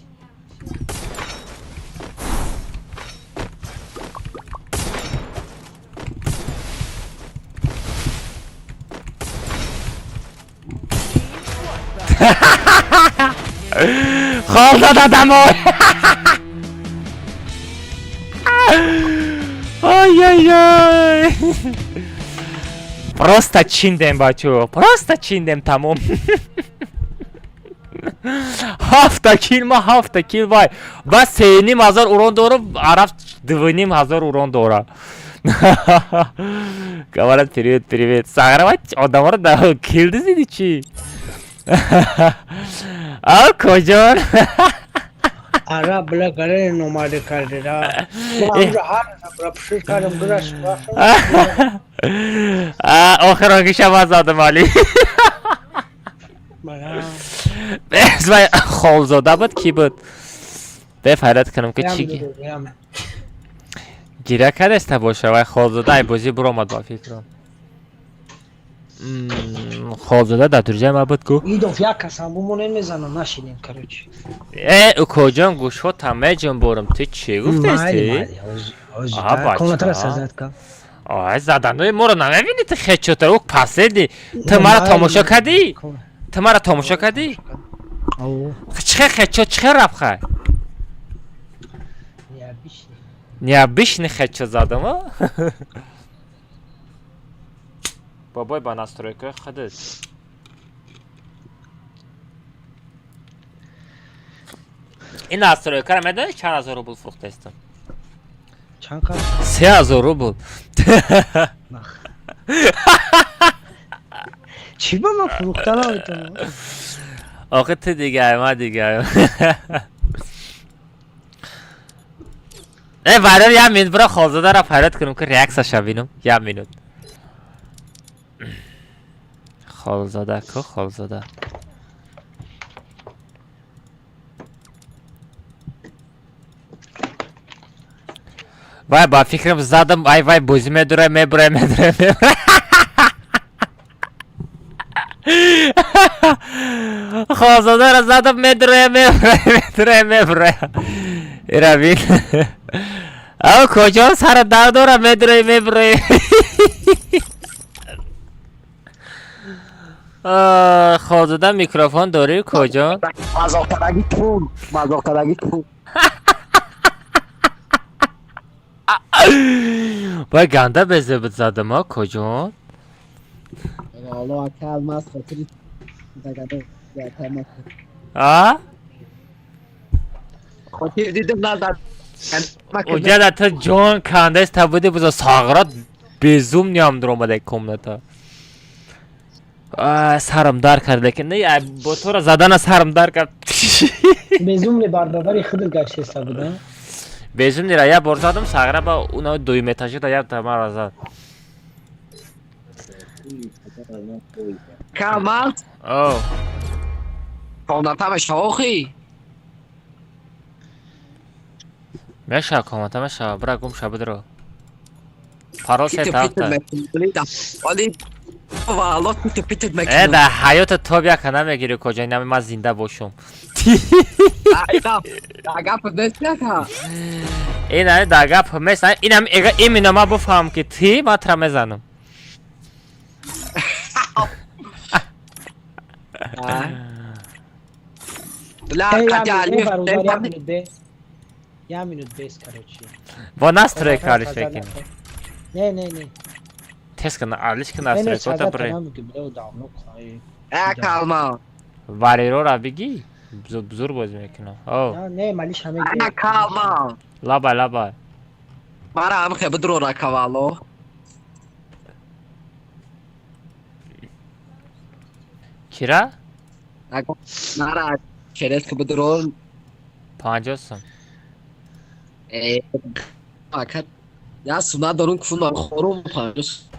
Хол зада домой. Ай-яй-яй. Просто чиндем, бачо. Просто чиндем, тамом. Ҳафта кил, ма ҳафта кил, вай. Ба 3500 урон дорам, араб 2500 урон дора. Говорят, привет, привет. Сагравать одаморо да кил дизиди чӣ? А куҷон? Араб бля гаре номаде кардера. Ҳар кардам гураш. Охиронгиша ман задам, али. Вай холзода буд, кӣ буд? Бефайрат кунам ки чӣ гиря кардаста боша. Вай холзода ай бозӣ буромад, ба фикрам. Холзода дар турҷаи ма буд ку. Идов як касам бумонен, мезанам, нашинем, короче. Э, укоҷон, гӯшҳота меҷунборам, ту чӣ гуфтести? Ай заданои моро намебинӣ, ту хечотар ӯ паседи. Ту мара тамошо кардӣ? Ту мара тамошо кардӣ? Чихе хечо, чихе рафт хай? Необычный хедшот задам, а? Бобой, ба настройкаи худат. Ин настройкаро медонӣ чанд ҳазор рубл фурӯхтаистам? Чанд қадр? 3000 рубл. Чӣ ба ман фурӯхта наметавонам? Охи ту дигар, ма дигар. Э, барор, як минут, бира холзодаро фарёд кунам ки реаксияша бинам. Як минут. Холзода ку, холзода. Вай, ба фикрам задам, ай вай бозӣ медурай, мебурай, медурай, мебурай. Холзодаро задам, медурай, мебурай, медурай, мебурай. Ира бин. Ав куҷо сара дард дора, медурай, мебурай. Холзода, микрофон дорӣ, куҷо? Мазоқкардаги пул, мазоқкардаги пул. Вай ганда безебит задам, а куҷо? Алло, ака, алмаз хотири А? Хотир дидим назад. Уҷада ту ҷон кандаст буди, буза сағрат безум ниам дуромада комната. Сарам дар кард, лекин не бо тура задана сарам дар кард. Безум не барбабари худат гаштеста буда? Безум нера як бор задам, сағра ба уна дуюм этажида як мара зад. Камал. О. Комната мешава охи? Мешава, комната мешава, бира гум ша, бидро. Парол се тафта. Э, да ҳаёта тоб яка намегирӣ, куҷо нами ман зинда бошум. Ин ами да гап мест, инам именно ман бифаҳмам ки ти ман тра мезанам. Я минут без, короче. Бо настройка алиш мекунӣ. Не, не, не. Тез кана, алиш ки настройкота бре. Э, калма. Варерора бигӣ, зур бозӣ мекунам. О. Не, малиш ҳаме. Э, калма. Лабай, лабай. Мара ҳам хе бидрора кавало. Кира? Мара через ки бидрор. 50 сум. Э, ака, я суна дорум, куна хорум 50.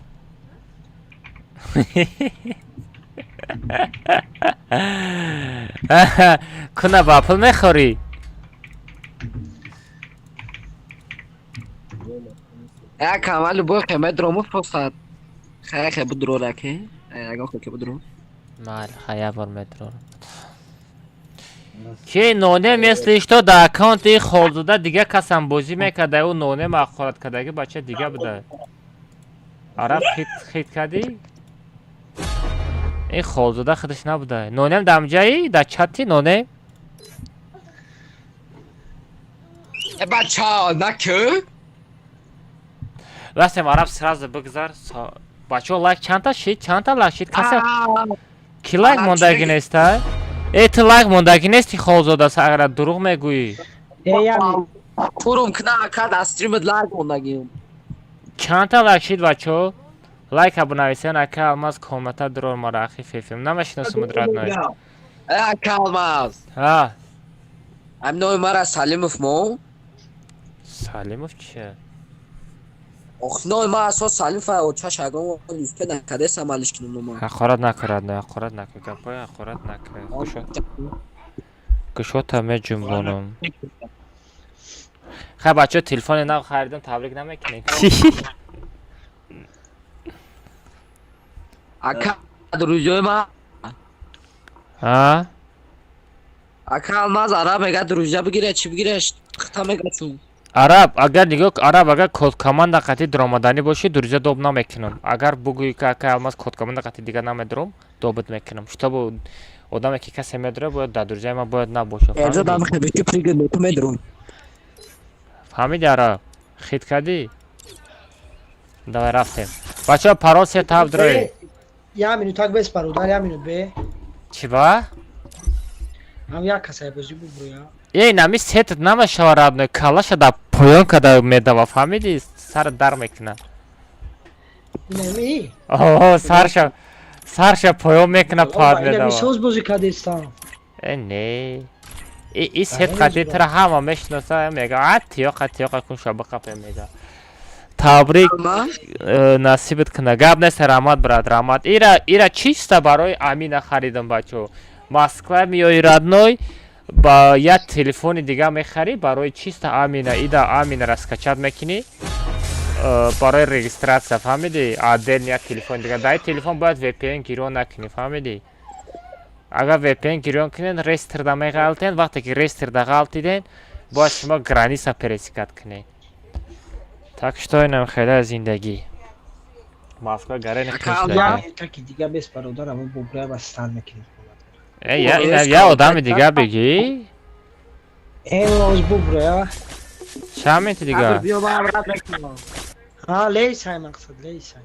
Куна ба пул мехӯрӣ? Ака, любой хеметро просто хай будро раке. Ягон хе будро. Майли, хай як бор метрорам. Ки нонем, если что, дар аккаунти холзода дига касам бозӣ мекарда, ӯ нонем ҳақорат кардаги бача дига буда. Араб хит хит кардӣ? Ин холзода худаш набуда. Нонем дар ҷаи дар чати нонем? Э бача, наку? Растем араб сразу бигзар. Бачаҳо лайк чандта шид? Чандта лайк шид? Касе ки лайк мондаги неста? Э ту лайк мондаги нести холзода, агар дурӯғ мегӯӣ. Курум кна ака да стримет лайк мондагием. Чандта лайк шид бачаҳо? Лайка бинависен ака Алмаз комната дрор мара ахи фефем. Намешиносумуд родной. Э ака Алмаз. Ҳа. Ам номи мара Салимов мо. Салимов чия? Ох, номи ма асос Салимов а очаш агон юспе накаде самалиш кинум нома. Ҳақорат накун родной, ҳақорат накун. Гапҳои ҳақорат накун. Кушота меҷунбонам. Хай бачаҳо телефони нав харидам, табрик намекунед. Ака, друзья ма. Ҳа? Ака Алмаз араб мега друзья бигире, чӣ бигире, хта мега чун. Араб, агар нигоҳ, араб, агар код команда қатъи дуромаданӣ бошӣ, друзья доб намекунам. Агар бугӯӣ ки ака Алмаз код команда қатъи дига намедурам, добит мекунам. Чтобы одаме ки касе медура, бояд дар друзьяи ман бояд набошад. Эрзо дам хебичи пригид ту медурам. Фаҳмиди араб? Хит кардӣ? Давай рафтем. Бачаҳо парол се та ҳафт дрои. Я минутак бес бародар, я минут бе. Чӣ ба? Ҳам як касай бозӣ бубро я. Эй, нами сетат намешава родной, калаша дар поён када медава, фаҳмидӣ? Сар дар мекуна. Инами? О, сарша поён мекуна, пад Инами медава. соз бозӣ кардестам. Э, не. И сет қати тра ҳама мешиноса, мега, а тиёқа тиёқа кун шаба қапе мега. Табрик насибат куна. Гап нест, раҳмат брат, раҳмат. Ира чисто барои Амина харидам бачаҳо. Москва меои родной, ба як телефони дига мехарӣ барои чисто Амина, ида Амина раскачать мекунӣ барои регистрация, фаҳмидӣ? Отдельно як телефон дига. Дар телефон бояд VPN гирён накунӣ, фаҳмидӣ? Агар VPN гирён кунед, рестрда меғалтен, вақте ки рестрда ғалтиден, бояд шумо граница пересекать кунед. Так что инам хеле зиндагӣ. Москва гарени Я минутаки дига бес бародар, ама бубро ба стан мекунем. Э, я ина я одами дига бигӣ. Э, оз бубро я. Чанд минути дига? Ҳа, лейсай мақсад, лейсай.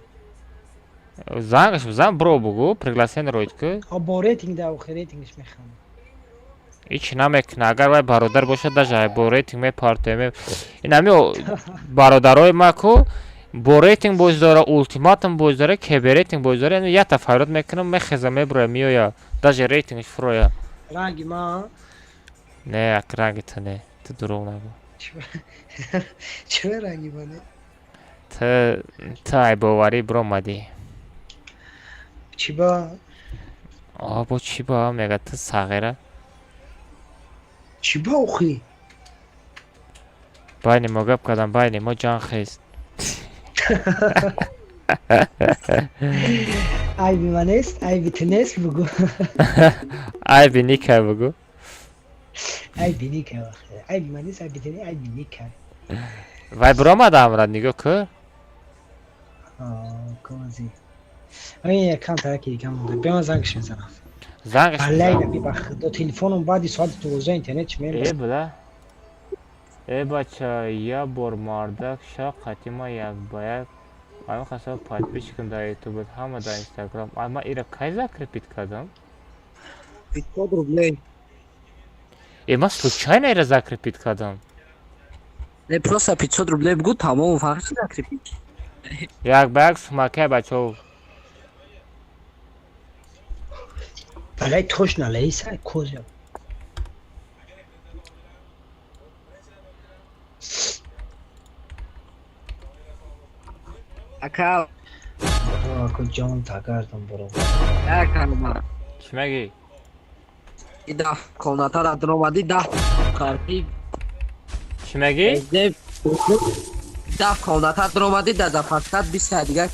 Зангаш бизан, бро бугу, приглашение роид ку. Ҳа, бо рейтинг да охи рейтингш мехам. Ҳеч намекуна. Агар вай бародар бошад, даже бо рейтинг мепартоем. Ин ҳами бародарои ма ку бо рейтинг боз дора, ултиматум боз дора, кебе рейтинг боз дора, якта фарёд мекунам, мехеза, меброя, меоя, даже рейтингш фуроя. Ранги ма? Не, ак ранги ту не, ту дурӯғ нагӯ. Чӣ ранги ма не? Ту айбоварӣ биромадӣ. Чӣ ба? О, бо чӣ ба мега ту сағира? Чӣ ба охи? Байни мо гап кардам, байни мо ҷанг хест. Айби ма нест, айби ту нест бугу. Айби никай бугу. Айби никай вақте. Айби ма нест, айби ту нест, айби никай. Вай биромад амра, нигоҳ кӯ. Кози. Ай, якам тараки дига монда. Бема ман зангш мезанам. Зангш Валлай наби ба худо телефоном баъди соати 12 интернет чӣ мемонад. Э, буда. Э, бача, я бор мардак ша қатима як ба як. Ай хаса подписчикам дар YouTube, ҳама дар Instagram. Ай ма ира кай закрепить кардам? 500 рублей. Э, ма случайно ира закрепить кардам. Не, просто 500 рублей бугу, тамом, фарқ чи закрепить. Як ба як сумакай бачаҳо. Валлай точно лейсай козя. Ака, Ако ҷон тагардам буро. ака ма. Чӣ мегӣ? И да комната да омадӣ да карти. Чӣ мегӣ? Даф комната даромадӣ, дар запаскат 20 дигар.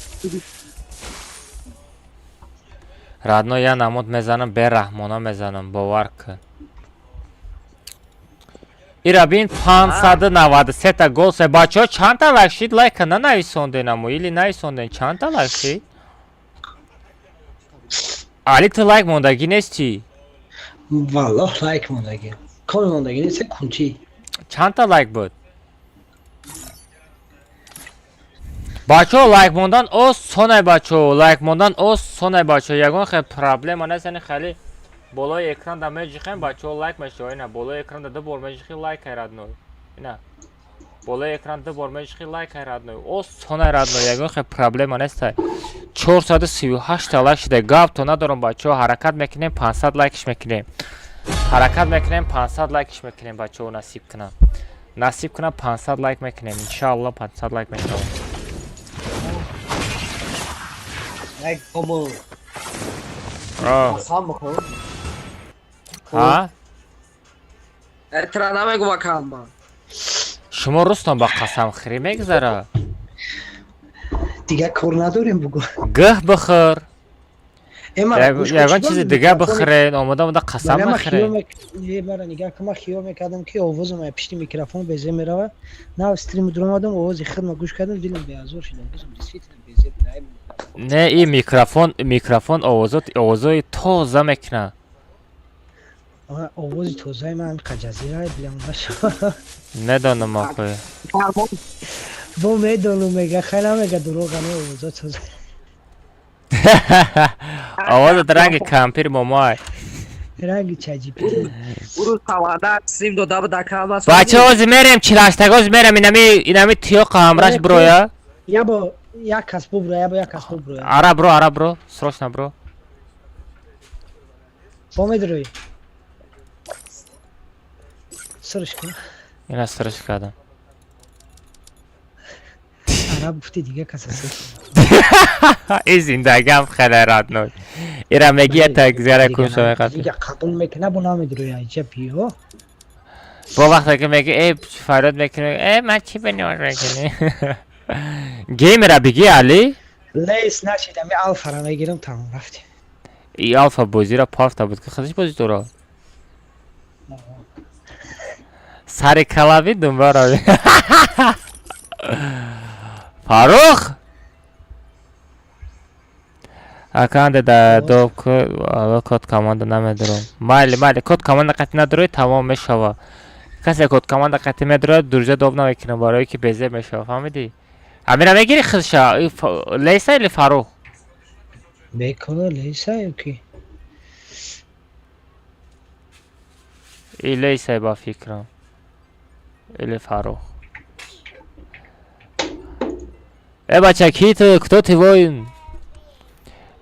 Родной, я намуд мезанам, бераҳмона мезанам, бовар кун. Ира бин, 593 та гол се. Бачаҳо, чандта лайк шид? Лайка нанависонден амо или нависонден? Чандта лайк шид? Али, ту лайк мондагӣ нестӣ? Валлоҳ, лайк мондагӣ. Кор мондагӣ нест, кунчи. Чандта лайк буд, бачаҳо? Лайк мондан осонай, бачаҳо, лайк мондан осонай, бачаҳо. Ягон хел проблема нест. Яъне хеле болои экранда меҷихем, бачаҳо, лайк мешава. Ина, болои экранда ду бор меҷихи, лайк ай, родной. Ина, болои экран ду бор меҷихи, лайк ай, родной. Осонай, родной, ягон хел проблема нестай. 438-та лайк шуда, гапто надорам, бачаҳо. Ҳаракат мекунем, 500 лайкиш мекунем. Ҳаракат мекунем, 500 лайкиш мекунем, бачаҳо. Насиб кунам, насиб кунам, 500 лайк мекунем, иншаалло, 500 лайк мешавад. Лайк кому? Қасам бихӯр. Ҳа? Этра намегум, акама. Шумо рустон ба қасамхӯрӣ мегузара. Дигар кор надорем, бугу. Гӯҳ бихӯр. Эма, Ягон чизи дига бихӯрен, омода омода қасам мехӯрен. Мара нигаҳ кун, ман хиёл мекардам, ки овозам ай пишти микрофон безе мерава. Нав стрим дуромадам, овози хидма гӯш кардам, дилам беазор шуд. Овозам действительно безе буда. Ай, Не, и микрофон овозои тоза мекунад. Овози тозаи ман қаҷазира билам наша. Медонам охи. Бо медонум, мега, хай намега дурӯға, не, овозо тоза. Овозат ранги кампир момай. Ранги чаҷипити. Урӯз таванда стрим дода буд, акама. Бача, ози мерем, чилаштага ози мерем, инами тиёқа ҳамраш бироя. Я бо як кас бубро, я бо як кас бубро. Ара бро, ара бро, срочно бро. Бо медрои. Срш кун. Ина срш кардам. Ара гуфти, дига кас аст. И зиндагиам хеле, родной. Ира мегия так зиара кун шавай. Дига қабул мекуна, бо намедрои, айҷа биё. Бо вақте ки меги, э, фарёд мекунӣ, э, ман чӣ бинёр мекунӣ? Геймера биги, Али. Лейс нашидам, алфара мегирам, тамом, рафтем. И алфа бозира парфта буд, ки худиш бози дора. Сари калави думбарави. Фарух! Аканде да доб код команда намедорам. Майли, майли, код команда қатъи надорӣ, тамом мешава. Касе код команда қатъи медорад, дурҷа доб намекунам, барое ки безеб мешава, фаҳмидӣ? Амира мегири худша, Лейса или Фарух? Бекола Лейса ё ки? И Лейса ба фикрам. Или Фарух. Э, бача, ки ту, кто ты, воин?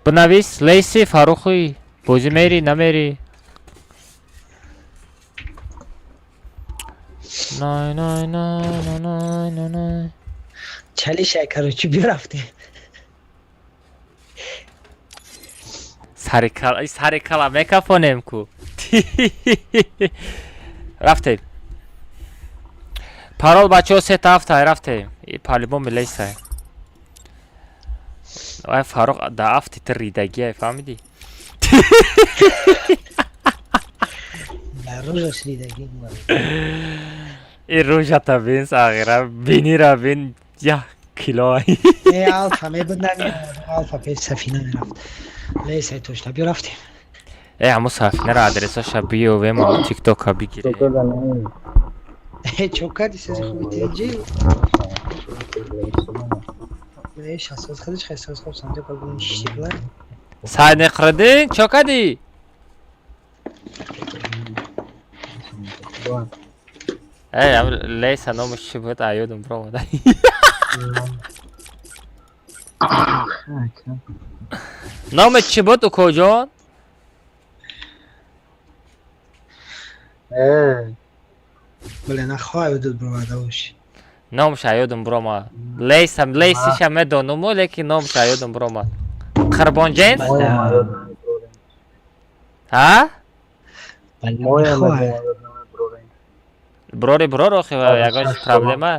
Бинавис, Лейси, Фарухи, бозӣ мери, намери? Най, най, най, най, най, най, най. Чалиша, короче, биё, рафтем. Сари кала, сари кала мекафонем ку. Рафтем. Парол, бачаҳо, се та ҳафта, рафтем. И по-любому Лейсай. Ай, Фарух, да афти ты ридагиай, фаҳмидӣ? Дар рӯзаш ридагӣ. И рӯжата бин, сағира, бинира бин, як кило. Э, алфа мебуд, намеомад. Алфа пеш сафина мерафт. Лейсай точно, биё, рафтем. Э, ҳамо сафинара адресаша биёвем, ҳамо тиктока бигирем. Э, чо кардӣ, сези хуби тинҷи? Э, шасоз хадиш хай соз хоб самҷа пагун шишти. Сай неқирдин, чо кардӣ? Э, Лейса номаш чӣ буд? А ёдам биромада. Номат чӣ буд, укоҷон? Бале, нахоҳ ёдат бироварда бошӣ. Номаш ёдам биромад. Лейса, Лейсиша медонуму, лекин номаш ёдам биромад. Қирбонҷенс? Ҳа? Бирори, бирор, охи, ягон проблема?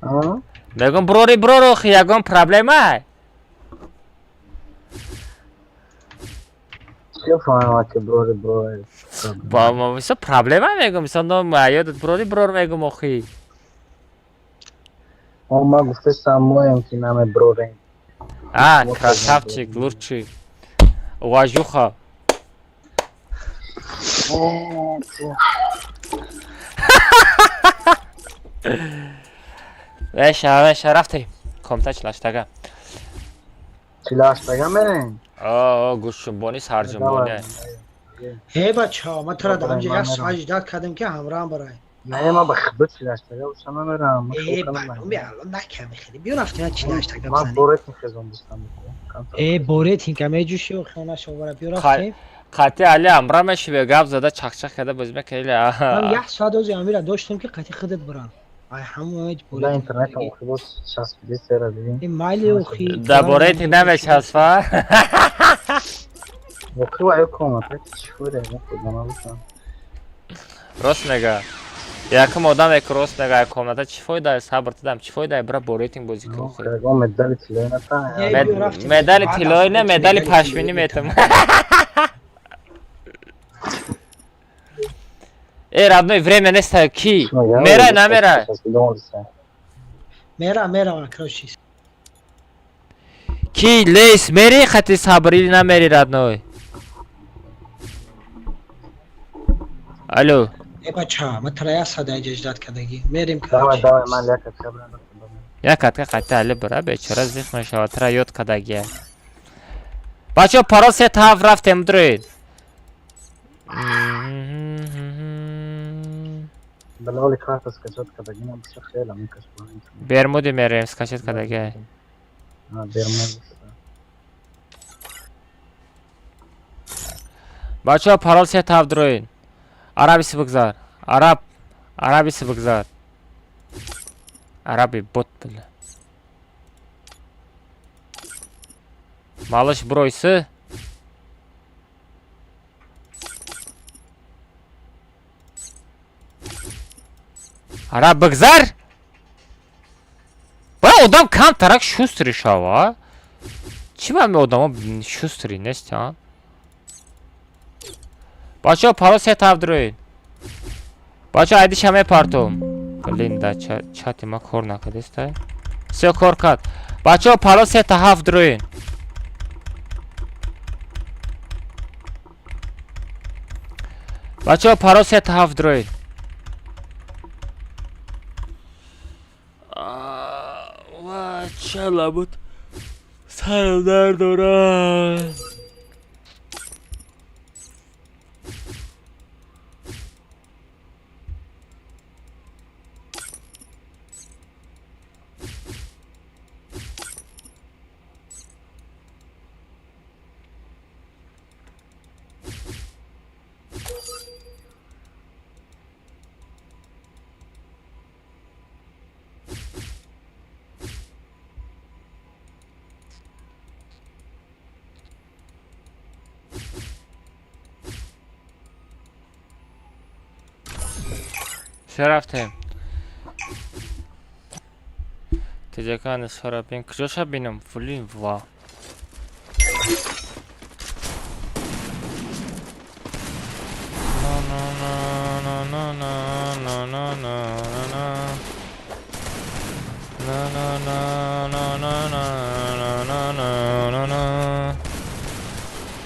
Мегум брори брор охи ягон проблема? Чӣ фаҳмам ки брори брори? Ба ма мисо проблема мегум, мисо но ёдат брори брор мегум охи. О, ма гуфтастам моем ки намеброрем. А, красавчик, лучший. Уважуха. Веша, веша, рафтем. Комта чилаштага. Чилаштага мерем? О, гӯшҷунбонӣ, сарҷунбонӣ. Ҳе бачаҳо, ман тура дар ҳамҷа як соат ждать кардем ки ҳамроҳам барай. Не, ма ба худо чилаштага боша намерам. Э, бароми алло наками хеле. Биё рафтем як чилаштага Ман бизанем. боретин хезон бистам. Э, боретин ка меҷӯши хона шовара биё рафтем. Қатъи али амра мешиве гап зада чақчақ карда боз мекард. Ман як соат ози амира доштем ки қатъи худат бурам. Ай ҳамон ҳеҷ Да боретин. интернет охи боз часпиди сера дидим. Э, майли охи. Да боретин намечаспа. Охи ва ё комната чӣ фоида мо худо набошам. Рост мега. Якум одаме ки рост мега, комната чӣ фоида, сабр дадам, чӣ фоида, бира бо рейтинг бозӣ кун. Ягон медали тиллоӣ натан. Медали тиллоӣ не, медали пашминӣ метам. Э, родной, время неста, ки? Мерай, намерай? Мера, мера, короче. Ки лейс мери хати сабр или намери, родной? Алло. Э, бача, ман тура як соат инҷа ждать кардагӣ. Мерем Давай, короче. давай, ман як катка брам. Як катка қатъи али бира, бечора зиқ мешавад, тра ёд кардагия. Бачаҳо, парол се та ҳафт рафтем, дроед. Билоли карта скачать кардагӣ набоша хеле мекаш бо интернет. Бермуди мерем, скачать кардагия. А, Бермуд. Бачаҳо, парол се та ҳафт дроед. Арабиси бигзар. Араб. Арабиси бигзар. Араби бот била. Малыш бройсы. Араб бигзар. Ба одам камтарак шустрый шава. Чӣ ба ми одамо шустрый нестанд? Бачаҳо, парол се та ҳафт дроед. Бачаҳо, айдиша мепартом. Блин, да чати ма кор накардеста. Все кор кард. Бачаҳо, парол се та ҳафт дроед. Бачаҳо, парол се та ҳафт дроед. Ва чала буд. Сарам дард дорад. Все рафтем. Теҷакани сарабин куҷоша бинам? Блин, ва.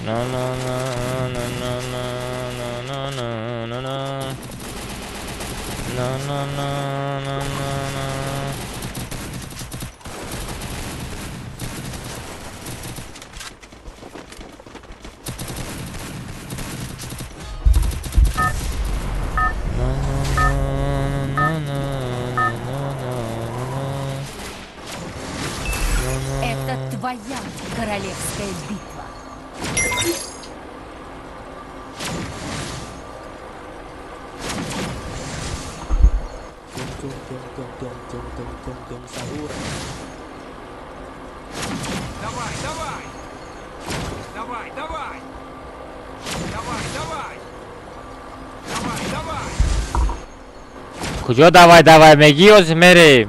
На-на-на-на-на-на-на-на-на. На-на-на-на-на-на-на-на-на. Это твоя королевская битва. Tung tung tung tung tung tung tung tung sahur. Давай, давай! Давай, давай! Давай, давай! Давай, давай! Куҷо давай давай мегӣ, ҳозир мерем.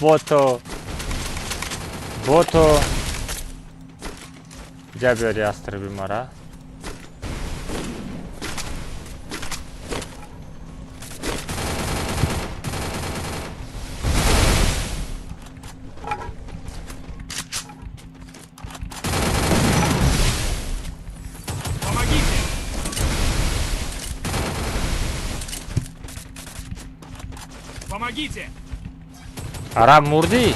Бото. Бото. Ҷа биёри астраби мара. Помогите! Помогите! Араб, мурдӣ?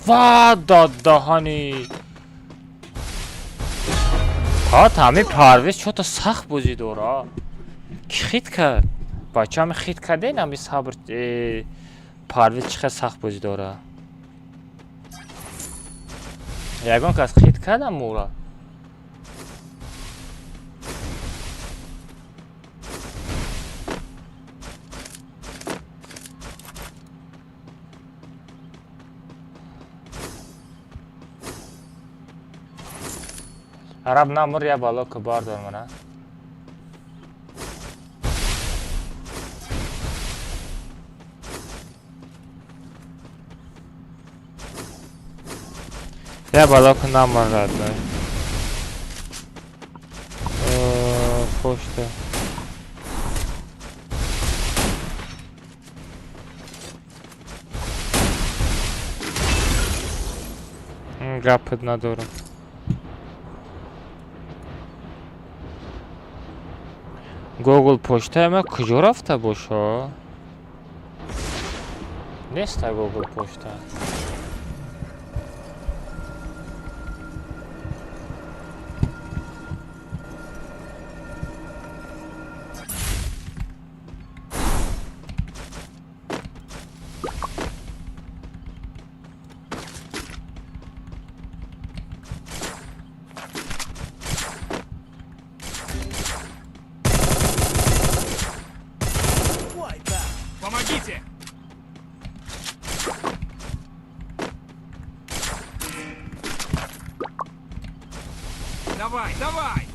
Ва даҳани ҳа ҳами Парвиз чото сахт бозӣ дора. Ки хит кард? Бача, ҳами хит карден, ҳами сабр Парвиз чӣ хел сахт бозӣ дора. Ягон кас хит кардам ӯра? Араб, намур, я бало ки бардор мана. Я бало ки намур, родной. Почта. Гапат надорам. Гугл почтаи ма куҷо рафта боша? Неста Гугл почта. Помогите! Давай, давай!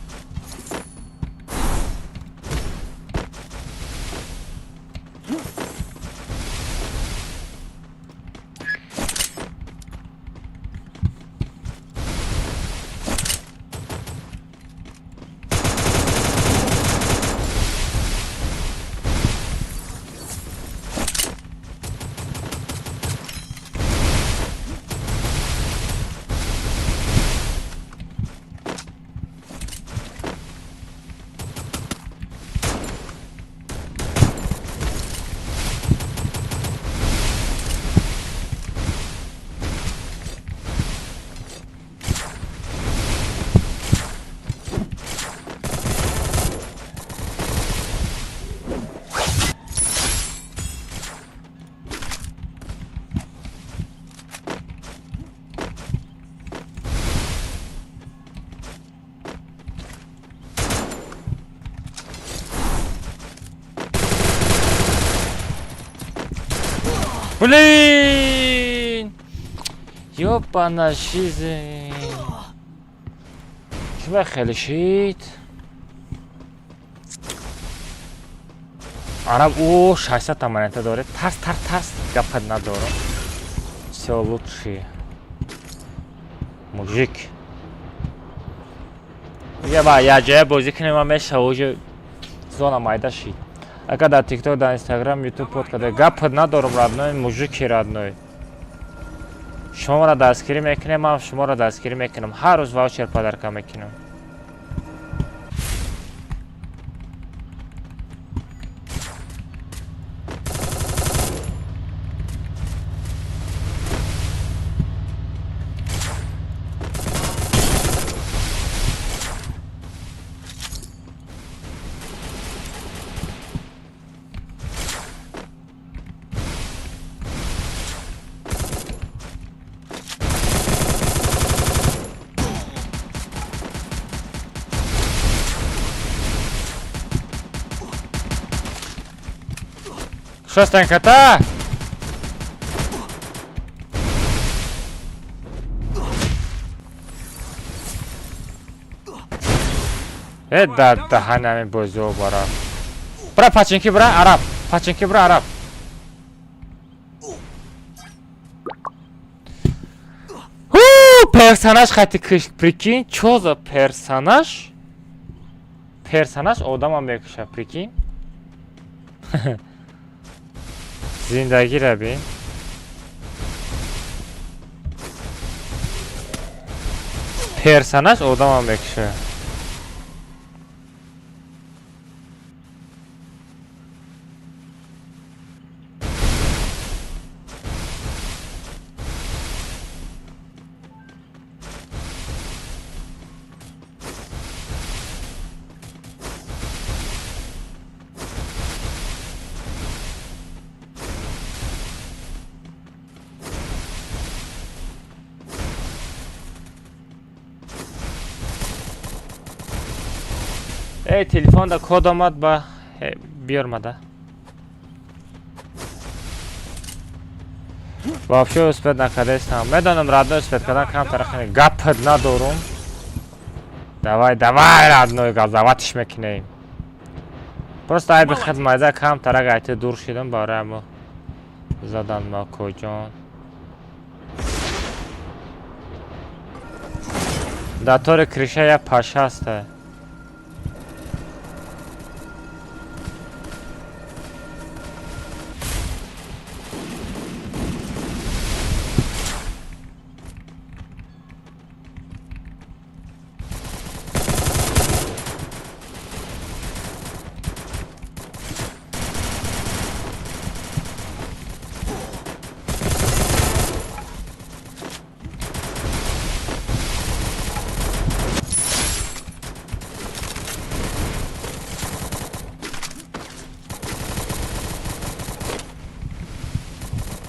Блин! Ёбана жизнь! Чӣ хеле шид? Араб, о, 600 та монета доред. Тарс, тарс, тарс, гапат надорам. Все лучший. Мужик. Я ба, я ҷая бозӣ кунем, ма меша уже зона майда шид. Ака, дар ТикТок, дар Инстаграм, Ютуб под када. Гапат надорам, родной, мужики родной. Шуморо дастгирӣ мекунем, ман шуморо дастгирӣ мекунам. Ҳар рӯз ваучер подарка мекунам. Шостан кота! Э, да, даҳанами бозио бара. Бра пачинки бра, араб. Пачинки бра, араб. Персонаж хати киш, прикинь, чё за персонаж? Персонаж одама мекуша, прикинь. Зиндагира бин. Персонаж одама мекуша. Эй, телефонда код омад ба биёрмада. Вообще успеть накардестам. Медонам родной успеть кардан камтар хеле гап надорум. Давай, давай, родной газаватиш мекунем. Просто айби хед майда камтар агар айти дур шидам барои мо задан ма коҷон. Дар тори криша як паша ҳаста.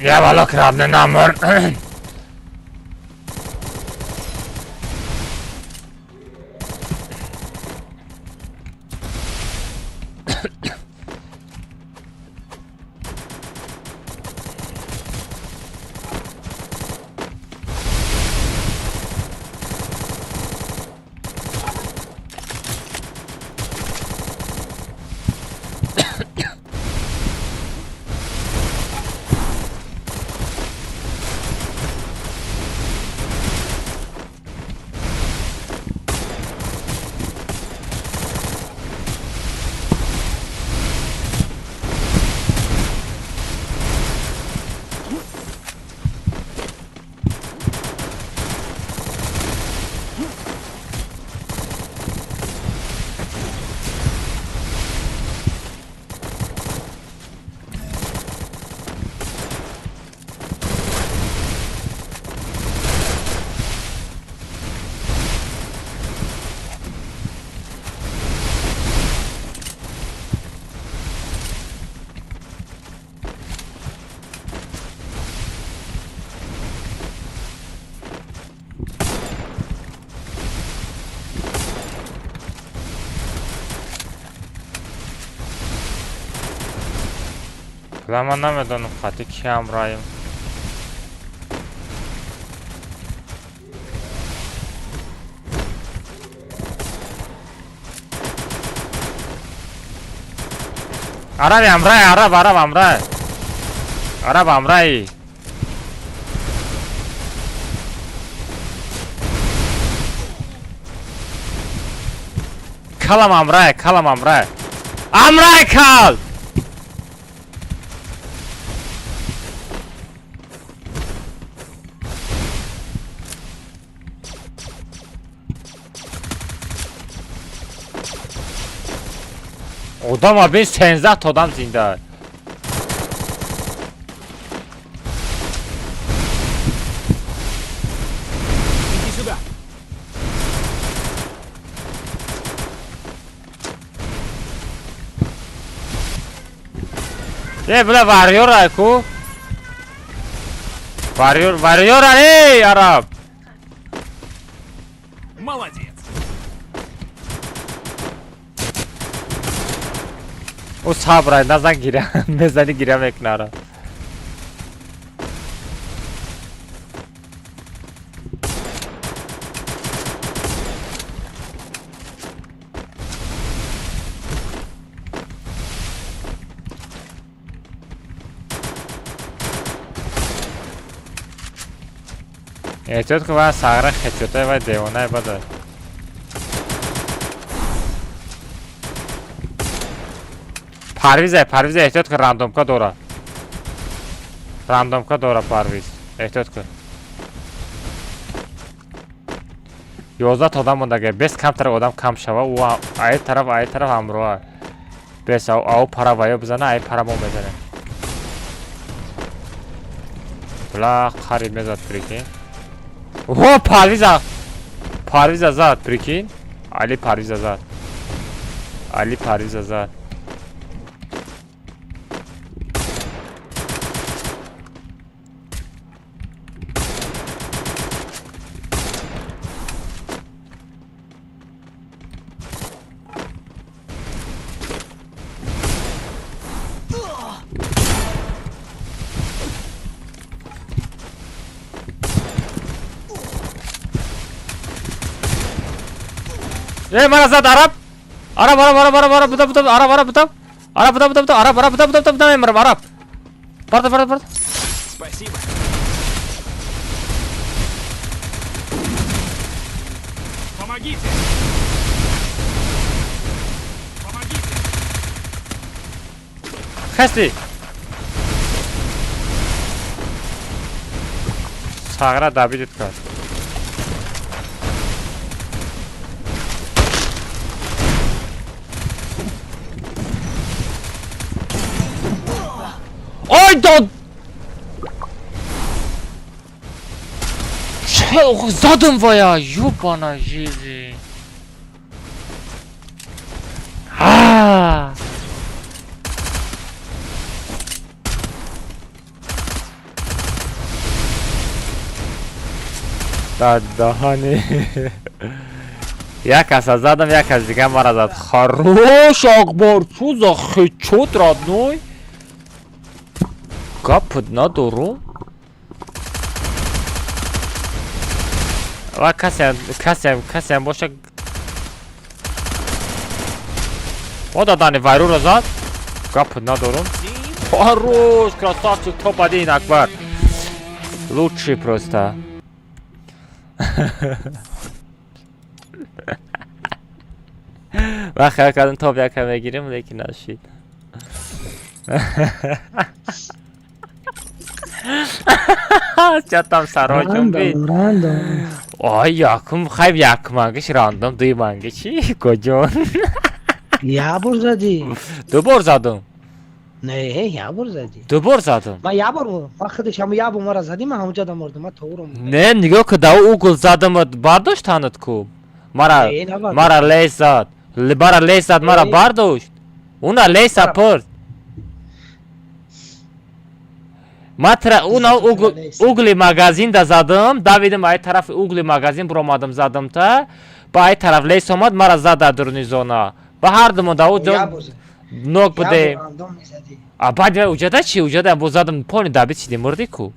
Я волок родной номер. Ман намедонам хати ки ҳамроҳем. Араби ҳамроҳ, араб, араб ҳамроҳ. Араб ҳамроҳи. Калам ҳамроҳ, калам ҳамроҳ. Ҳамроҳ кал! Одам бин 13 та одам зинда. Иди сюда. Э, бля, варьёр айку. Варьёр, варьёр, эй, араб. Молодец. Ӯ сабр назан гиря мезани гиря мекунара. Эҳтиёт кун ва сағра хечотай ва девонай бадай. Парвизе, Парвизе эҳтиёт кун рандомка дора. Рандомка дора Парвиз. Эҳтиёт кун. 11 одам мондага, бес камтар одам кам шава, ӯ ай тараф, ай тараф ҳамроҳа. Бес ау пара ваё бизана, ай пара мо мезанем. Бла қариб мезад, прикинь. О, Парвиза! Парвиза зад, прикинь. Али Парвиза зад. Али Парвиза зад. Эй, мара зад араб! Араб, араб, араб, араб, араб, бутап, бутап, араб, араб, бутап. Араб, бутап, бутап, араб, араб, бутап, бутап, бутап, араб, араб. Парта, парта, парта. Спасибо. Помогите! Помогите! Хести! Сағра добить кард. Ай дод! Че задум вая, ёбана жизнь. А! Да даҳани. Як каса задам, як кас дигар мара зад. Хорош, Акбар, чё за хедшот, родной? Гап надорум. Ва касеам, касеам, касеам боша. О дадани вайруро зад. Гап надорум. Хорош, красавчик, топ-1, Акбар. Лучший просто. Ман хаёл кардам топ якам мегирем, лекин нашид. Чатам сароҷон бит. Рандом. Ой, якум, хайб якумангиш рандом, дуюманги чи? Коҷон? Я бор задӣ. Ду бор задум. Не, я бор задӣ. Ду бор задум. Ман я бор, ман худаш ҳам я бор мара задӣ, ман ҳамонҷо да мурдам, ман то ӯро мурдам. Не, нигоҳ ку, да угол задам, бардошт танат ку. Мара, мара лес зад. Мара лес зад, мара бардошт. Уна леса пурд. Матра уна угли магазин да задам, давидам ай тарафи угли магазин буромадам задам та, ба ай тараф лес омад, мара зад дар дуруни зона. Ба ҳар думон да уҷо нок буде. А баъд уҷада чи? Уҷада бо задам пони дабит шиди мурди ку.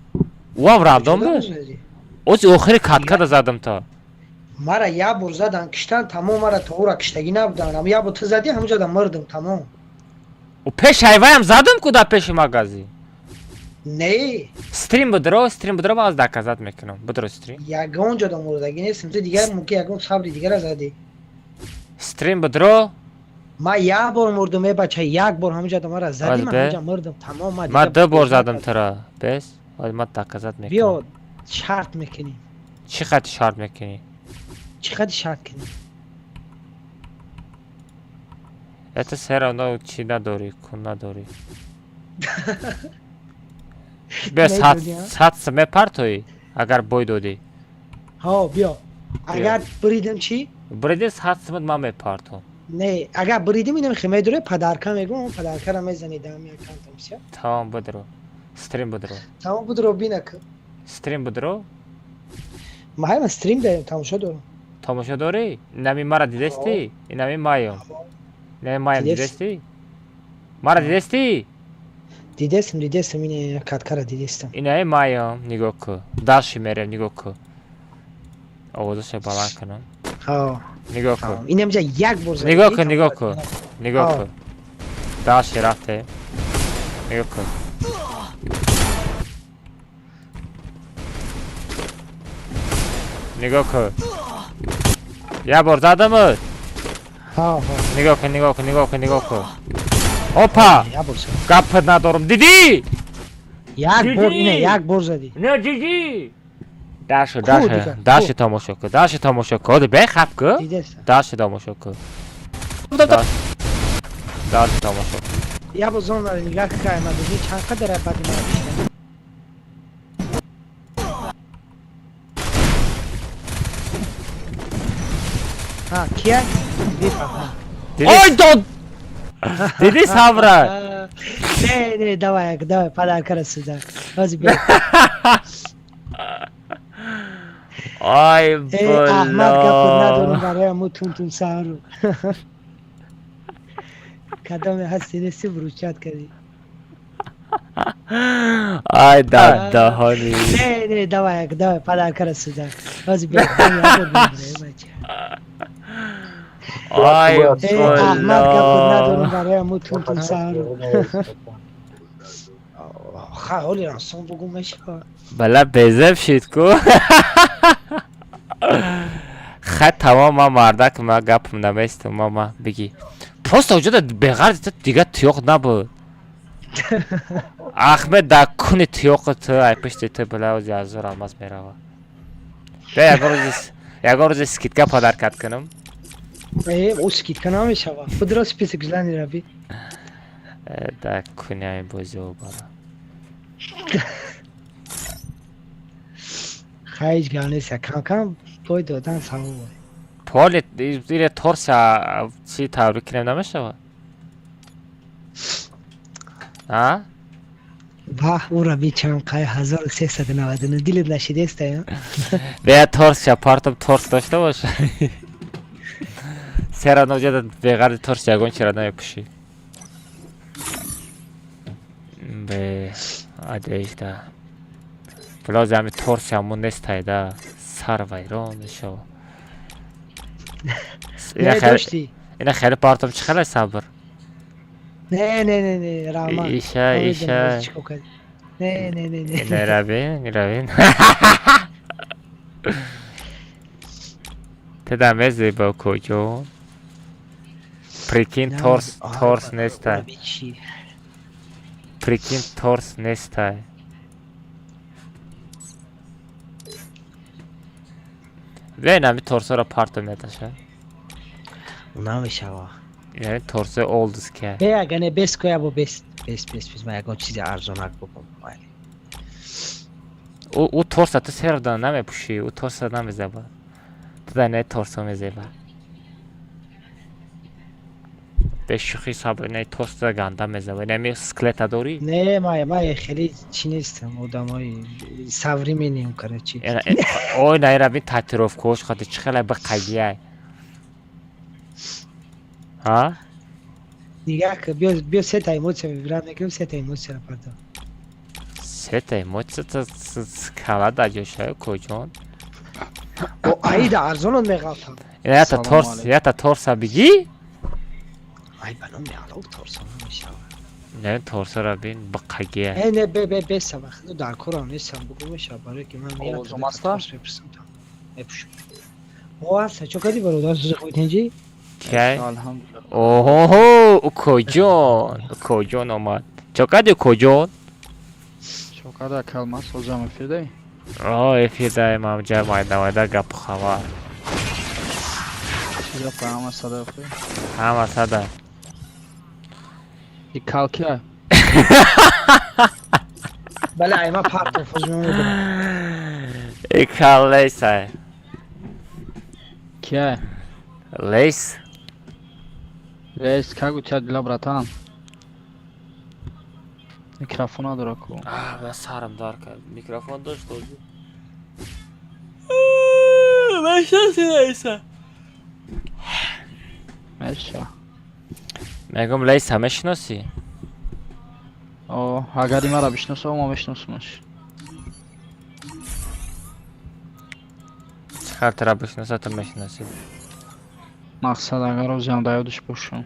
Уам рандом буд. Ози охири катка да задам та. Мара я бор задан киштан тамом, мара то ӯра киштагӣ набудан. Ам я бор ту задӣ, ҳамонҷо да мурдам тамом. У пеш айваям задам ку дар пеши магазин. Не. Стрим будро, стрим будро, ман аз доказат мекунам. Будро стрим. Ягон ҷо да мурдагӣ нестам. Ту дигар мумкин ягон сабри дигара задӣ. Стрим будро. Ман як бор мурдам, э бача, як бор ҳамонҷо да мара задӣ, ман ҳамонҷо мурдам тамом. Ман Ман ду бор задам тура. Бес, ман доказат мекунам. Биё шарт мекунем. Чӣ хати шарт мекунӣ? Чӣ хати шарт кунем? Это все равно чӣ надорӣ, кун надорӣ. Биё 100 мепартоӣ, агар бой додӣ. Ҳо, биё. Агар буридам чӣ? Буридӣ 100 сумат ман мепартом. Не, агар буридим инам химай дуре падарка мегӯм, падаркара мезанӣ дам якантам всё. Тамом будро. Стрим будро. Тамом будро бинак. Стрим будро? Ман ҳама стрим дарем, тамошо дорам. Тамошо дорӣ? Инами мара дидестӣ? Инами маём. Инами маям дидестӣ? Мара дидестӣ? Дидестам, дидестам, ин каткара дидестам. Инаи маям, нигоҳ ку. Дальше мерем, нигоҳ ку. Овозаша баланд кунам. Ҳо. Нигоҳ ку. Инамҷа як бор задӣ. Нигоҳ кун, нигоҳ ку. Нигоҳ ку. Дальше рафте. Нигоҳ кун. Нигоҳ кун. Як бор задамуд? Ҳо, ҳо. Нигоҳ кун, нигоҳ кун, нигоҳ кун, нигоҳ кун. Опа! Гапат надорам. Дидӣ? Як бор, ина як бор задӣ. Не, дидӣ? Дальше, дальше, дальше тамошо кун, дальше тамошо кун. Оди бехаб ку. Дальше тамошо кун. Дальше тамошо кун. Я бо зона нигоҳ кай, ма дидӣ чанд қадар баъди мара пишта. Ҳа, кия? Бифаҳмам. Ой, дод! Дидӣ сабра? Не, не, давай, давай, подарка сюда. Ҳозир бия. Ай, Аҳмад, гапот надорам бало. Барои ҳамун тун-тун саҳру. Кадоме ҳасти нести вручать кардӣ. Ай, даҳони. Не, не, давай, давай, подарка сюда. Ҳозир бия, як бор мебарем, бача. Ай, Аҳмад, гапот надорам бало. Барои ҳамун тун-тун саҳру. Ха, ҳоли расон бугум мешавад. Бала безеб шид ку. Хай, тамом, ман мардак, ма гапам наместам, мама бигӣ. Просто уҷода беғарзи ту дига туёқ набуд. Ахмед дар куни туёқи ту, ай пишти ту била ози азор алмаз мерава. Бя ягон рӯзи ягон рӯзи скидка подаркат кунам. Э, ӯ скидка намешавад. Худро список желаний раби. Э, дар куни ай бозио бала. Хай, ҳеҷ гап нест, кам кам пой додан савоб. Поли ире торса чи табрик кунем намешавад? А? Ваҳ, ӯра би чанд қай 1399 дилет нашидеста я? Бя торс партом торс дошта боша. Сера ноҷада беғарзи торс ягон чира намепӯшӣ. Бе одежда. Блози ҳами торси ҳамун нестайда. Сар вайрон мешава. Не дошти? Ина хеле партом чӣ хеле сабр. Не, не, не, не, раҳмат. Иша, иша. Не, не, не, не. Не равин, равин. Теда мезеба куҷо? Прикинь, торс, торс нестай. Прикинь, торс нестай. Бя инами торсоро партом меташа. Намешава. Яъне торсои олдус ка. Бе, ага не бес коя бо бес, бес, бес, бес, ма ягон чизи арзонак букун. Ӯ торса ту серда намепӯшӣ, ӯ торса намезеба. Ту дар не торсо мезеба. Бе шӯхӣ сабр, не торса ганда мезеба. Инами скелета дорӣ? Не, ма хеле чӣ нестам, одамои современный, короче. Ой, наира бин татуировкаош хати чӣ хеле биқагиай. Ҳа? Нигоҳ кун, биё, биё, сета эмоция выбирать мекунем, сета эмоцияро пардо. Сета эмоция кала дар ҷошаю куҷон? О, аида арзонот меғалтам. Ина ята торс, ята торса бигӣ? Ай, ба номи Аллоҳ, торсо намешавад. Не, торсора бин биқагиай. Э, не, бе, бе, беса, вақт дар корам нестам, бугум мешавад, барое ки ман Овозум аста? торс мепурсам там. Мепӯшам. О, аста, чо кардӣ бародар, зузи худ инҷи? Кай? Алҳамдулилла. Оҳо, укоҷон, укоҷон омад. Чо кардӣ, укоҷон? Чо карда калма созам эфирдай? О, эфирдай мамҷа майда майда гапу хабар. Чӣ гапа, ҳама сада охи? Ҳама сада. И калкия? Бале, ай ма партом фозмон мебарам. И кал лейсай. Кия? Лейс? Лейс, как у тебя дела, братан? Микрофон надора ку. А, ман сарам дар кард. Микрофон дошт озӣ. Мешнаси Лейса? Меша. Мегум Лейса мешиносӣ? О, агар имара бишносам, ма мешносамаш. Чӣ хел тара бишноса, ту мешиносӣ? Мақсад, агар озиам да ёдаш бошам.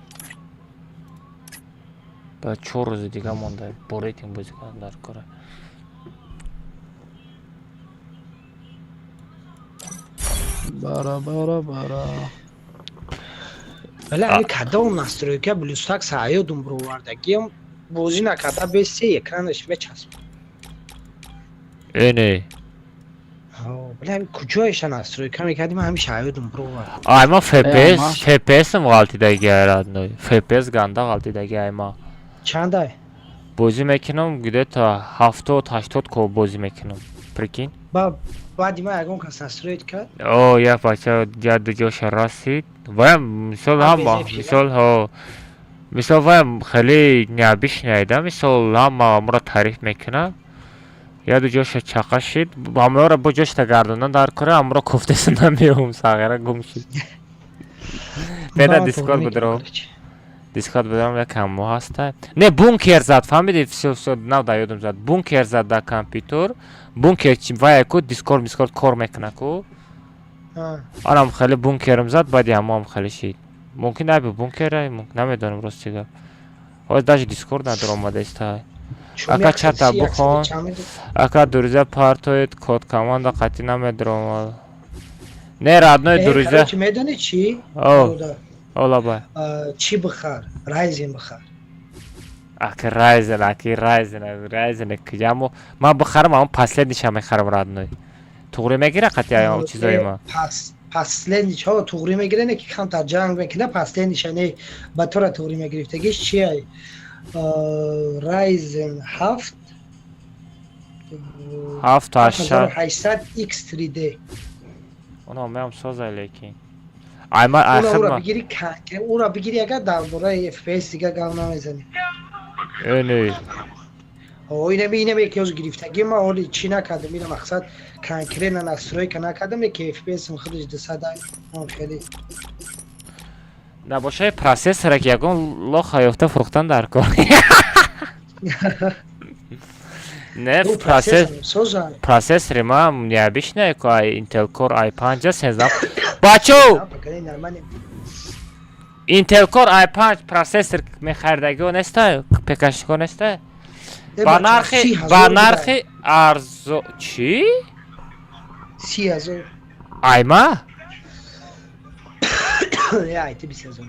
Ба 4 рӯзи дига монда, бо рейтинг бозӣ кунам дар кора. Бара бара бара. Вале ами кадом настройка BlueStacks аёдум бировардагиам, бозӣ накарда без се экранаш мечасп. Эне. Вале ами куҷоеша настройка мекардим, ҳамиша аёдум бировард. Ай, ма FPS, ма? FPS-м ғалтидаги, родной. FPS ганда ғалтидаги ай ма. Чандай? Бозӣ мекунам, где-то 70, 80 ко бозӣ мекунам. Прикинь? Ба баъди ма ягон кас настроить кард? О, як бача як ду ҷоша расид. Ваям мисол А, ҳама, безеб шида? мисол ҳо. Мисол ваям хеле необычный да, мисол ҳама амро таъриф мекунад. Як ду ҷоша чақа шид, ҳамаро бо ҷошта гардондан дар кора, амро кофтеса намеём, сағира гум шид. Беда Ба, Дискорд туғри будро. мекунам, короче. Дискорд будам, як каммо ҳаста. Не, бункер зад, фаҳмиди? Всё, всё, нав да ёдам зад. Бункер зад дар компютер. Бункер чи вая ку Дискорд кор мекуна ку. А. Анам хеле бункерам зад, баъди ҳамоам хеле шид. Мумкин айби бункера, мумкин, намедонам, рости гап. Ҳозир даже Дискорд надор иста. Чун Ака як чата си, яксаду бухон. чанд медод? Ака, друзья партоед, код команда қатъи намедромад. Не, родной, друзья. Короче, медонӣ чӣ? О, Бародар, о, лабай. а, чӣ бихар? Ryzen бихар. Аки Ryzen, аки Ryzen, Ryzen киҷамо. Ман бихарам, ам последний ша мехарам, родной. Туғри мегира қатъи ай чизои ма. Пас последний ҳо туғри мегире, не ки камтар ҷанг мекуна, последний ша не, ба тора туғри мегирифтагиш чи ай? Ryzen 7 Ҳафт ҳашт 800 X3D. Оно меам созай, лекин. Ай ма ай Ура ура хидма. бигири, ура бигири, агар дар бораи FPS дига гап намезанӣ. Эне. О, инаме ки ҳозир гирифтагӣ ма ҳоли чӣ накардам, ина мақсад конкретно настройка накардам, ки FPS худаш 200 ай, он хеле. Набошаи процессора ки ягон лоха ёфта фурӯхтан дар кор. Не, Ӯ процесс процессор соза. Процессори ма необычный ко ай Intel Core i5 13. Бачо, Поколение нормально. Intel Core i5 процессор мехаридагиҳо неста, ПКшнико неста. Э, Ба бача, нархи 30 000 ба рубл. нархи арзо чӣ? 30 000. Айма? Я айти 20 000.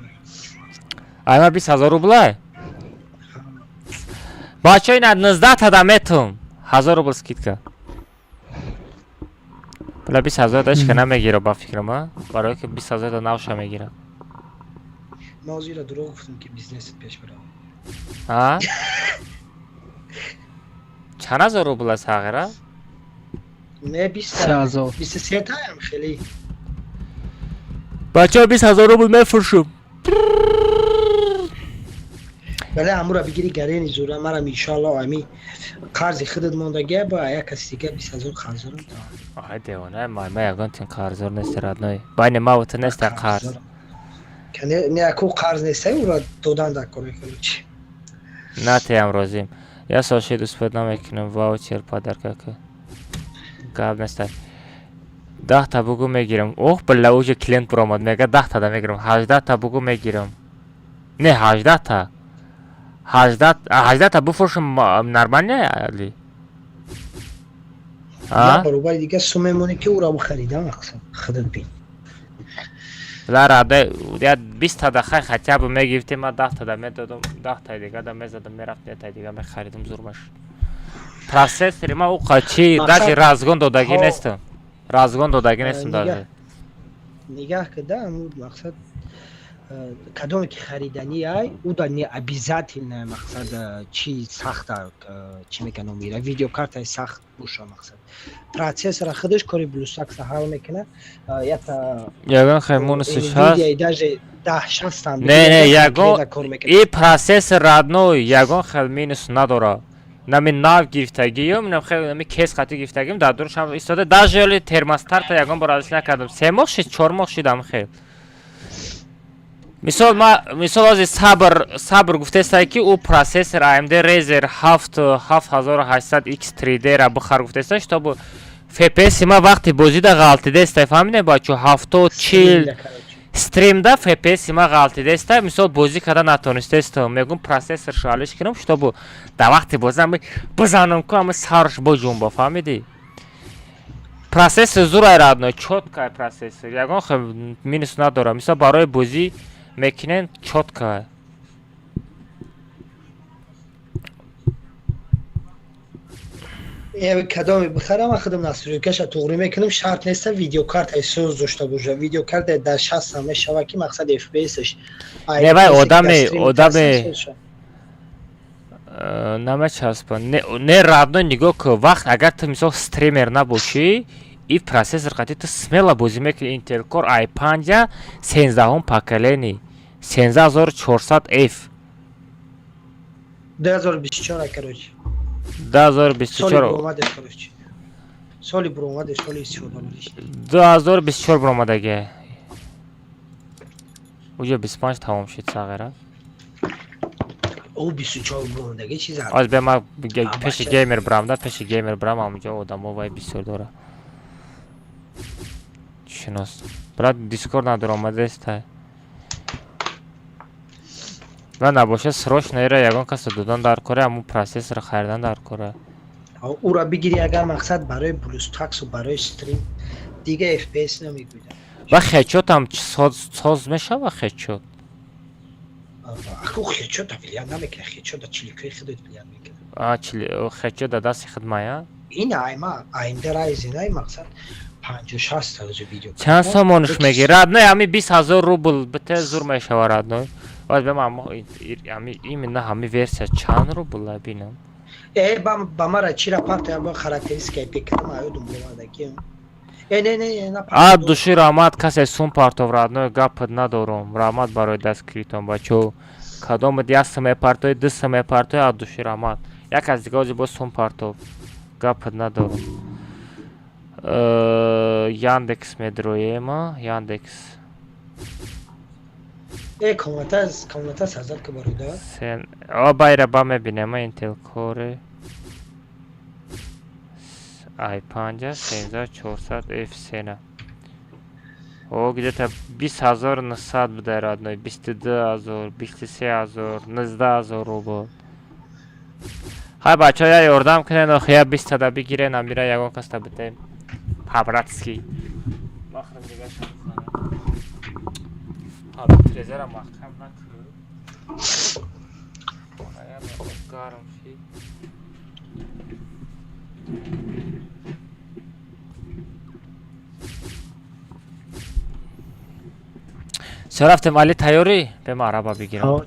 Айма 20 000 рублай? Бачо, ина 19 тада метум. 1000 рубл скидка. Бла, 20 000 дашка намегира ба фикрам, а? Барои ки 20 000 да навша мегира. Ман ҳозир дурӯғ гуфтам, ки бизнесет пеш барав. А? Чанд ҳазор рубл аст ҳақира? Не, бист. 3000. 23 таям хеле. Бачаҳо, 20 000 рубл мефурӯшум. Бале, ҳамура бигири, гарени зура марам, иншоалло, ами қарзи худат мондагия, ба як каси дига 20 000 қарздорам. Ай, девона, ма ягон тин қарздор нести, родной. Байни ма ва ту неста қарз. Не, аку қарз нестай, ура додан дар кор, короче. Натеям, розим. Я сол шид успеть намекунам, ваучер подарка ка. Гап нестай. 10 та бугу мегирам. Ох, бля, уже клиент буромад. Мега 10 та да мегирам. 18 та бугу мегирам. Не, 18 та. 18 та буфурӯшум нормально али? На, баробари дига сум мемонӣ, ки ура бихарида, мақсад худат бин. Ла, рада, я 20 та да хай хотя бы мегирифтем, ма 10 та да медодам, 10 таи дига да мезадам, мерафтем, я таи дига мехаридам, зурмаш. Процессори ма уқа чи, даже разгон додагӣ нестам. Разгон додагӣ нестам даже. Нигаҳ кида, мақсад, кадоме ки хариданӣ ай, уда не обязательно, мақсад, чи сахта, чӣ мекунам, мира видеокартаи сахт боша, мақсад, процессора худаш кори BlueStacks ҳал мекуна, ята. Ягон хай минусиш ҳаст? Даже 1060-ам. Не, ягон и процессор, родной, ягон хел минус надора. Нами нав гирифтагиюм, нам хел нами кес қати гирифтагиюм, дар дуршам истода, даже ёли термостата ягон бор алиш накардам. 3 моҳ шид, 4 моҳ шидам хел. Мисол, ма мисол ози сабр гуфтестай, ки ӯ процессор AMD Razer 7 7800 X3D ра бихар гуфтестай, чтобы FPS ма вақти бозида ғалтидестай, фаҳмидем, бачо, 70 40 стримда FPS ма ғалтидестай, мисол, бозӣ карда натонистестам. Мегум, процессор шалиш кунам, чтобы дар вақти бозӣ ами бизанам ку, ами сарш боҷунба, фаҳмидӣ? Процессор зурай, родной, чёткай процессор, ягон хел минус надорам. Мисол, барои бозӣ мекунен, чёткай. Кадоме бихарам, худам настройкаша туғрӣ мекунам. Шарт неста видеокартаи соз дошта боша, видеокарта дар 60 мешава, ки мақсад FPS-ш. Не, вай одаме намечаспа. Не, родной, нигоҳ ку, вақт агар ту, мисол, стример набошӣ, и процессор қати ту смело бозӣ мекунӣ. Intel Core i5 сенздаҳум поколение, 13400 F. 2024, короче. 2024. Соли буромаде, соли истифодабариш. 2024 буромадаги, уҷо 25 тамом шуд, сағира. Ӯ 24 буромадаги чиз. Аз бе ма пеши геймер бирам да, пеши геймер бирам, ҳамуҷо одамо вай бисёр дора. Шинос. Брат, дискорд надоромадестай. Ва набоша, срочно ира ягон каса додан дар кора, ҳамун процессор харидан дар кора. Ура бигири, агар мақсад барои блюстаксу барои стрим, дига FPS намегӯяд. Ва хечотам соз мешава, хечот? Аку хечота влияд намекунад, хечота чиликои худот влияд мекунад. А чили хечот да дасти худ мая? Ин айма AMD Ryzen ай, мақсад 50-60 тазу видео. Чанд сомонуш меги? Родной, ҳами 20 000 рубл бите, зур мешава, родной. Баъд бем, ами именно ҳами версия чанд рубл бинам. Э, ба мара чира парта бо характеристикаи пекарам аёдум бомадаки. Э, не, не, на. А души раҳмат, касе сум партов, родной, гапат надорум. Раҳмат барои дастгиритон, бачо. Кадомат як сум мепартои, ду сум мепартои, а души раҳмат. Як аз дига ози боз сум партов. Гапат надорум. Яндекс медроема, Яндекс. Э, комната, комната сазад ки, бародар. Сен, о, байра ба мебинем, Intel Core i5 13400 F сена. О, где-то 20 900 буда, родной, 22 000, 23 000, 19 000 рубл. Хай, бачаҳо, я ёрдам кунен, охи я бистада бигирен, амира ягон каста битем. По-братски. Махрам дига шам. Трезера маҳкам накӯ. Гарм шид. Всё, рафтем, Али, тайёрӣ? Бема араба бигирам.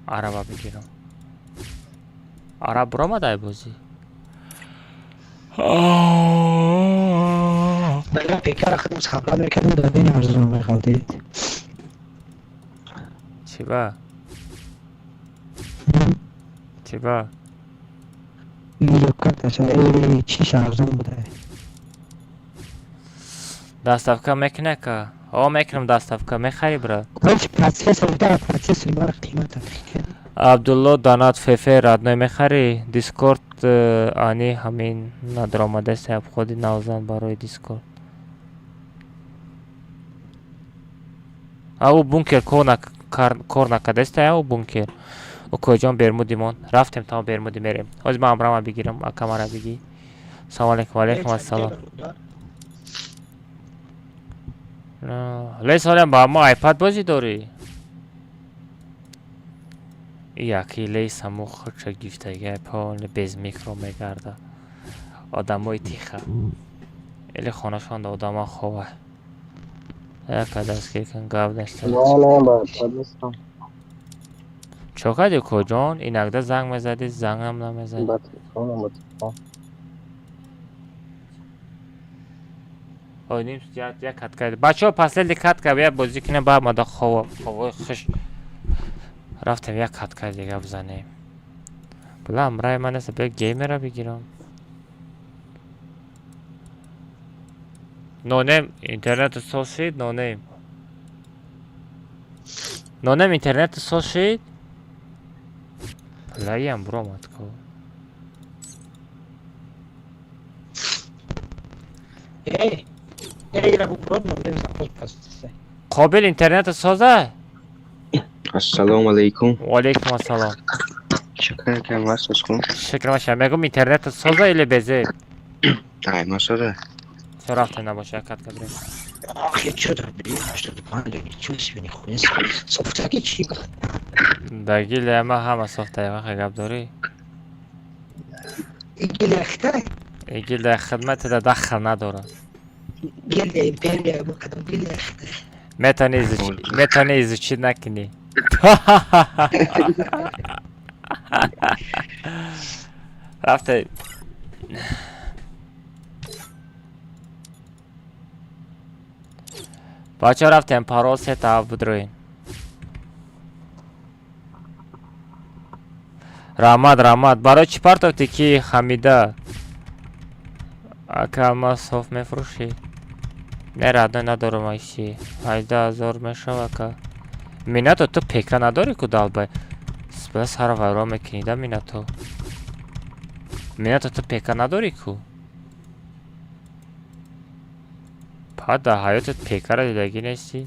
Араба бигирам. Араб буромадай бозӣ? Пекара худам сабра мекардам, дадини арзон меғалтид. Чиба? Чиба? Видеокарташа чиш арзон буда. Доставка мекуна ка? О, мекунам доставка, мехари, брат? Короче, процессор буда, процессор бар қимата. Абдулло Данат Фефе, родной, мехари? Дискорд ани ҳамин надаромадаст, обходи навзан барои дискорд. А ӯ бункер кор накардаста, ӯ бункер. Укоҷон, бермудимон. Рафтем, тамом, бермуди мерем. Ҳозир ман амрама бигирам, акамара бигӣ. Салому алейкум, алейкум ассалом. Лес ҳолям ба мо iPad бозӣ дорӣ? Яки лейс ҳамо худша гифтага, пол без микро мегарда. Одамои тиха. Эле хонашонда одама хова. Яка дастгир кун, гап дашта. Не, не, ба iPad нестам. Чо кардӣ, коҷон? Инакда занг мезадӣ, зангам намезадӣ. Ба телефонам, ба телефон. Ой, ним як катка. Бачаҳо, последний катка бия бозӣ кунем, баъд мада хова, ховои хуш. Рафтем, як катка дига бизанем. Била, амраи ман нест, бия геймера бигирам. Нонем, интернет сосид, нонем. Нонем интернет соз шид? Лаям буромад ко. Қобил интернет соза? Ассалому алайкум. Ва алайкум ассалом. Шукр акам, вас хуб. Шукр маша. Мегум интернет соза или безе? Ай, ма соза. Всё рафте набоша, катка брем. Ах, я чё там, блин, 85, ничего себе, нихуя себе. Софтаки чи? Да гилия ма ҳама софтая, ваха гап дорӣ? Гилия хитай? Гилия хидмати да дахл надорад. Гилия империя, ма кадом гилия хитай? Метавонӣ изучить накунӣ. Рафте. Бачаҳо рафтем, парол сета будроин. Раҳмат, раҳмат. Барои чӣ партофтӣ ки Ҳамида? Ака ма соф мефурӯшӣ? Не, радной надорам айси. 18 000 мешава ака. Минато ту пека надорӣ ку далбай? Ба сара вайрон мекунӣ да Минато. Минато ту пека надорӣ ку? Па дар ҳаётат пекара дидагӣ нестӣ?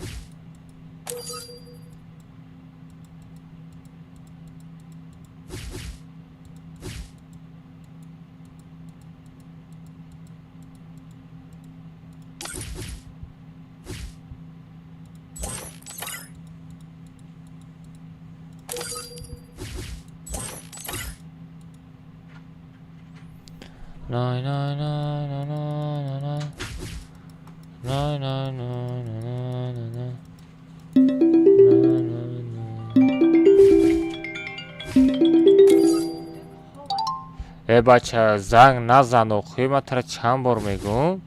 Най най най най най най най най най най най най Э бача, занг назан, охӯи ман тара чанд бор мегӯм?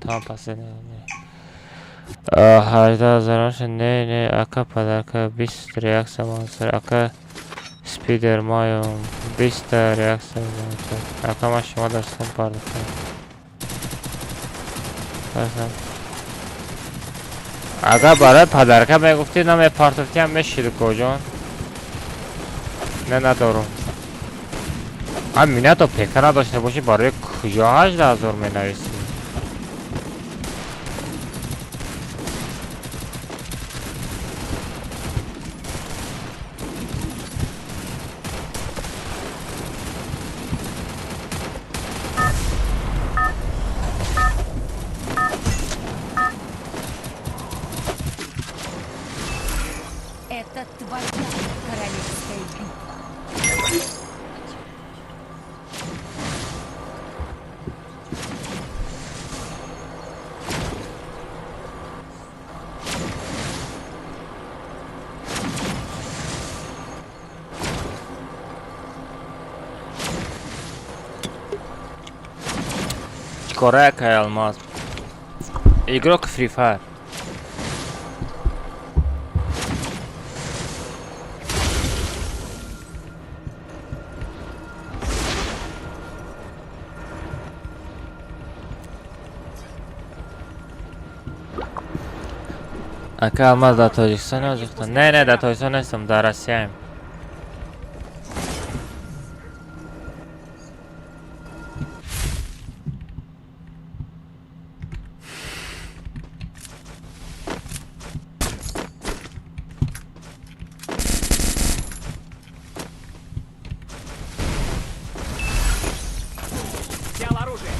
Там последний. 18 000 не, не, ака подарка, 20 реакция монстр, ака спидер маем, 20 реакция монстр, ака ма шумо дар сум пардохтам. Агар барои подарка мегуфтӣ, намепартофтиам мешиди коҷон. Не, надорум. А минато пека надошта бошӣ, барои куҷо 18 000 менависӣ? Это твоя королевская битва. Корека алмаз. Игрок Free Fire. Ака алмаз дар Тоҷикистон ё Не, не, дар Тоҷикистон нестам, дар Россияем. Взял оружие.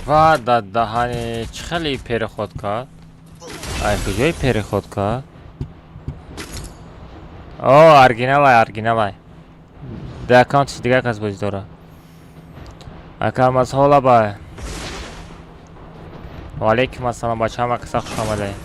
Ва дар даҳани чӣ хеле переход кард? Ай куҷои переход кард? О, оригиналай, оригиналай. Дар аккаунтиш дигар кас бозӣ дорад. Ака алмаз ҳола бай. Ва алейкум ассалом, бача, ҳама каса хуш омадаед.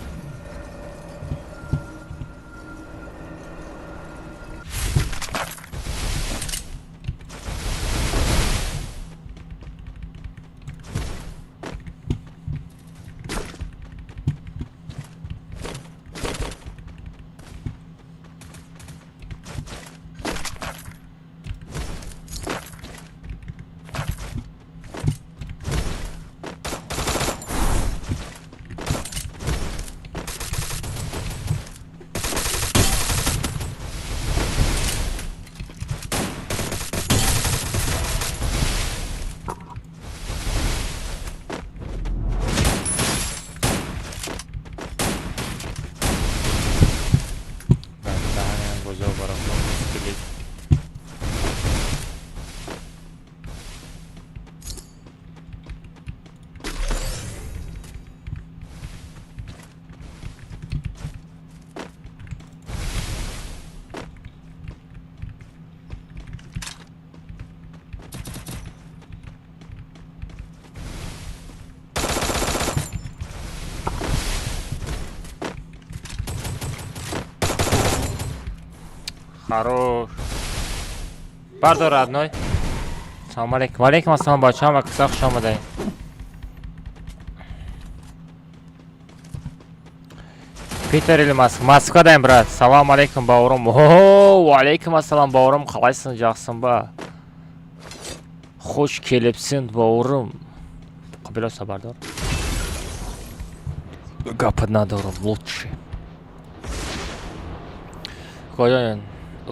Хорош. Бардор, родной. Салом алейкум. Валейкум ассалом, бачаҳо, ва киса хуш омадаед. Питер или Москва? Москва даем, брат. Салам алейкум, бауырым. О, валейкум ассалам, бауырым. Қалайсың, жақсың ба? Хош келіпсің, бауырым. Қабилоса бардор. Гапа надорум, лучше. Коҷон,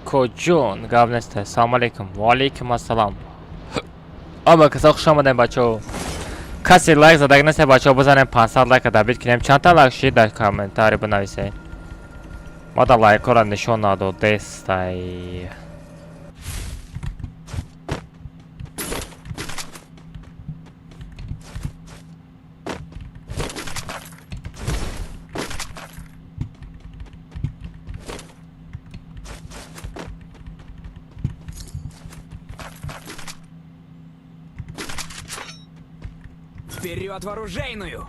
коҷон, гап нест. Салом алейкум. Валейкум ассалам. Ама каса хуш омадем, бачаҳо. Касе лайк задаг нест, бачаҳо, бизанем 500 лайка добить кунем. Чандта лайк шид, дар комментарий бинависед. Ма да лайкҳоро нишон надодестай. Вперед в оружейную!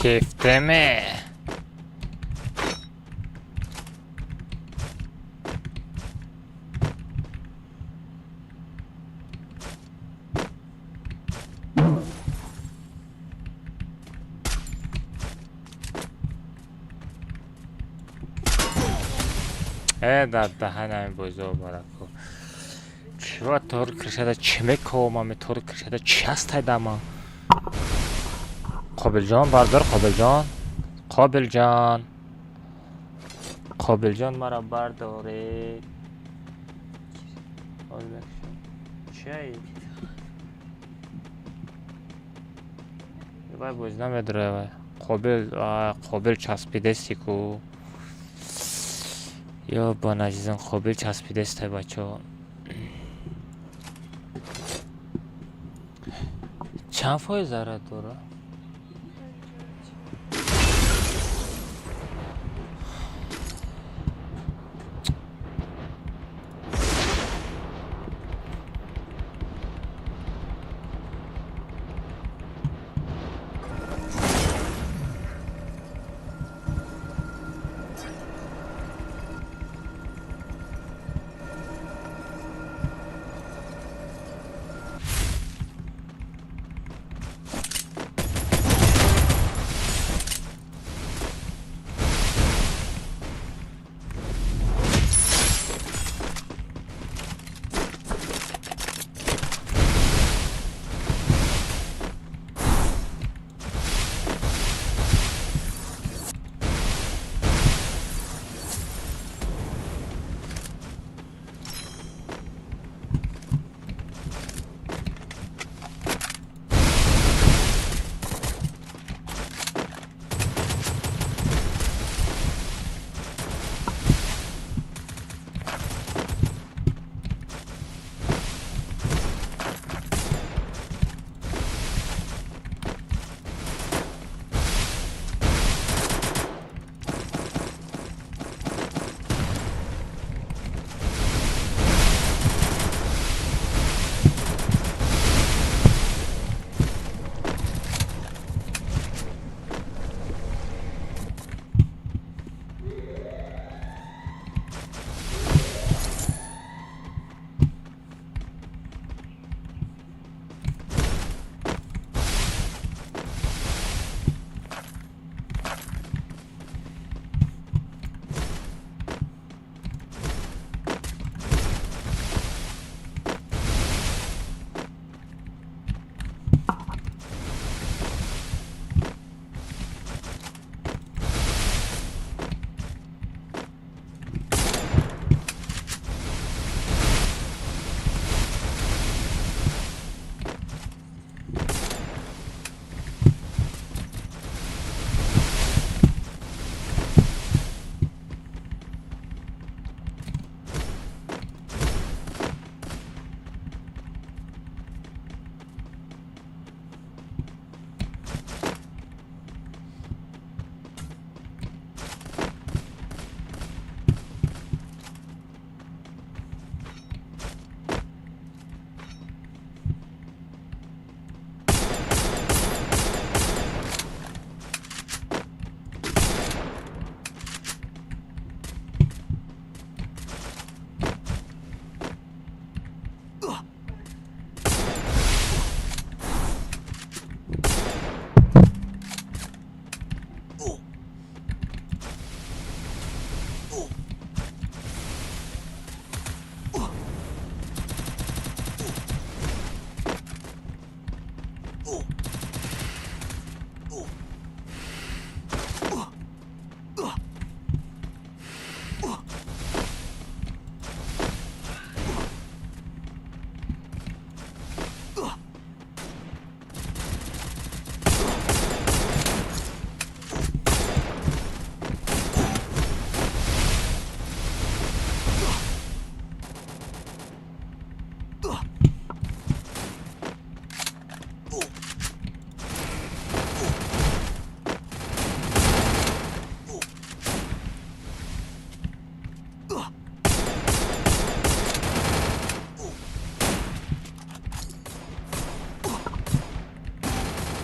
Кефтеме. Э, дар даҳанами бозо барако. Чива тор кришада чӣ мекомаме, тор кришада чӣ ҳастай дама? Қобилҷон, бардор, Қобилҷон. Қобилҷон. Қобилҷон, мара бардоред. Чиай? Вай боз намедора вай. Қобил, Қобил часпидести ку. Ё бон азизон, Қобил часпидестай, бачаҳо. Чанд фоиз зарар дора?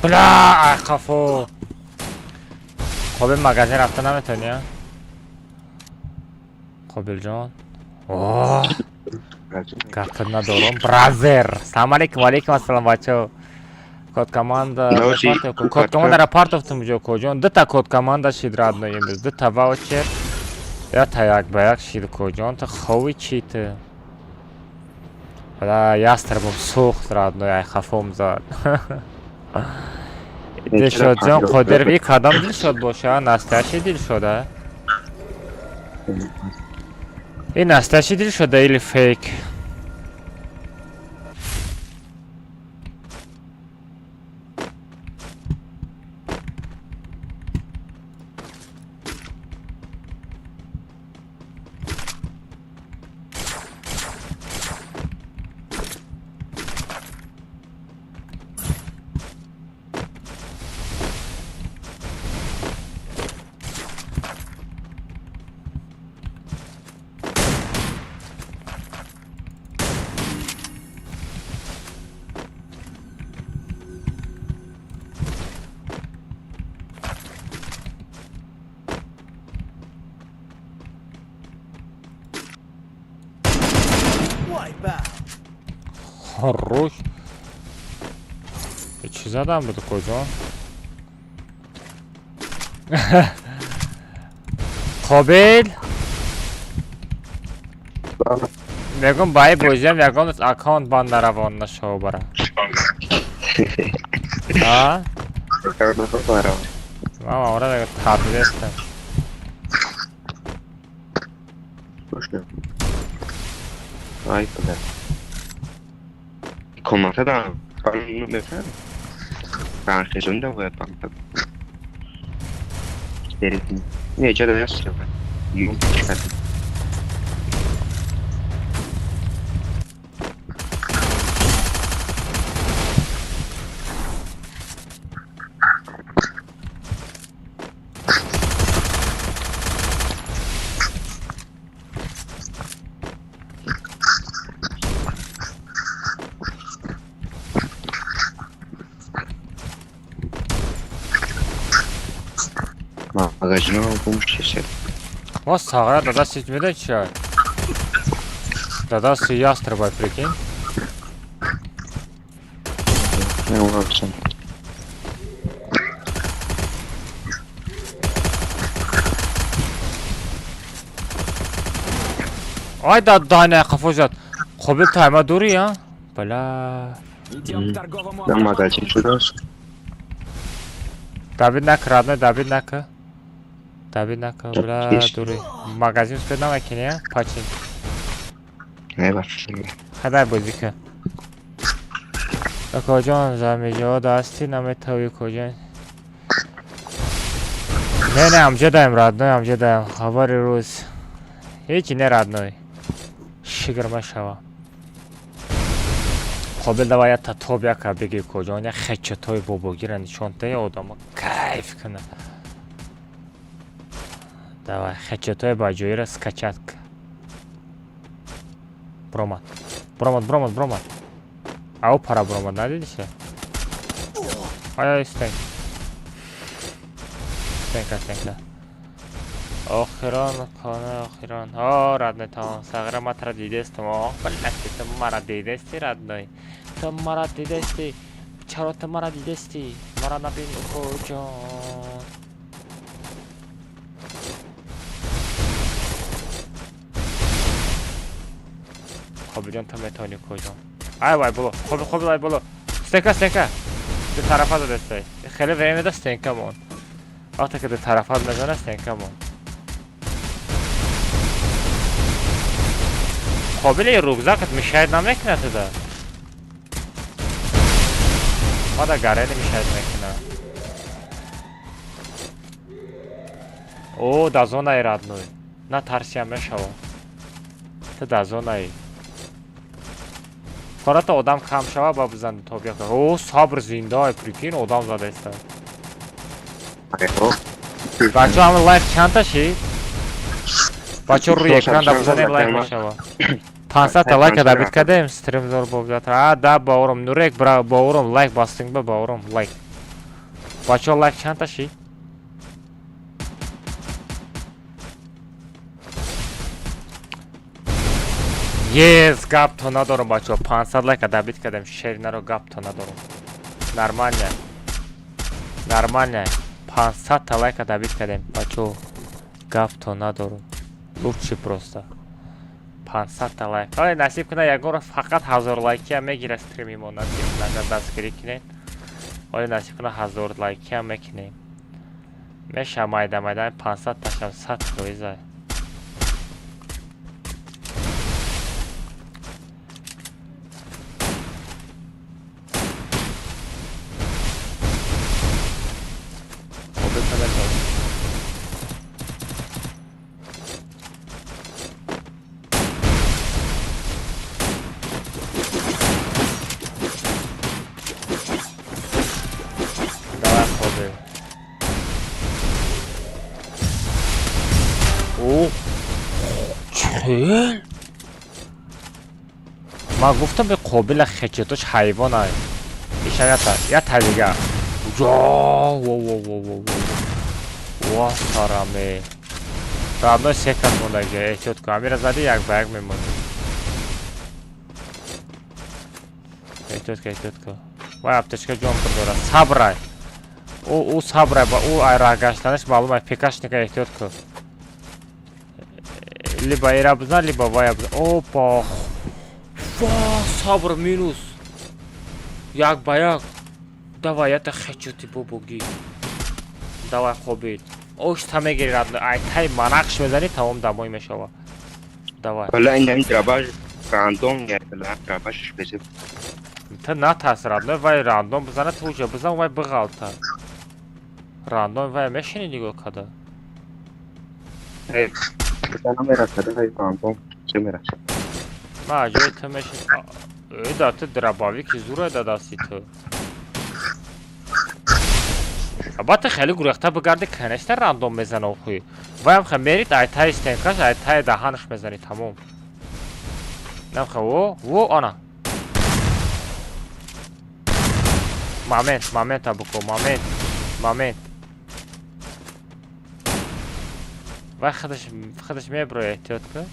Бля, хафо. Қобил магазин рафта наметавонӣ? Қобилҷон. О! Гапт надорам. Бразер. Салом алейкум, алейкум ассалом бачаҳо. Код команда, код команда партофтум ҷо коҷон. Дута код команда шид родной имрӯз. Дута ваучер. Ята як ба як шид коҷон. Ту хови чи ту? Бля, ястребом сӯхт родной, ай хафом зад. Дилшодҷон Қодиров и кадом Дилшод боша? Настоящий Дилшода? И настоящий Дилшода или фейк? Хорош. Чӣ задам буд куҷо? Қобил? Мегум баи бозиам ягон аккаунт банд наравон нашава бара. А? Ман ора мегум таблетам. Ай, бля. Комната да, бархезонда бояд банда. Не, чада ястреб. Магазино гум шесед. Ва сағра дадаси медони чия? Дадаси ястребай, прикинь. Не улабсам. Ай да дана қафо зад. Қобил тайма дури, а? Бля. Идем к торговому Да магазин шудааст. Давид нака, родной, Давид нака. Давид нака, бля, дури. Магазин успел намакини, а? Пачин. Не баф. Хадай бозика. Акоҷон, замиҷо дасти наметавӣ коҷон. Не, не, амҷа даем, родной, амҷа даем. Хабари рӯз. Ҳеҷ не, родной. Шигр машава. Қобил давай я татоб яка бигир коҷон, я хечатои бобогира нишон та одама кайф кунад. Давай, хечатои баҷоира скачать. Бромад. Бромад, бромад, бромад. Ау пара бромад, надидиша? Ай, ай, стенка. Стенка, стенка. Охирон кона охирон. О, родной, тамом. Сағира ма тара дидестам. О, блядь, ту мара дидести, родной. Ту мара дидести. Чаро ту мара дидести? Мара набин укоҷон. Қобилҷон ту метавонӣ куҷон. Ай вай боло. Қобил қобил ай боло. Стенка стенка. Ду тарафа задестай. Хеле время да стенка мон. Вақте ки ду тарафа мезана стенка мон. Қобили рюкзакат мешает намекунад туда. Мада гарени мешает мекунад. О, да зонаи родной. На тарсия мешава. Ту да зонаи. Фарата одам кам шава ба бизан то бия. О, сабр зинда, прикинь, одам задаеста. Бачо ҳама лайк чандта шид? Бачо рӯи экран да бизанем лайк мешава. 500 та лайка добить кардем, стрим зор бобзат. А, да, баором, Нурек, бра, баором, лайк бастинг ба баором, лайк. Бачо лайк чандта шид? Ес, гап то надорам бачо, 500 лайка добить кардем, шер наро гап то надорам. Нормально. Нормально. 500 та лайка добить кардем, бачо. Гап то надорам. Лучше просто. 500 та лайк. Ой, насиб кунад ягон фақат 1000 лайкиам мегирад стрими мо, насиб кунад агар дастгирӣ кунед. Ой, насиб кунад 1000 лайкиам мекунем. Меша майда майда 500 ташам 100 фоиза. Давай қобил. О, чел? Ман гуфтам бе қобила хечетош ҳайвон ай. Ишам ята, ята дига. Ҷо, во во во во во. Ва сараме. Родной се кас мондаги, эҳтиёт кун. Амира зади як ба як мемонӣ. Эҳтиёт кун, эҳтиёт кун. Вай аптечка ҷон пур дорад. Сабрай. Ӯ сабрай ба ӯ ай раҳ гаштанаш маълум ай пекашника эҳтиёт кун. Либо ира бизан, либо вая бизан. Опа. Ва, сабр минус. Як ба як. Давай, ята хечути бобоги. Давай қобил. Ошта мегири родной. Ай тай манақш мезанӣ тамом дамой мешава. Давай. Валла ин ҳамин драбаш рандом гардала, драбашш безеб. Ту натарс родной, вай рандом бизана, ту уҷа бизан, вай биғалта. Рандом вай мешинӣ нигоҳ када. Э, намерасада, вай рандом чӣ мерасад? Ма ҷои ту мешин. Э, да ту дробовики зура да дасти ту. Албатта хеле гурехта бигарди, конечно рандом мезана охуи. Ваям хе мерид, ай таи стенкаш, ай таи даҳанаш мезанӣ тамом. Нам хе во, во ана. Момент, момент абуко, момент, момент. Вай худаш меброяд, эҳтиёт кун.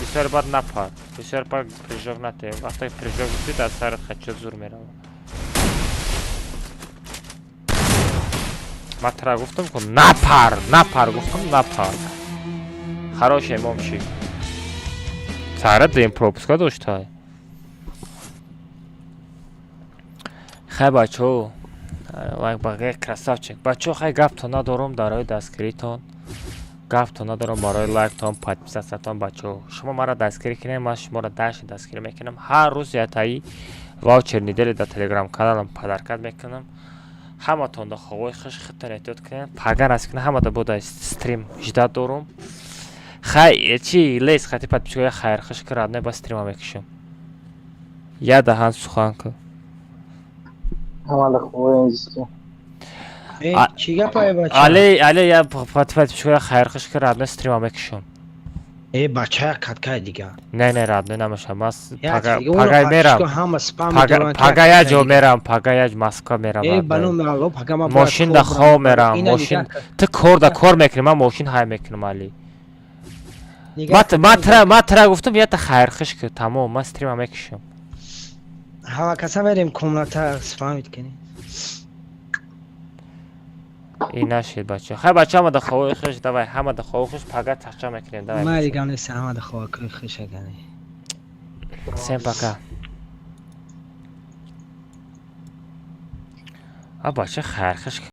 Бисёр бад напар. Бисёр бад прыжок натеҳ. Вақте прыжок гуфтӣ, аз сарат хачот зур меравад. Ман тара гуфтам ку напар, напар гуфтам напар. Хороший момчик. Сара дем пропуска доштай. Хай бачо, лайк бағе красавчик. Бачо хай гапто надорум барои дастгиритон. Гапто надорум барои лайктон, подписатсиятон бачо. Шумо мара дастгирӣ кунед, ман шуморо дашт дастгирӣ мекунам. Ҳар рӯз ятаи ваучер недели дар телеграм каналам подаркат мекунам. Ҳаматон да ховои хуш худтон эҳтиёт кунед. Пага насиб кунед ҳамада бода стрим ждать дорум. Хай, чи лес хати подписчикоя хайр хуш ки родной ба стрима мекушам. Я даҳан сухан ку. Ҳамада хубои зисти. Чӣ гапае бача? Але, але я подписчикоя хайр хуш ки родной стрима мекушам. Э, бача каткай дига. Не, не, родной, намеша. Ман Я пага дига, уно пагай подписчико мерам. ҳама спам Пага доранд, ки пага як я ҷо каткай дига. мерам, пага я Москва мерам, Э, ба родной. номи Алло, пага ман бояд Мошин кор да бурам. хоб мерам, Ина мошин. нигаҳ кар. Ту кор да кор мекунӣ, ман мошин ҳай мекунам, Али. Нигаҳ Ма кар. Ма тра гуфтам, ята хайрхиш ки, тамом, ман стрима мекушам. Ҳама каса мерем комната спамит кунем. Ин нашид, бача. Хай, бача, ҳама да ховои хуш, давай, ҳама да ховои хуш, пага чахча мекунем, давай. Ман Бача. дигам нест, ҳама да ховакои хуш агане. Всем пока. А бача хайрхиш.